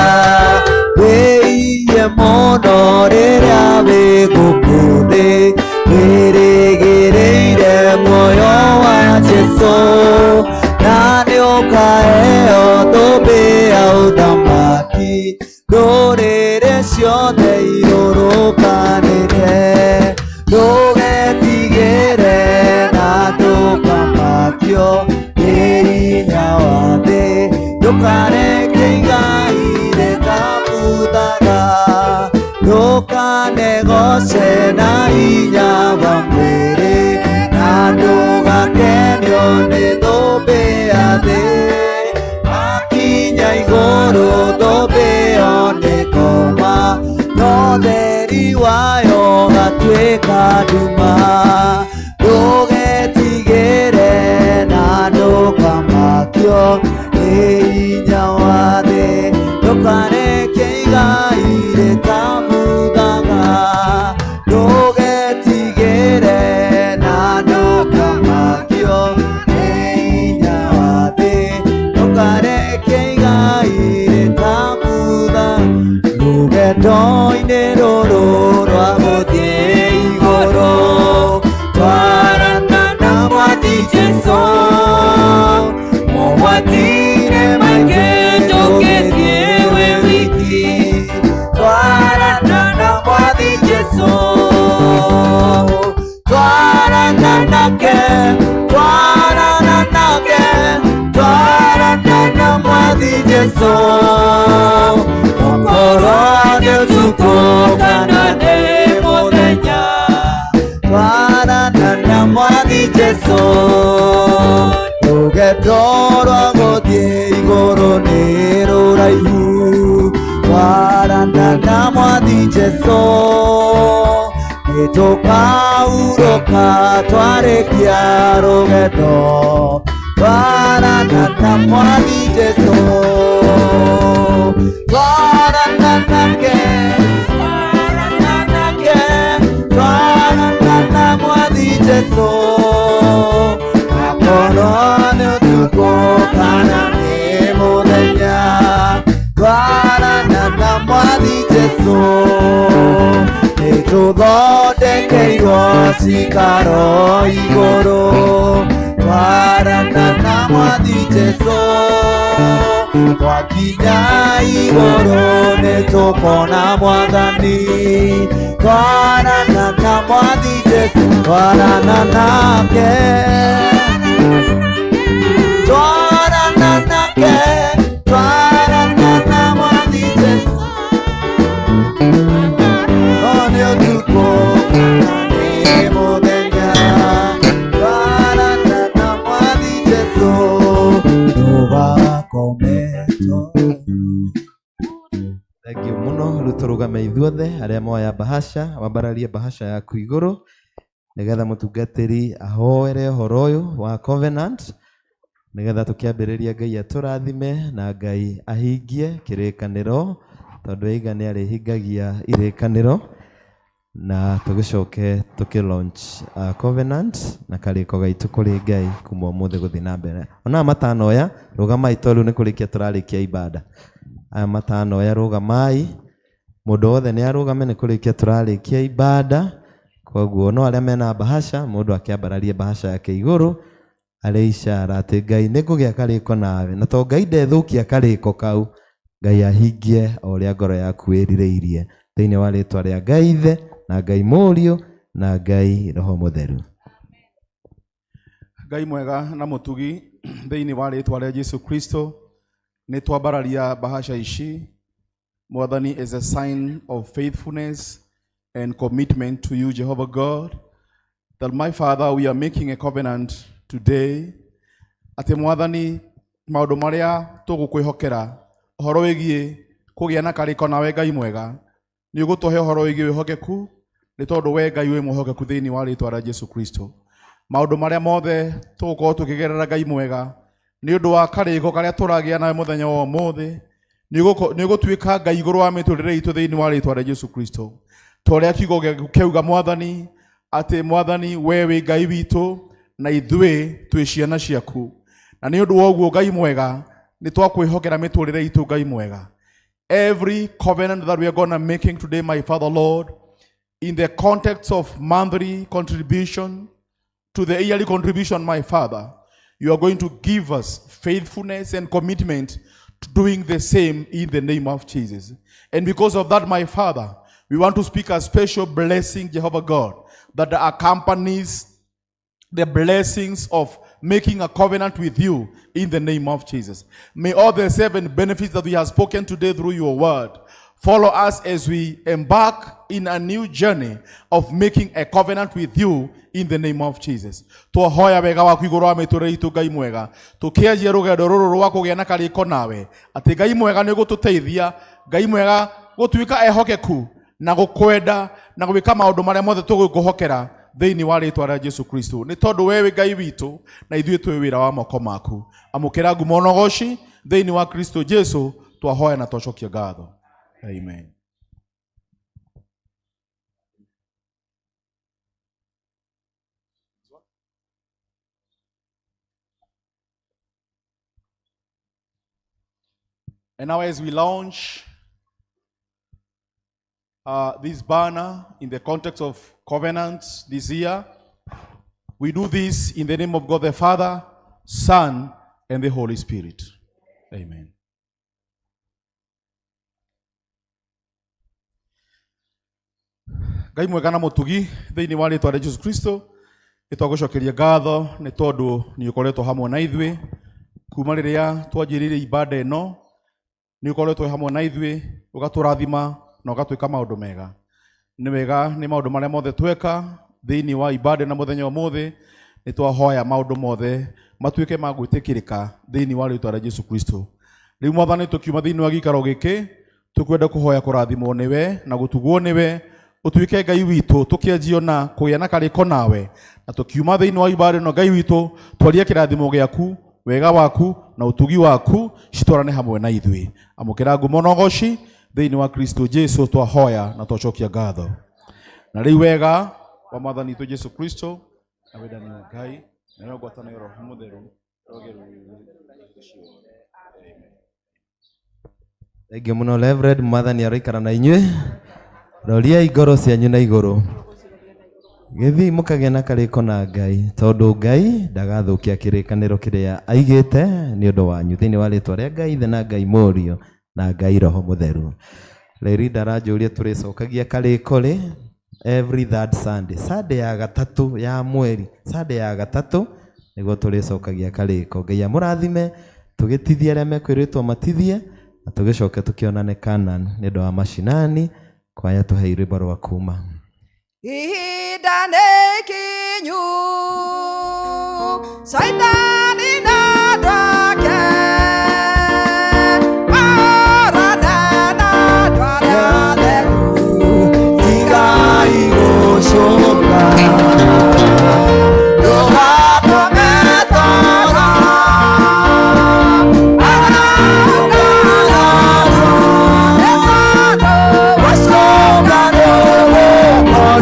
wĩiye mũno rĩrĩa wĩ gũkũ thĩ wĩrĩgĩrĩire muoyo wa Jesũ na nĩũkaheo thũmbĩ ya ũthamaki ndũrĩrĩ ciothe irũrũnganĩte ndũgetigĩre na ndũkamakio nĩ hinya wa thĩ ndũkareke igai rĩtabuthaga ndũkanegoce na hinya wa mwĩrĩ na ndũgakenio nĩ thũmbĩ ya thĩ akinya igũrũ thũmbĩ ĩyo nĩkoma no theri wayo gatuĩka nduma ndũgetigĩre na ndũkamakio nĩ hinya wa thĩ ndũkareke igai rĩtabuthaga ndũgetigĩre na ndũkamakio nĩ hinya wa thĩ ndũkareke igai rĩtabutha rũgendo-inĩ rũrũ rwa gũthiĩ igũrũ twarana na Mwathi Jesũ mogwati-inĩ maingĩ ndũgĩthiĩ wĩ wiki twarana na Mwathi Jesũ twarana nake twarana nake twarana na Mwathi Jesũ okorwo nĩ ũtukũ kana nĩ mũthenya twarana na Mwathi Jesũ rũgendo rwa gũthiĩ igũrũ nĩ rũraihu twarana na Mwathi Jesũ nĩtũkahurũka twarĩkia rũgendo twarana na Mwathi Jesũ twarana nake twarana nake twarana na Mwathi Jesũ akorwo nĩ ũtukũ kana nĩ mũthenya twarana na Mwathi Jesũ nĩtũthondekeirwo cikaro igũrũ twarana na Mwathi Jesũ twakinya igũrũ nĩtũkona Mwathani twarana na Mwathi Jesũ twarana nake twarana nake twarana na Mwathi Jesũ nĩ ũtukũ kana nĩ mũthenya twarana na Mwathi Jesũ ndũgakome toro. Thengio mũno rĩu tũrũgame ithuothe arĩa moya bahasha wambararie bahasha yaku igũrũ nĩgetha mũtungatĩri ahoere ũhoro ũyũ wa covenant nĩgetha tũkĩambĩrĩria Ngai atũrathime na Ngai ahingie kĩrĩkanĩro tondũ aiga nĩ arĩhingagia irĩkanĩro. Na tũgĩcoke tũkĩ launch covenant na karĩko gaitũ kũrĩ Ngai kuma ũmũthĩ gũthiĩ na mbere. Ona aya matanoya rũgamai, tondũ rĩu nĩ kũrĩkia tũrarĩkia ibada. Aya matanoya rũgamai, mũndũ wothe nĩ arũgame, nĩ kũrĩkia tũrarĩkia ibada. Koguo no arĩa mena bahasha, mũndũ akĩambararie bahasha yake igũrũ arĩ ishara atĩ Ngai nĩ ngũgĩa karĩko nawe, na to Ngai ndethũkia karĩko kau, Ngai ahingie o ũrĩa ngoro yaku ĩrirĩirie thĩinĩ wa rĩtwa rĩa Ngai Ithe na Ngai Mũriũ na Ngai Roho Mũtheru. Ngai mwega na mũtugi, thĩinĩ wa rĩtwa rĩa Jesu Kristo nĩ twambararia bahasha ici Mwathani as a sign of faithfulness and commitment to you, Jehovah God, that my Father, we are making a covenant today. Atĩ Mwathani, maũndũ marĩa tũgũkwĩhokera ũhoro wĩgiĩ kũgĩa na karĩko nawe Ngai mwega, nĩ ũgũtũhe ũhoro wĩgiĩ wĩhokeku, nĩ tondũ we Ngai wĩ mwĩhokeku thĩinĩ wa rĩtwa rĩa Jesu Kristo. Maũndũ marĩa mothe tũgũkorwo tũkĩgerera Ngai mwega, nĩ ũndũ wa karĩko karĩa tũragĩa nawe mũthenya wa ũmũthĩ, nĩ ũgũtuĩka Ngai igũrũ wa mĩtũrĩre itũ thĩinĩ wa rĩtwa rĩa Jesu Kristo. Ta ũrĩa kiugo gĩaku kĩauga Mwathani, atĩ Mwathani we wĩ Ngai witũ na ithuĩ twĩ ciana ciaku. Na nĩ ũndũ wa ũguo Ngai mwega, nĩ twakwĩhokera mĩtũrĩre itũ Ngai mwega. Every covenant that we are going to making today, my Father Lord, in the context of monthly contribution to the yearly contribution, my Father, you are going to give us faithfulness and commitment to doing the same in the name of Jesus. And because of that, my Father, we want to speak a special blessing, Jehovah God, that accompanies the blessings of making a covenant with you in the name of Jesus. May all the 7 benefits that we have spoken today through your word follow us as we embark in a new journey of making a covenant with you in the name of Jesus. Twahoya wega waku igũrũ wa mĩtũrĩre itũ Ngai mwega, tũkĩanjia rũgendo rũrũ rwa kũgĩa na karĩko nawe, atĩ Ngai mwega nĩ ũgũtũteithia, Ngai mwega gũtuĩka ehokeku na gũkwenda na gwĩka maũndũ marĩa mothe tũgũkwĩhokera thĩinĩ wa rĩtwa rĩa Jesu Kristo. Nĩ tondũ we wĩ Ngai witũ na ithuĩ twĩ wĩra wa moko maku. Amũkĩra ngumo na ũgoci thĩinĩ wa Kristo Jesu, twahoya na twacokia ngatho. Amen. And now as we launch this banner in the context of covenants this year, we do this in the name of God the Father, Son, and the Holy Spirit. Amen. Ngai mwega na mũtugi thĩinĩ wa rĩtwa rĩa Jesu Kristo, nĩ twagũcokeria ngatho nĩ tondũ nĩ ũkoretwo hamwe na ithuĩ kuma rĩrĩa twanjĩrĩirie ibada ĩno, nĩ ũkoretwo hamwe na ithuĩ ũgatũrathima na ũgatwĩka maũndũ mega. Nĩ wega nĩ maũndũ marĩa mothe tweka thĩinĩ wa ibada na mũthenya ũmũthĩ, nĩ twahoya maũndũ mothe matuĩke ma gwĩtĩkĩrĩka thĩinĩ wa rĩtwa rĩa Jesu Kristo. Rĩu Mwathani, tũkiuma thĩinĩ wa gĩikaro gĩkĩ, tũkwenda kũhoya kũrathimwo nĩwe na gũtugwo nĩwe, ũtuĩke Ngai witũ, tũkĩanjio na kũgĩa na karĩko nawe, na tũkiuma thĩinĩ wa ibada ĩno Ngai witũ, twarie kĩrathimo gĩaku, wega waku na ũtugi waku citwarane hamwe na ithuĩ. Amũkĩra ngumo na ũgoci thĩinĩ wa Kristo Jesu, twahoya na twacokia ngatho. Na rĩu wega wa Mwathani witũ Jesu Kristo na wendani wa Ngai na ngwatanĩro Roho Mũtheru ũrogerwo. Thank you mũno Reverend, Mwathani aroikara na inyuĩ. Roriai ngoro cianyu na igũrũ, gĩthiĩ mũkagĩa na karĩko na Ngai, tondũ Ngai ndagathũkia kĩrĩkanĩro kĩrĩa aigĩte nĩ ũndũ wanyu thĩinĩ wa rĩtwa rĩa Ngai Ithe na Ngai Mũriũ na Ngai Roho Mũtheru. Rĩrinda aranjũria tũrĩcokagia karĩko rĩ every third Sunday, Sunday ya gatatũ ya mweri, Sunday ya gatatũ nĩguo tũrĩcokagia karĩko. Ngai amũrathime, tũgĩtithie arĩa mekwĩrĩtwo matithie, na tũgĩcoke tũkĩonane Canaan nĩ ũndũ wa macinani. Kwaya tũhe rwĩmbo rwa kuma. Ihinda nĩ ikinyu, Shaitani na andũ ake mahũrane na andũ arĩa atheru. Tigai gũcũka, ndũgatũme toro, gũcũka nĩũgũkora.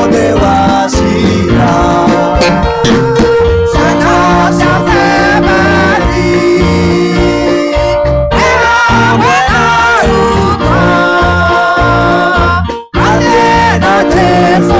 Wothe wa cira. Ciana cia Zebedi, nĩ hamwe na arutwo, athiĩ na Jesũ.